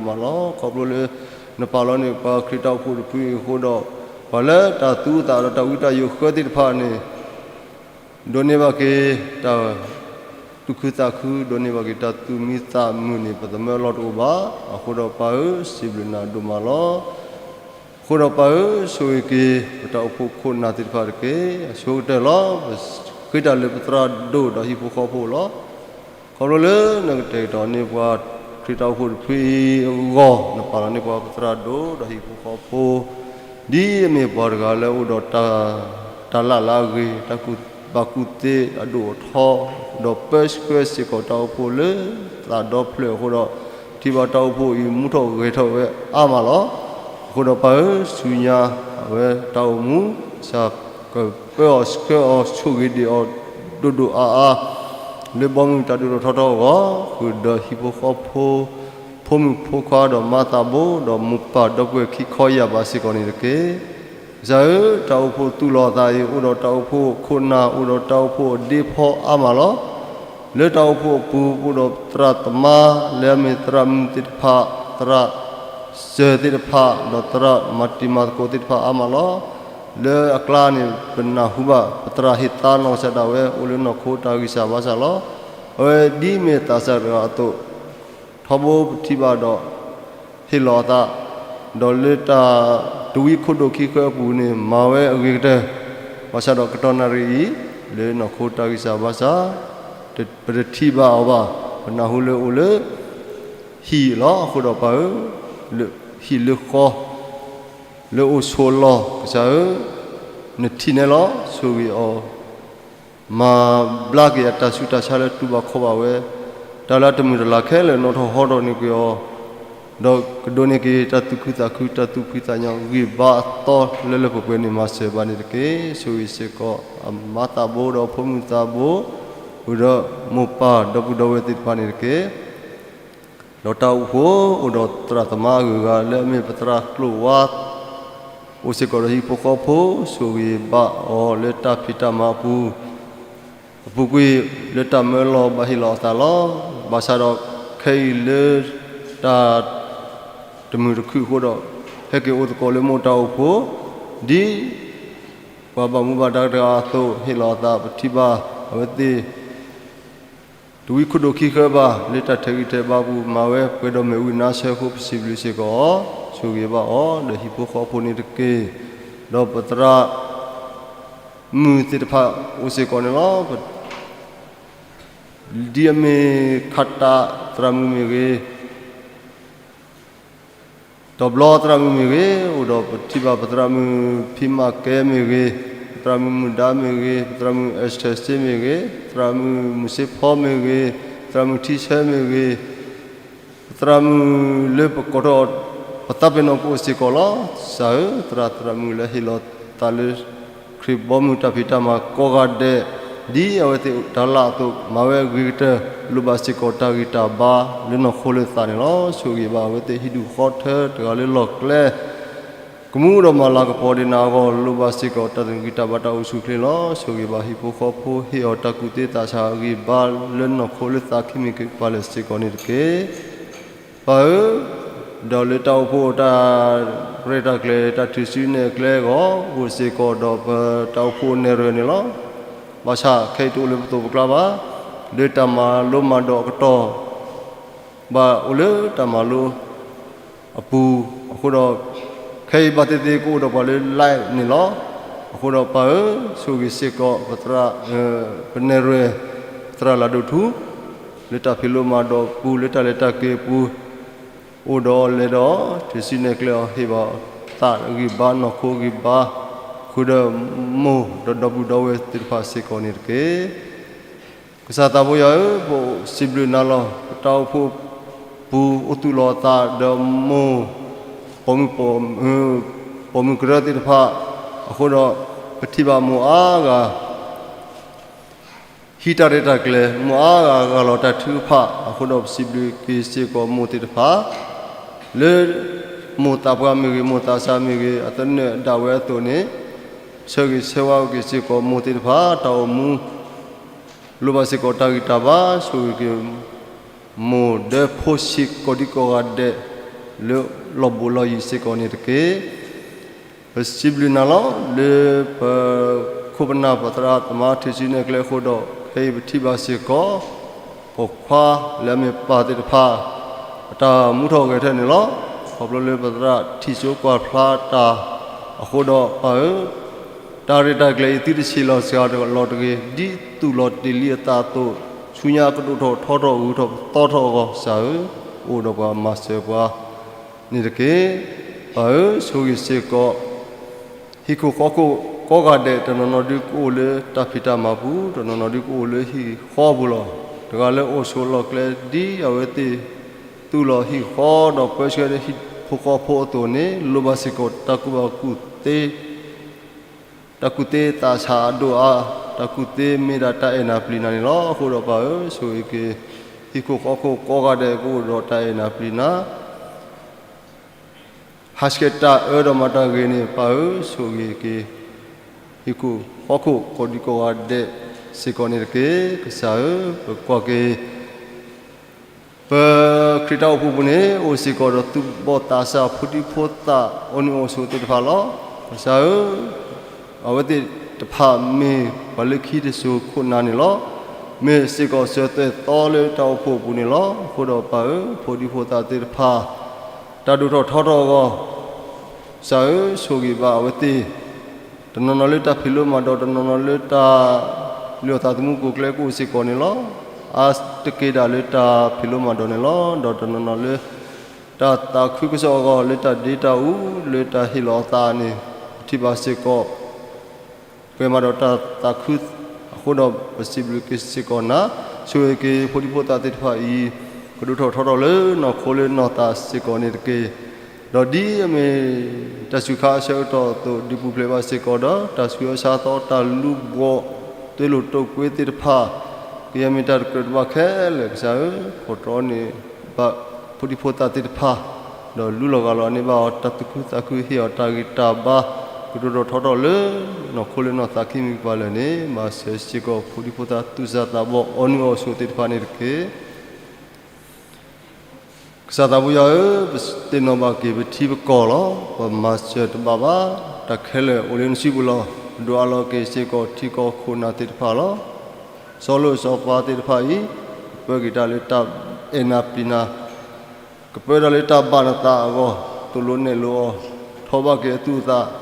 အီၤကတိၤအီၤ ကစၢ်တၢ်သိၣ်လိနဲၣ်လိအီၤအဃိဒီး ပစံးဘျုးက့ၤနၤဒိၣ်မးလီၤ. ခီဖျိလၢနပာ်လီၤန့ၢ်ပှၤခရံာ်တၢ်အိၣ်ဖှိၣ်တဖုအံၤအဃိဒီး ပှၤလၢတၢ်သူအသးဒီးတၢ်ဝံတၢ်ယိးဃၢသ့ၣ်တဖၣ်န့ၣ် ဒိးန့ၢ်ဘၣ်က့ၤ တၢ်သူၣ်ခုသးခု ဒိးန့ၢ်ဘၣ်က့ၤတၢ်သူၣ်မံသးမုာ်န့ၣ် ပသမၢလီၢ်တအိၣ်ဘၣ်. အဃိဒီးပၢ်ဧၢ စံးဘျုးနၤဒိၣ်မးလီၤ. အဃိဒီးပၢ်ဧၢ ဆိၣ်ဂ့ၤက့ၤ ပတၢ်အိၣ်ဖှိၣ်ခိၣ်နၢ်သ့ၣ်တဖၣ်တက့ၢ်. အဆိကတၢၢ်လီၤ ပဃ့တၢ်လၢပသရၣ်ဒိၣ်ဒီးဟံၣ်ဖိဃီဖိလီၤ. ခီဖျိလၢနကတဲာ်ကတီၤန့ၢ်ပှၤခရံာ်တၢ်အိၣ်ဖှိၣ်တဖုအံၤအဂီၢ် နပာ်လီၤန့ၢ်ပှၤပသရၣ်ဒိၣ်ဒီးဟံၣ်ဖိဃီဖိ ဒ်အမ့ၢ်ပှၤတဂၤလၢအိၣ်ဒီးတၢ် တၢ်လၢ်လၢအဂ့ၤ တၢ်ကူၣ်ဘၣ်ကူၣ်သ့အဒိၣ်အထီ ဒီးပၢဆှၢစ့ၢ်ကီးတၢ်အိၣ်ဖှိၣ်လၢသးဒီဖျၢၣ်အဃိဒီး ထံၣ်ဘၣ်တၢ်အိၣ်ဖှိၣ်အံၤ မူထီၣ်ဂဲၤထီၣ်ဝဲအါမးလီၤ. အဃိဒီးပၢ်ဧၢ ဆူညါအဝဲတၢ်အိၣ်မူ ကစၢ်ကပၢအီၤဆှၢအီၤ ဆိၣ်ဂ့ၤဒံးအီၤဒိၣ်ဒိၣ်အါအါ လၢဘီမုၢ်တၢ်ဒိၣ်ထီၣ်ထီထီၣ်အဂီၢ် ဃုာ်ဒီးဟံၣ်ဖိဃီဖိ ဖိမုၣ်ဖိခွါဒီးမါသးဘိ ဒီးမိၢ်ပၢ်ဒီပုၢ်ဝဲၢ်ခံခီယၢ်ဘးစ့ၢ်ကီးန့ၣ်တက့ၢ်. ကစၢ်ဧၢ တၢ်အိၣ်ဖှိၣ်သူၣ်လီၤအသးအံၤ အိၣ်ဒီးတၢ်အိၣ်ဖှိၣ်ခိၣ်နၢ် အိၣ်ဒီးတၢ်အိၣ်ဖှိၣ်အဒ့ဖီအါမးလီၤ. လၢတၢ်အိၣ်ဖှိၣ်အပူၤ ပအိၣ်ဒီးသရၣ်သမါ လၢအမ့ၢ်သရၣ်မုၣ်သ့ၣ်တဖၣ် သရၣ်စၢၤသ့ၣ်တဖၣ် ဒီးသရၣ်မၤတံၤမၤသကိးသ့ၣ်တဖၣ်အါမးလီၤ. လၢအကျါန့ၣ် ပနၢ်ဟူဘၣ် ပသရၣ်ဟ့ၣ်သါနီၢ်ကစၢ်ဒၣ်ဝဲ အိၣ်လၢနီၢ်ခိတၢ်ဂံၢ်စၢ်ဘါစၢ်လီၤ. အဝဲဒ်အမ့ၢ်သးစၢ်တဂၤအသိး ထီဘိပထံၣ်ဘၣ်ဒီး ဟ့ၣ်လီၤအသး, ဒီးလၢတၢ်တဝံခိၣ်ဒိၣ်ခံဃၢအပူၤန့ၣ် မၤဝဲအဂ့ၤကတၢၢ်, ဘၣ်ဆၣ်ဒီးကတီၢ်နၣ်ရံၣ်အံၤ လၢနီၢ်ခိတၢ်ဂံၢ်စၢ်ဘါစၢ် ပတထံၣ်ဘၣ်အီၤဘၣ်, ပနၢ်ဟူလၢအိၣ်လၢ ဟံၣ်လီၤ. အဃိဒီးပၢ်ဧၢ, လၢဟံၣ်လၢဃီ လၢအိၣ်ဆိးလီၢ် ကစၢ်ဧၢ, နထံၣ်န့ၣ်လီၤ. ဆိၣ်ဂ့ၤအီၤ မၤဘျါက့ၤအတၢ်ဆူးတၢ်ဆါလၢတူၢ်ဘၣ်ခီၣ်ဘၣ်ဝဲ, တၢ်လၢတမုာ်တလၤခဲလၢာ် နီၣ်ထီၣ်ဟီထီၣ်န့ၢ်က့ၤအီၤ, ဒီးကဒိးန့ၢ်က့ၤတၢ်သူၣ်ခုသးခု တၢ်သူၣ်ဖှံသးညီ ဂံၢ်ဘါအသီလၢလၢပှဲၤပှဲၤန့ၣ် မၤစၢၤဘၣ်န့ၣ်တက့ၢ်. ဆိၣ်ဂ့ၤစ့ၢ်ကီး အမါသးဘိဒီးဖိမုၣ်သးဘိ, အိၣ်ဒီးမိၢ်ပၢ်ဒီပုၢ်ဒီဝဲၢ်သ့ၣ်တဖၣ်န့ၣ်တက့ၢ်. ဒီးတၢ်အိၣ်ဖှိၣ် အိၣ်ဒီးသရၣ်သမါအဂုၤအဂၤ လၢအမ့ၢ်ပသရၣ်ကျိာ်ဝါ အိၣ်စ့ၢ်ကီးဒီးဟံၣ်ဖိဃီဖိ ဆိၣ်ဂ့ၤဘၣ်အီၤလၢတၢ်ဖံးတၢ်မၤအပူၤ, အပူၤကွံာ်လၢတၢ်မၢလီၤဘၣ်ဟ့ၣ်လီၤအသးလီၤ. ဘၣ်ဆၣ်ဒီးခဲအံၤလၢ တၢ်တမုာ်တခုၣ်အဃိဒီး ဟဲက့ၤအိၣ်သကိးလၢမိၢ်တၢ်အိၣ်ဖှိၣ်, ဒ်ပှၤဘၣ်မူဘၣ်ဒါတဂၤအသိး ဟ့ၣ်လီၤအသး ပထံၣ်ဘၣ်အဝဲသ့ၣ် တဝံခိၣ်ဒိၣ်ခံဃၢဘၣ် လၢတၢ်ထဲးဂံၢ်ထဲးဘါအပူၤ မၤဝဲပှဲၤဒီးမ့ၣ်အူနါဆၢအဃိ ပစံးဘျုးစ့ၢ်ကီးအီၤ, ဆိၣ်ဂ့ၤဘၣ်အီၤ ဒီးဟံၣ်ဖိဃီဖိန့ၣ်တက့ၢ်. ဒီးပသရၣ်မုၣ်သ့ၣ်တဖၣ်အိၣ်စ့ၢ်ကီးန့ၣ်လီၤ. ဒ်အမ့ၢ်ခးတးသရၣ်မုၣ်မ့ၢ်ဂ့ၤ, တဘျီသရၣ်မုၣ်မ့ၢ်ဂ့ၤ, အိၣ်ဒီးပထံၣ်ဘၣ်ပသရၣ်မုၣ်ဖံမၤကဲမ့ၢ်ဂ့ၤ, ပသရၣ်မုၣ်မုၢ်ဒါမ့ၢ်ဂ့ၤ, ပသရၣ်မုၣ်အဲၡ်ထၢၣ်စ့မ့ၢ်ဂ့ၤ, ပသရၣ်မုၣ်မုၢ်စ့ဖီမ့ၢ်ဂ့ၤ, ပသရၣ်မုၣ်ထံဆၢမ့ၢ်ဂ့ၤ, ပသရၣ်မုၣ်လၢပကိးထီၣ် ပသးပ့ၤနီၣ်ကအိၣ်စ့ၢ်ကီးလီၤ. ကစၢ်ဧၢ, သရၣ်သရၣ်မုၣ်လၢဟ့ၣ်လီၤသးလၢ ခရံာ်ဘီမုၢ်တၢ်ဖံးတၢ်မၤကိးဂၤဒဲး, ဒ်အဝဲသ့ၣ်တၢ်လၢအသိး မၤဝဲအဂ့ၤကတၢၢ်, လိၣ်ဘၣ်စ့ၢ်ကီးတၢ်ဂံၢ်တၢ်ဘါလၢနီၢ်ခိလၢသးန့ၣ်လီၤ. ဆိၣ်ဂ့ၤဘၣ်အဝဲသ့ၣ်ဟံၣ်ဒူၣ်ဃီထၢတဂၤလၢလီၢ်ကျဲ ကမူဒီးမၤလၤကပီၤဒံးနၤအဂီၢ်, လိၣ်ဘၣ်စ့ၢ်ကီးတၢ်ဂံၢ်တၢ်ဘါတၢ်အိၣ်ဆူၣ်အိၣ်ချ့လီၤ. ဆိၣ်ဂ့ၤဘၣ်ဟံၣ်ဖိဃီဖိ ဟ့ၣ်အီၤတၢ်ကူၣ်သ့သးဆးအဂံၢ်ဘါလၢနီၢ်ခိလၢသးခံမံၤကပၤလဲၢ်စ့ၢ်ကီးန့ၣ်တက့ၢ်. ပၢ်ဧၢ, ဒီးလၢတၢ်အိၣ်ဖှိၣ်တၢ်ရဲၣ်တၢ်ကျဲၤ တၢ်ထုးစုနဲၣ်ကျဲအဂီၢ်, အိၣ်စ့ၢ်ကီးဒီးပတၢ်အိၣ်ဖှိၣ်နဲၣ်ရွဲၣ်န့ၣ်လီၤ. ဘၣ်ဆၣ်ခဲအံၤတအိၣ်လၢပသိးပကျါဘၣ်, လၢတၢ်မၤလိမၤဒိးအကတီၢ် ဘၣ်အိၣ်လၢတၢ်မၤလိအပူၤ, အဃိဒီး ခဲအံၤဘၣ်သ့ၣ်သ့ၣ်ကအိၣ်ဒီးပှၤလၢ live န့ၣ်လီၤ. အဃိဒီးပၢ်ဧၢ, ဆိၣ်ဂ့ၤစ့ၢ်ကီးပသရၣ်, ပနဲၣ်ရွဲၣ် သရၣ်လၤဒိၣ်ထူ, လၢတၢ်ဖံးလိမၤဒိးအပူၤ, လၢတၢ်လဲၤတၢ်က့ၤအပူၤ, အိၣ်ဒီးလဲၤဒီး ထုးစုနဲၣ်ကျဲအီၤ ဟ့ၣ်ဘၣ်သးအဂံၢ်ဘါ နီၢ်ခိဂံၢ်ဘါ, ဃုာ်ဒီးမိၢ်ဒီးဒီပုၢ်ဒီဝဲၢ်သ့ၣ်တဖၣ်စ့ၢ်ကီးန့ၣ်တက့ၢ်. ကစၢ်သးဖိယွၤဧၢ, ပစံးဘျုးနၤလီၤ. ပတၢ်အိၣ်ဖှိၣ်ပူၤ အိၣ်သူၣ်လီၤအသးဒီးမိၢ်, ပိာ်မုၣ်, ပိာ်မုၣ်ကရၢသ့ၣ်တဖၣ်, အဃိဒီး ပထံၣ်ဘၣ်မိၢ်အါဂၤ ဟံးတၢ်ရဲၣ်တၢ်ကျဲၤ, မိၢ်အါဂၤဂၢ်လီၤတၢ်ထုကဖၣ်, အဃိဒီးပစံးဘျုးက့ၤစ့ၢ်ကီးမိၢ်သ့ၣ်တဖၣ် လၢမိၢ်သးပှၢ်မ့ၢ်ဂ့ၤ, မိၢ်သးစၢ်မ့ၢ်ဂ့ၤ, အသနၢၣ်ဒၣ်ဝဲအသိးန့ၣ်, ဆၢဂ့ၤဆၢဝါက့ၤစ့ၢ်ကီးမိၢ်သ့ၣ်တဖၣ် တၢ်အိၣ်မူ, လိၣ်ဘၣ်စ့ၢ်ကီးတၢ်ဂံၢ်တၢ်ဘါ, ဆိၣ်ဂ့ၤက့ၤ မိၢ်ဒီးဖိဆံးကိးဒံကိးဂၤဒဲး လၢလီၢ်ဘူးလီၢ်ယံၤစ့ၢ်ကီးန့ၣ်တက့ၢ်. ပစံးဘျုးနၤလီၤ. လၢပခိၣ်ပနၢ်ပသရၣ်သမါ ထုးစုနဲၣ်ကျဲအဃိဒီး ခဲအံၤပထံၣ်ဘၣ်စ့ၢ်ကီး ပိာ်ခွါလၢအမ့ၢ်ပၢ်သ့ၣ်တဖၣ် အတၢ်မူထီၣ်ဂဲၤထၢၣ်န့ၣ်လီၤ. ခီဖျိလၢပသရၣ်ထံၣ်စိကွၢ်ဖျါတၢ်အဃိဒီး ပၢ်ဧၢ, တၢ်ရဲၣ်တၢ်ကျဲၤအံၤ သုတဆံးလီၤစှၤလီၤတဂ့ၤ, ဒ်သိးလီၤတ့ၢ်လံအသးအသိး, ဆူညါကဒိၣ်ထီၣ်ထီထီၣ်ဂုၤထီၣ်ပသီထီၣ်အဂီၢ်, ကစၢ်ဧၢ, အိၣ်ဒီးပှၤမၤစၢၤပှၤန့ၣ်တက့ၢ်. ပၢ်ဧၢ, ဆိၣ်ဂ့ၤစ့ၢ်ကီး ဟံၣ်ခိၣ်ဃီခိၣ်ကိးဂၤဒဲး, တနီၤနီၤဒုးကအိၣ်လၢတၢ်ဖံးတၢ်မၤပူၤ, တနီၤနီၤဒုးကအိၣ်လၢဟံၣ်ဃီပူၤလီၤ. တဂၤလၢအိၣ်ဆိးလီၢ်ကျဲ ဒ်အဝဲသ့ၣ်သူၣ်လီၤဟံၣ်ဃီဒီးပၢဆှၢဒီးဟံၣ်ဖိဃီဖိအသိးန့ၣ်, လိၣ်ဘၣ်စ့ၢ်ကီးတၢ်ကူၣ်ဘၣ်ကူၣ်သ့ တၢ်ကူၣ်သ့သးဆးအဒိၣ်အါ, တၢ်ကူၣ်သ့မ့ၢ်ဒၣ်တၢ်အဲၣ်နၤပျံၤနၤန့ၣ်လီၤ. အဃိဒီးပၢ်ဧၢ, ဆိၣ်ဂ့ၤက့ၤ ဟံၣ်ခိၣ်ဃီခိၣ်ကိးဂၤဒဲး ကအိၣ်ဒီးတၢ်အဲၣ်နၤပျံၤနၤ ဟးဆှဲးတၢ်အၢဒီးမၤတၢ်ဂ့ၤန့ၣ်, ပၢ်ဧၢ, ဆိၣ်ဂ့ၤက့ၤ ဟံၣ်ခိၣ်ဃီခိၣ်ကိးဒံကိးဂၤဒဲးစ့ၢ်ကီးန့ၣ်တက့ၢ်. ကစၢ်ဧၢ, ပကွၢ်က့ၤ ပခရံာ်တၢ်အိၣ်ဖှိၣ်ပူၤန့ၣ် အိၣ်စ့ၢ်ကီးဒီးသူၣ်ဘီၣ်သးစၢ် ဖိဒံဖိသၣ် အိၣ်နုၢ်အိၣ်ဆိးသ့ၣ်တဖၣ်လီၤ. ကစၢ်ဧၢ, အဝဲသ့ၣ်တဖၣ်မ့ၢ်ပှၤလၢခံတစိၤခိၣ်နၢ်န့ၣ်လီၤ. မ့ၢ်စ့ၢ်ကီးစၢၤသွဲၣ်သီလၢတၢ်အိၣ်ဖှိၣ်အပူၤန့ၣ်လီၤ. အဃိဒီးပၢ်ဧၢ, ဖိဒံဖိသၣ်သ့ၣ်တဖၣ် တၢ်ဒိၣ်ထီၣ်ထီထီၣ်အဂီၢ်, ကစၢ်ဧၢ, ဆိၣ်ဂ့ၤဘၣ်အဝဲသ့ၣ်, တနီၤနီၤလၢတၢ်ဖံးလိမၤဒိး, တနီၤနီၤလၢတၢ်လုၢ်အီၣ်သးသမူကိးကျဲကအိၣ်စ့ၢ်ကီးန့ၣ်လီၤ. အါတက့ၢ်ဒၣ်လၢတၢ်ဖံးလိမၤဒိးန့ၣ်လီၤ. ဒီးတနီၤနီၤလၢ တၢ်သးခုကစီၣ်အဂီၢ်, လၢတၢ်ဒ့တၢ်အူ, လၢတၢ်ဟ့ၣ်လီၤအသးန့ၣ်, ပထံၣ်ဘၣ်စ့ၢ်ကီး ပှဲၤမးဒီးတၢ်သးခု, အဃိဒီးပစံးဘျုးက့ၤစ့ၢ်ကီးနၤ, ဆိၣ်ဂ့ၤက့ၤဖိဒံဖိသၣ်သ့ၣ်တဖၣ်အံၤ, ကဒိၣ်ထီၣ်ထီထီၣ်လၢနီၢ်ခိလၢနီၢ်သးစ့ၢ်ကီးန့ၣ်တက့ၢ်. ဒီးဒ်အမ့ၢ်တၢ်စူၤခါအဆၢကတီၢ်အသိး, ဒုးပူၤဖျဲးဘၣ်စ့ၢ်ကီးဒီး တၢ်ဆူးအါဆါသီ, တၢ်လူၤဘှီး, သွ့လိာ်တိာ်ကွ့သ့ၣ်တဖၣ်, ကယဲၢ်မ့ၢ်တၢ်တကြၢးတဘၣ်ခဲလၢာ်, ကစၢ်ဧၢ, ကိးတြီန့ၢ်ဘၣ်ဖိဒံဖိသၣ်သ့ၣ်တဖၣ်, ဒီးလူလီၤဂာ်လီၤန့ၢ်ဘၣ်အီၤ တၢ်သူၣ်ခုသးခု, ဟ့ၣ်အီၤတၢ်ဂံၢ်တၢ်ဘါ, ကဒိၣ်ထီၣ်ထီထီၣ်လၢနီၢ်ခိလၢနီၢ်သးခံမံၤကပၤလၢာ်န့ၣ်, မၤစၢၤစ့ၢ်ကီးဖိဒံဖိသၣ်သူၣ်စၢ်သးဘီၣ် အိၣ်နုၢ်အိၣ်ဆိးသ့ၣ်တဖၣ်န့ၣ်တက့ၢ်. ကစၢ်သးပှၢ်ယွၤဧၢ, ပသ့ၣ်နီၣ်ဘၣ်က့ၤပထံပကီၢ်လီၤ. ပမၤစၢၤတဘၣ်ဘၣ်, တၢ်ခဲလၢာ်အိၣ်လၢနစုပူၤလီၤ. ဒိးအးလီၤက့ၤစ့ၢ်ကီးထံကီၢ်ခိၣ်နၢ်သ့ၣ်တဖၣ်လီၤ. စီၤလိၣ်စီၤပၤသ့ၣ်တဖၣ်အံၤ, ကပၢက့ၤတၢ်လၢတၢ်အဲၣ်နၤပျံၤနၤ, ကပၢတၢ်လၢတၢ်ဘၣ်နသးအဂီၢ်, သိၣ်လိနဲၣ်လိအီၤ, ထီၣ်ဘၣ်က့ၤအသူၣ်အသး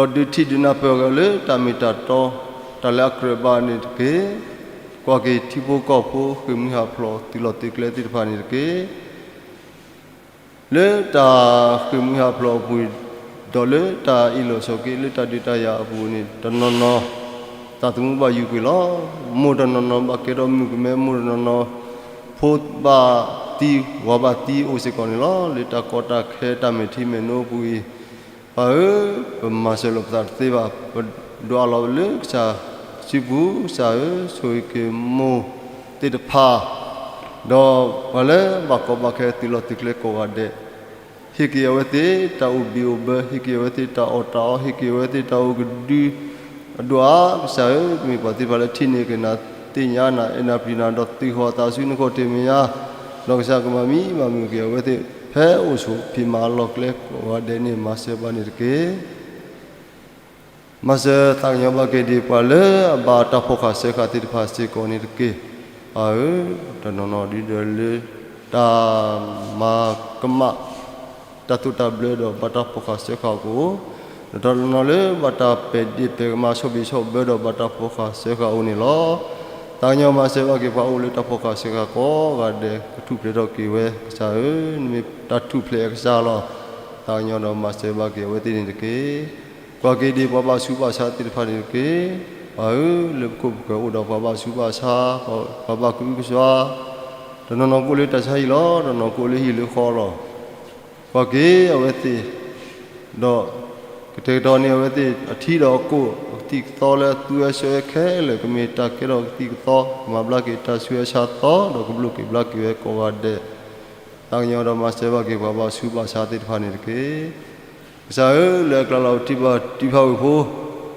ဒီးဒုးထံၣ်ဒုးနၢ်ပၢၢ်အီၤလၢတၢ်မ့ၢ်တၢ်တီ, တၢ်လၢအကြၢးဘၣ်န့ၣ်တက့ၢ်. ကွၢ်က့ၤထံဖိကီၢ်ဖိ ဃ့ၢ်မှံဟးဖျိး သုးလီၢ်သုးကျဲသ့ၣ်တဖၣ်န့ၣ်တက့ၢ်. လၢတၢ်ဃ့ၢ်မှံဟးဖျိးအပူၤ, ဒီးလၢတၢ်အ့ၣ်လိာ်ဆိးက့ လၢတၢ်ဒုးတၢ်ယၤအပူၤန့ၣ် တနီၤနီၤ သးသမူဘၣ်ယုၢ်ကွံာ်လီၤ. မိၢ်တနီၤနီၤဘၣ်ကဲထီၣ်မုၣ်ကမဲ, မိၢ်တနီၤနီၤ ဖိဘၣ်သံ, ဝၤဘၣ်သံအိၣ်စ့ၢ်ကီးန့ၣ်လီၤ. လၢတၢ်ကီတၢ်ခဲ တၢ်မဲာ်ထံမဲာ်နိအပူၤအံၤ, ပၢ်ဧၢ, ပမၤစၢၤလိာ်ပသးတသ့ဘၣ်. ပဒွးလီၤလၢကစၢ်စုပူၤ, ကစၢ်ဧၢ, ဆိၣ်ဂ့ၤက့ၤမိၢ်သ့ၣ်တဖၣ်, ဒီးပှၤလၢဘၣ်ကီဘၣ်ခဲသုးလီၤသုးကျဲကိးဂၤဒဲး, ဟ့ၣ်က့ၤအဝဲသ့ၣ်တၢ်အိၣ်ဘံၣ်အိၣ်ဘၢ, ဟ့ၣ်က့ၤအဝဲသ့ၣ်တၢ်အီၣ်တၢ်အီ, ဟ့ၣ်က့ၤအဝဲသ့ၣ်တၢ်အိၣ်ကဒုအဒိၣ်အါ, ကစၢ်ဧၢ, မ့ၢ်ပှၤသ့ၣ်တဖၣ်လၢထံၣ်န့ၢ်က့ၤနၤသ့ၣ်ညါ, နအဲၣ်နၤပျံၤနၤ, ဒီးသုးဃီၤသးဆူနခီၣ်ထံးမဲာ်ညါ, ဒီးကစၢ်ကမၤမံမၤမုာ်က့ၤအဝဲသ့ၣ် ဖဲအိၣ်ဆိးဖံးမၤအလီၢ်ကျဲကိးဂၤဒဲးန့ၣ် မၤစၢၤဘၣ်န့ၣ်တက့ၢ်. မၤစၢၤသးကညီၤဘၣ်က့ၤဒံးပှၤလၢအဘၣ်တၢ်ဖီၣ်ဃာ်စၢဃာ်သ့ၣ်တဖၣ်စ့ၢ်ကီးန့ၣ်တက့ၢ်. ပၢ်ဧၢ, တနီၤနီၤဒုဒီးလၢ တၢ်မၤကမၣ် တၢ်သိၣ်တၢ်ဘျၢဒီးဘၣ်တၢ်ဖီၣ်ဃာ်စၢဃာ်ကအိၣ်, ဒီးတနီၤနီၤလၢဘၣ်တၢ်ပဲာ်ဒ့ၣ်ပဲာ်ကမၣ် ဆီၣ်ဘံၣ်ဆီၣ်ဘၢဒီးဘၣ်တၢ်ဖီၣ်ဃာ်စၢဃာ်အိၣ်န့ၣ်လီၤ. သးကညီၤမၤစၢၤဘၣ်က့ၤပှၤအိၣ်လၢတၢ်ဖီၣ်ဃာ်စၢဃာ်ကိးဂၤဒဲး, ကထူၣ်ဖျဲးထီၣ်က့ၤဝဲ, ကစၢ်ဧၢ, နမ့ၢ်တၢ်ထူၣ်ဖျဲးအကစၢ်လီၤ. သးကညီၤဒီးမၤစၢၤဘၣ်က့ၤအဝဲသ့ၣ်န့ၣ်တက့ၢ်. ကွၢ်က့ၤဒံးပှၤဘၣ်ဆူးဘၣ်ဆါသ့ၣ်တဖၣ်န့ၣ်တက့ၢ်. ပၢ်ဧၢ, လၢပခိၣ်ပဃၢၤအိၣ်ဒီးပှၤဘၣ်ဆူးဘၣ်ဆါ, ပှၤဘၣ်ကအုကစွါ, တနီၤနီၤကအိၣ်လၢတၢ်ဆါဟံၣ်လီၤ, တနီၤကအိၣ်လၢဟံၣ်လၢဃီလီၤ. ကွၢ်က့ၤအဝဲသ့ၣ်, ဒီးကတဲာ်ကတီၤန့ၢ်အဝဲသ့ၣ်အထံဒီးအကီၢ်, အကသံၣ်ကသီလၢအသူဝဲဆှၢဝဲခဲလၢာ်, ကမ့ၢ်တၢ်ကဲထီၣ်ကသံၣ်ကသီ, ကမၤဘျါက့ၤတၢ်ဆူးအဆါသီ, ဒီးကဘျိးက့ၤဘျါက့ၤဝဲကိးဂၤဒဲး. သးကညီၤဒီးမၤစၢၤဘၣ်က့ၤပှၤဘၣ်ဆူးဘၣ်ဆါသ့ၣ်တဖၣ်န့ၣ်တက့ၢ်. ကစၢ်ဧၢ, လၢအကျါလီၤပထံပှၤတုၤဖးဝ့ၢ်ဖိ,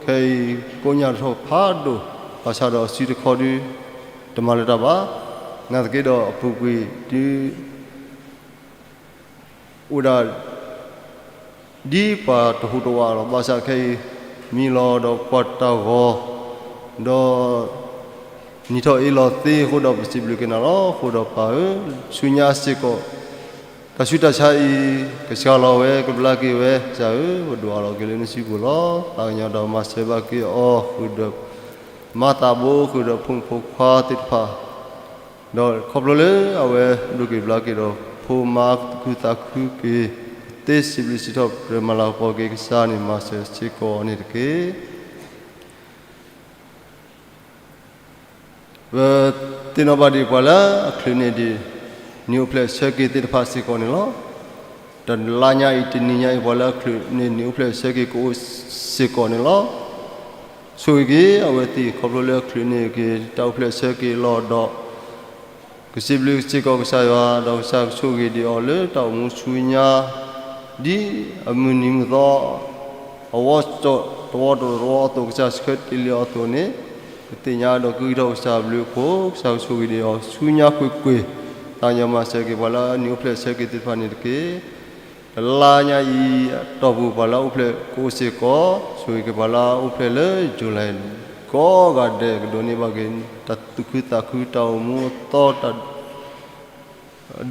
ခဲအံၤကိးညၣ်တထီၣ်ဖးဒိၣ်, ဘၣ်ဆၣ်ဒီးစုတခီဒု တမၤလၢၤတၢ်ဘၣ်. နာ်သက့ဒီးအပူၤကွံာ်ဒု အိၣ်ဒၣ်ဒ်ပှၤတဟူးတဝးလီၤ. ဘၣ်ဆၣ်ခဲအံၤ မံလီၤဒီးကွၢ်တၢ်ဂီၤ, ဒီးနံၤထီၣ်အ့လီၤသ့အဃိဒီး ပစံးဘျုးက့ၤနၤလီၤ. အဃိဒီးပၢ်ဧၢ, ဆူညါစ့ၢ်ကီး တၢ်ဆူးတၢ်ဆါအံၤ ကစှၤလီၤဝဲ ကဘျါက့ၤဝဲ, ကစၢ်ဧၢ, ပဒွးလီၤက့ၤလၢနစုပူၤလီၤ. သးကညီၤဒီးမၤစၢၤဘၣ်က့ၤအီၤ, ဃုာ်ဒီးမၤသးဘိ, ဃုာ်ဒီးဖိမုၣ်ဖိခွါသ့ၣ်တဖၣ် ဒီးခီဖျိလၢအဝဲဒိးက့ၤဘျါက့ၤဒီး ဖိမါသူၣ်ခုသးခုက့ၤ, သ့စံးဘျုးစံးထီၣ်ပတြၢၤမၤလၤကပီၤက့ၤကစၢ်န့ၣ် မၤစၢၤစ့ၢ်ကီးအီၤန့ၣ်တက့ၢ်. ပသ့ၣ်နီၣ်ဘၣ်ဒံးပှၤလၢအချုးန့ၢ်ဒံး နံၣ်အိၣ်ဖျဲၣ်ဆၢက့ၤသ့ၣ်တဖၣ်စ့ၢ်ကီးန့ၣ်လီၤ. တလါညါအံၤတနံၤညါအံၤ ပှၤလၢအချုးန့ၢ် နံၣ်အိၣ်ဖျဲၣ်ဆၢက့ၤကအိၣ်စ့ၢ်ကီးန့ၣ်လီၤ. ဆိၣ်ဂ့ၤက့ၤအဝဲသ့ၣ် ခီဖျိလၢအချုးန့ၢ်က့ၤ တၢ်အိၣ်ဖျဲၣ်ဆၢက့ၤလီၤဒီး ကစံးဘျုးစ့ၢ်ကီးကစၢ်ယွၤ ဒီးကစၢ်ကဆိၣ်ဂ့ၤဒံးအီၤလၢတၢ်အိၣ်မူဆူညါ ဒ်အမုၢ်နံၤမုၢ်သီ အဝီတဝီတဝီအသိး ကစၢ်ဆှၢတ့ၢ်လံအီၤအသိးန့ၣ် ကသ့ၣ်ညါဒီးကဂံၢ်ထီၣ်ကစၢ်ဘျုးအဖှိၣ် ကစၢ်ကဆိၣ်ဂ့ၤဒံးအီၤဆူညါကွ့ၢ်ကွ့ၢ် သးကညီၤမၤစၢၤက့ၤပှၤလၢအနံၣ်အိၣ်ဖျဲၣ်ဆၢက့ၤသ့ၣ်တဖၣ်န့ၣ်တက့ၢ်. တလါညါအံၤအတီၢ်ပူၤ ပှၤလၢအအိၣ်ဖျဲၣ်ကအိၣ်စ့ၢ်ကီး ဆိၣ်ဂ့ၤက့ၤပှၤလၢအအိၣ်ဖျဲၣ်လၢ July ကိးဂၤဒဲး ကဒိးန့ၢ်ဘၣ်က့ၤ တၢ်သူၣ်ခုသးခု တၢ်အိၣ်မူအသီ တၢ်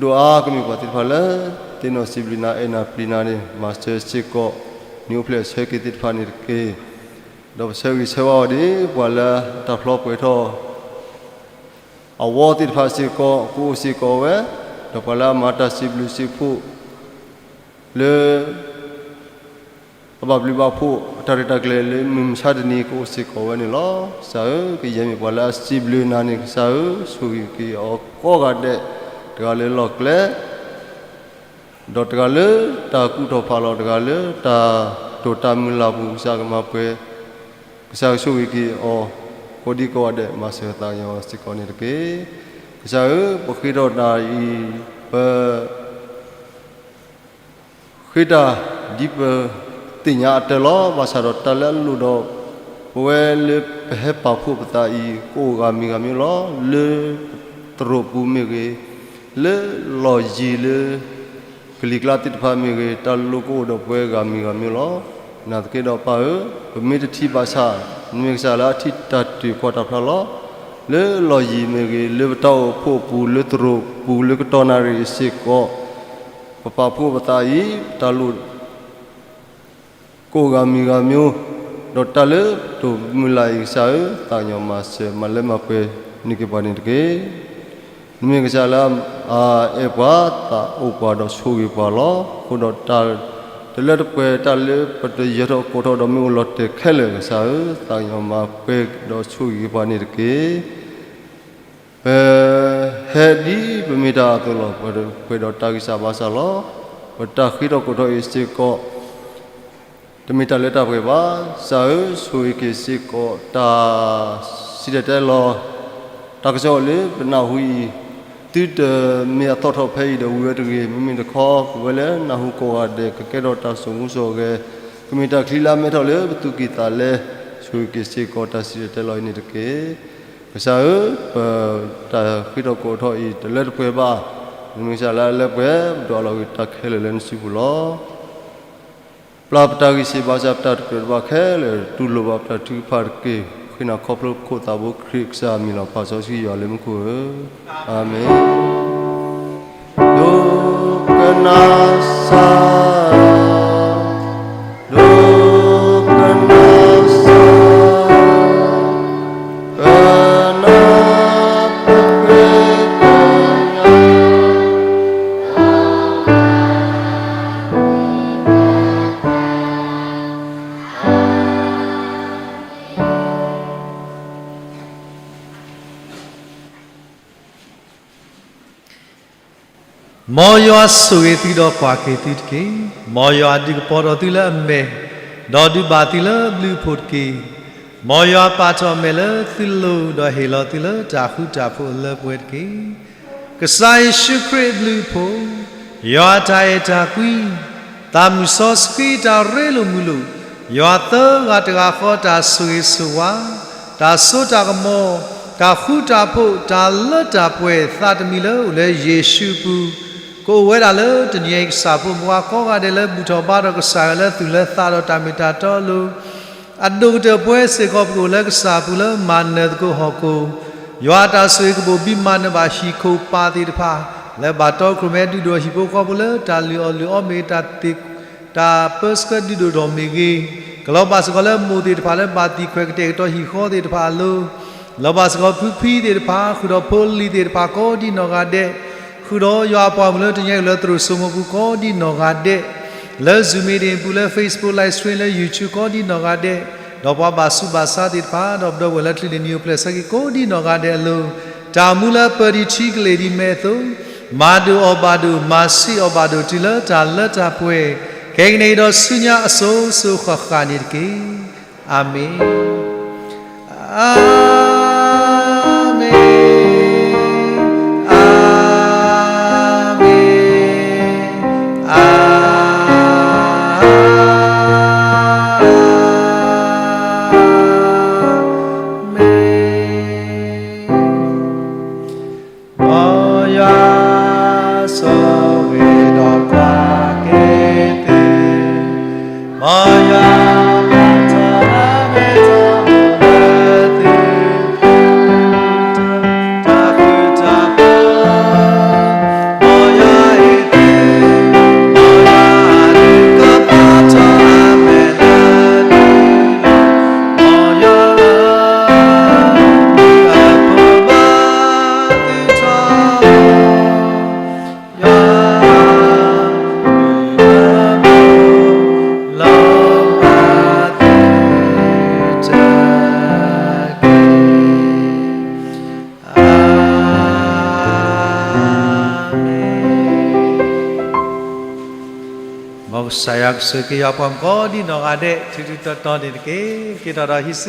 ဒိၣ်အါ ကမ့ၢ်ပှၤသ့ၣ်တဖၣ်လၢ သ့ၣ်နီၣ်စံးဘျုးနၤ အဲၣ်နၤပျံၤနၤန့ၣ် မၤစၢၤစ့ၢ်ကီး နံၣ်အိၣ်ဖျဲၣ်ဆၢက့ၤသ့ၣ်တဖၣ်န့ၣ်တက့ၢ်. ဒီးပဆၢဂ့ၤဆၢဝါအီၤဒ် ပှၤလၢအတၢ်ဖျီပှဲၤထီၣ် အဝီသ့ၣ်တဖၣ်စ့ၢ်ကီး ကအိၣ်စ့ၢ်ကီးဝဲ, ဒီးပှၤလၢအမၤတၢ်စံးဘျုးစံးဖှိၣ် လၢ အဘၣ်ဘျုးဘၣ်ဖှိၣ် အတၢ်ရဲၣ်တၢ်ကျဲၤလၢမုၢ်မဆါတနံၤ ကအိၣ်စ့ၢ်ကီးဝဲန့ၣ်လီၤ. ကစၢ်ဧၢ, ကယဲၢ်မ့ၢ်ပှၤလၢအစံးဘျုးနၤန့ၣ် ကစၢ်ဧၢ, ဆိၣ်ဂ့ၤက့ၤအီၤကိးဂၤဒဲး, တဂၤလၢလီၢ်ကျဲ ဒီးတဂၤလၢတၢ်ကူၣ်ထီၣ်ဖးလီၤ, တဂၤလၢတၢ်တိာ်တၢ်မုၢ်လၢ်ပူၤ ကစၢ်ကမၤပှဲၤ, ကစၢ်ကဆိၣ်ဂ့ၤက့ၤအီၤ ကိးဒံကိးဂၤဒဲး မၤစၢၤသးကညီၤစ့ၢ်ကီးန့ၣ်တက့ၢ်. ကစၢ်ဧၢ, ပဃ့ထီၣ်တၢ်အံၤ ပ ဃ့တၢ်ဒ်ပသ့ၣ်ညါအတၢ်လီၤ. ဘၣ်ဆၣ်ဒီးတၢ်လၢအလိၣ်ဒီး ပဝဲလၢပဟဲပာ်ဖှိၣ်ပသးအံၤ ကအိၣ်ဂၤမံၤဂၤမံၤလီၤ. လၢသရိာ်ပူၤမ့ၢ်ဂ့ၤ, လၢလီၢ်ယံၤလၢ ကလံၤကျါသ့ၣ်တဖၣ်မ့ၢ်ဂ့ၤ, တၢ်လိၣ်ကအိၣ်ဒီးပဝဲဂၤမံၤဂၤမံၤလီၤ. နာ်သက့ဒီးပၢ်ဧၢ, ပမ့ၢ်တထံၣ်ဘၣ်ဆၣ်, နမ့ၢ်ကစၢ်လၢအထံၣ်တၢ်တ့ၢ်ကွၢ်တၢ်ဖျါလီၤ. လၢလီၢ်ယံၤမ့ၢ်ဂ့ၤ, လၢပတၢ်အိၣ်ဖှိၣ်အပူၤ, လၢသရိာ်ပူၤ, လၢကတီၢ်နၣ်ရံၣ်စ့ၢ်ကီး, ပပာ်ဖှိၣ်ပသးအံၤ, တၢ်လိၣ် ကအိၣ်ဂၤမံၤဂၤမံၤ, ဒီးတၢ်လၢတိာ်မုၢ်လၢ်အံၤကစၢ်ဧၢ, သးကညီၤမၤစၢၤမၤလၢမၤပှဲၤန့ၢ်က့ၤပှၤန့ၣ်တက့ၢ်. နမ့ၢ်ကစၢ်လၢအအဲၣ်ပှၤ, သးအိၣ်ပှၤဒီးဆိၣ်ဂ့ၤပှၤလီၤ. အဃိဒီးတၢ်တလၢတပှဲၤ, တၢ်လၢပတယၢၤထီၣ်ကိးထီၣ်ဒီးမ့ၢ်အိၣ်လီၤတဲာ်ခဲလၢာ်, ကစၢ်ဧၢ, သးကညီၤမၤပှဲၤဒီးဆိၣ်ဂ့ၤပှၤန့ၣ်တက့ၢ်. ပဟဲဒ်ပမ့ၢ်တၢ်အသိးလီၤ. ပှဲၤဒီးတၢ်ဂံၢ်စၢ်ဘါစၢ်လီၤ. ပတၢ်ဃ့ထီၣ်ကိးထီၣ်အံၤစ့ၢ်ကီး တမ့ၢ်တၢ်လၢတၢ်ပှဲၤဘၣ်. ကစၢ်ဧၢ, ဆိၣ်ဂ့ၤက့ၤစ့ၢ်ကီးတၢ်စံၣ်တဲၤတဲလီၤ, တၢ်ကစီၣ်လၢပနၢ်ဟူအံၤ, သုတမ့ၢ်အသီၣ်ထီၣ်ဖဲအံၤဒီးဝံၤဝဲတဂ့ၤ. မ့မ့ၢ်တခီ ပဝဲလၢနၢ်ဟူကိးဂၤဒဲး ကကဲထီၣ်တၢ်စိာ်မူစိာ်ဂဲၤ, ကမ့ၢ်တၢ်ချံလၢအမဲထီၣ်လၢပသူၣ်ကံၢ်သးလဲ, ဆိၣ်ဂ့ၤက့ၤစ့ၢ်ကီးတၢ်စံၣ်တဲၤတဲလီၤအံၤန့ၣ်တက့ၢ်. ကစၢ်ဧၢ, ပတၢ်ဃ့ထီၣ်ကိးထီၣ်အံၤ တလၢတပှဲၤဘၣ်. နမ့ၢ်ကစၢ်လၢအလၢပှဲၤ, ပဒိးအးလီၤဂ့ၤတၢ်ခဲလၢာ်လၢနစုပူၤလီၤ. ပျၢ်ပတၢ်ဂံၢ်စၢ်ဘါစၢ်, ပတၢ်တကြၢးတဘၣ်ခဲလၢာ်, တူၢ်လိာ်ဘၣ်ပတၢ်ထုကဖၣ်တက့ၢ်. ဃ့နၤခီဖျိပခိၣ်သးဘိခရံာ်ကစၢ်အမံၤလီၤ. ပၢ်စီဆှံယွၤလၢမူခိၣ်ဧၢ, အၤမ့ၣ်. ဒိကနၣ်စၢ်, ဒိကနၣ်စၢ်, ကနၣ်ပဃ့ကညး မ်ယွၤဆိၣ်ဂ့ၤသုဒီးကွၢ်က့ၤသုတက့ၢ်. မ်ယွၤဒုးကပီၤဒီးသုလၢအမဲာ်, ဒီးဒုးဘၣ်သုလၢအဘျုးအဖှိၣ်တက့ၢ်. မ်ယွၤပာ်ထီၣ်အမဲာ်လၢသုလိၤ, ဒီးဟ့ၣ်လီၤသုလၢတၢ်ဃူတၢ်ဖိးအလၢပှဲၤတက့ၢ်. ကစၢ်ယ့ၣ်ၡူးခရံာ်အဘျုးအဖှိၣ်, ယွၤအတၢ်အဲၣ်တၢ်ကွံ, သးမုၢ်စီဆှံတၢ်ရ့လိာ်မုာ်လိာ်, ယွၤသၢဂၤတဂၤဃီတၢ်ဆိၣ်ဂ့ၤဆိၣ်ဝါ, တၢ်စိတၢ်ကမီၤ, တၢ်ဃူတၢ်ဖိး, တၢ်လၢတၢ်ပှဲၤသးတမံၤလၢအိၣ်လၢယ့ၣ်ၡူးအပူၤ, ကအိၣ်ဝဲဒၣ်လၢတနံၤအံၤ ကစၢ်ဖိမုၣ်ဖိကိးဂၤဒဲးလၢဘူၣ်ထီၣ်ဘါထီၣ်ကစၢ်ယွၤလၢသူၣ်လၢသးဒီးတၢ်မ့ၢ်တၢ်တီအလိၤ, အဒိၣ်ကတၢၢ်ပဝဲစ့ၢ်ကီး ပကအိၣ်လၢကစၢ်အပူၤလၢမၤနၢၤသကိးဟီၣ်ခိၣ်, ယွၤအတၢ်ဆိၣ်ဂ့ၤကဘိၣ်ဘံမၤနၢၤဘၣ်ဟံၣ်ခိၣ်ပၢ်သ့ၣ်တဖၣ်, လၢဘၣ်တီခိၣ်ရိၣ်မဲဒုးဒိၣ်ဟံၣ်ဖိဃီဖိလၢတၢ်လုၢ်အီၣ်လုၢ်အီမ့ၢ်ဂ့ၤ, တၢ်သ့ၣ် တၢ်ပၢဆှၢဒုးဒိၣ်ထီၣ်မ့ၢ်ဂ့ၤ, ကလီၤဘၣ်စ့ၢ်ကီးလၢမိၢ်သ့ၣ်တဖၣ်လၢဘၣ်သံခွဲးကတဲာ်ကတီၤဟံၣ်ဃီသ့ၣ်တဖၣ်အလိၤ, လီၤဘၣ်စ့ၢ်ကီးဖုဖံသ့ၣ်တဖၣ်, ဃုာ်ဒီးဖိလံၤသ့ၣ်တဖၣ်ကိးဒ်နီၢ်ဂၤဒဲး, ဃုာ်ဒီးယွၤအပှၤမုၣ်လၢတနံၤအံၤလၢသရိာ်စိမိၤပူၤကိးဒ်နီၢ်ဂၤဒဲး, လၢ Zoom meeting ပူၤလၢ Facebook live stream လၢ YouTube ကိးဒ်နီၢ်ဂၤဒဲး, ဒီးပှၤဘၣ်ဆူးဘၣ်ဆါသ့ၣ်တဖၣ်, ဒီးပဒီပုၢ်ဝဲၢ်လၢချံးန့ၢ်နံၤအိၣ်ဖျဲၣ်ဆၢက့ၤကိးဒ်နီၢ်ဂၤဒဲးအလိၤ, တၢ်မူလၢပၢၤဒံးထံကလ့ၢ်ဒ်မဲာ်အသိး, မၤဒိၣ်အီၣ်ဘၣ်ဒိၣ်, မၤဆံးအီၣ်ဘၣ်ဒိၣ် တုၤလၢတၢ်လၢတၢ်ပှဲၤ, ခဲကနံၣ်အံၤဒီးဆူညါအစိၤစိၤဃၣ်ဃၣ်န့ၣ်တက့ၢ်. အၤမ့ၣ်, အၤမ့ၣ်, အၤမ့ၣ်, အၤ မ့ၢ်, မ်ယွၤဆိၣ်ဂ့ၤဒီးကွၢ်က့ၤသု, မ်ယွၤဘၣ်တၢ်မ့ၢ်တၢ်မၤလၢသု, တၢ်ဃူတၢ်ဖိး, မ်ယွၤဟ့ၣ်သု, မ်ယွၤဒုးကပီၤထီၣ်အမဲာ်လၢသု မ်ယွၤအဘျုးအဖှိၣ်ဘၣ်သုထီဘိ, ယွၤအဘျုးအဖှိၣ်လီၤဘၣ်သုတက့ၢ်. အၤ မ်ကစၢ်ယွၤကဆိၣ်ဂ့ၤက့ၤယွၤပှၤကိးဒ်နီၢ်ဂၤဒဲး ထူထူတီတီန့ၣ်တက့ၢ်. က့ၤထီၣ်ဒီးဟံးစု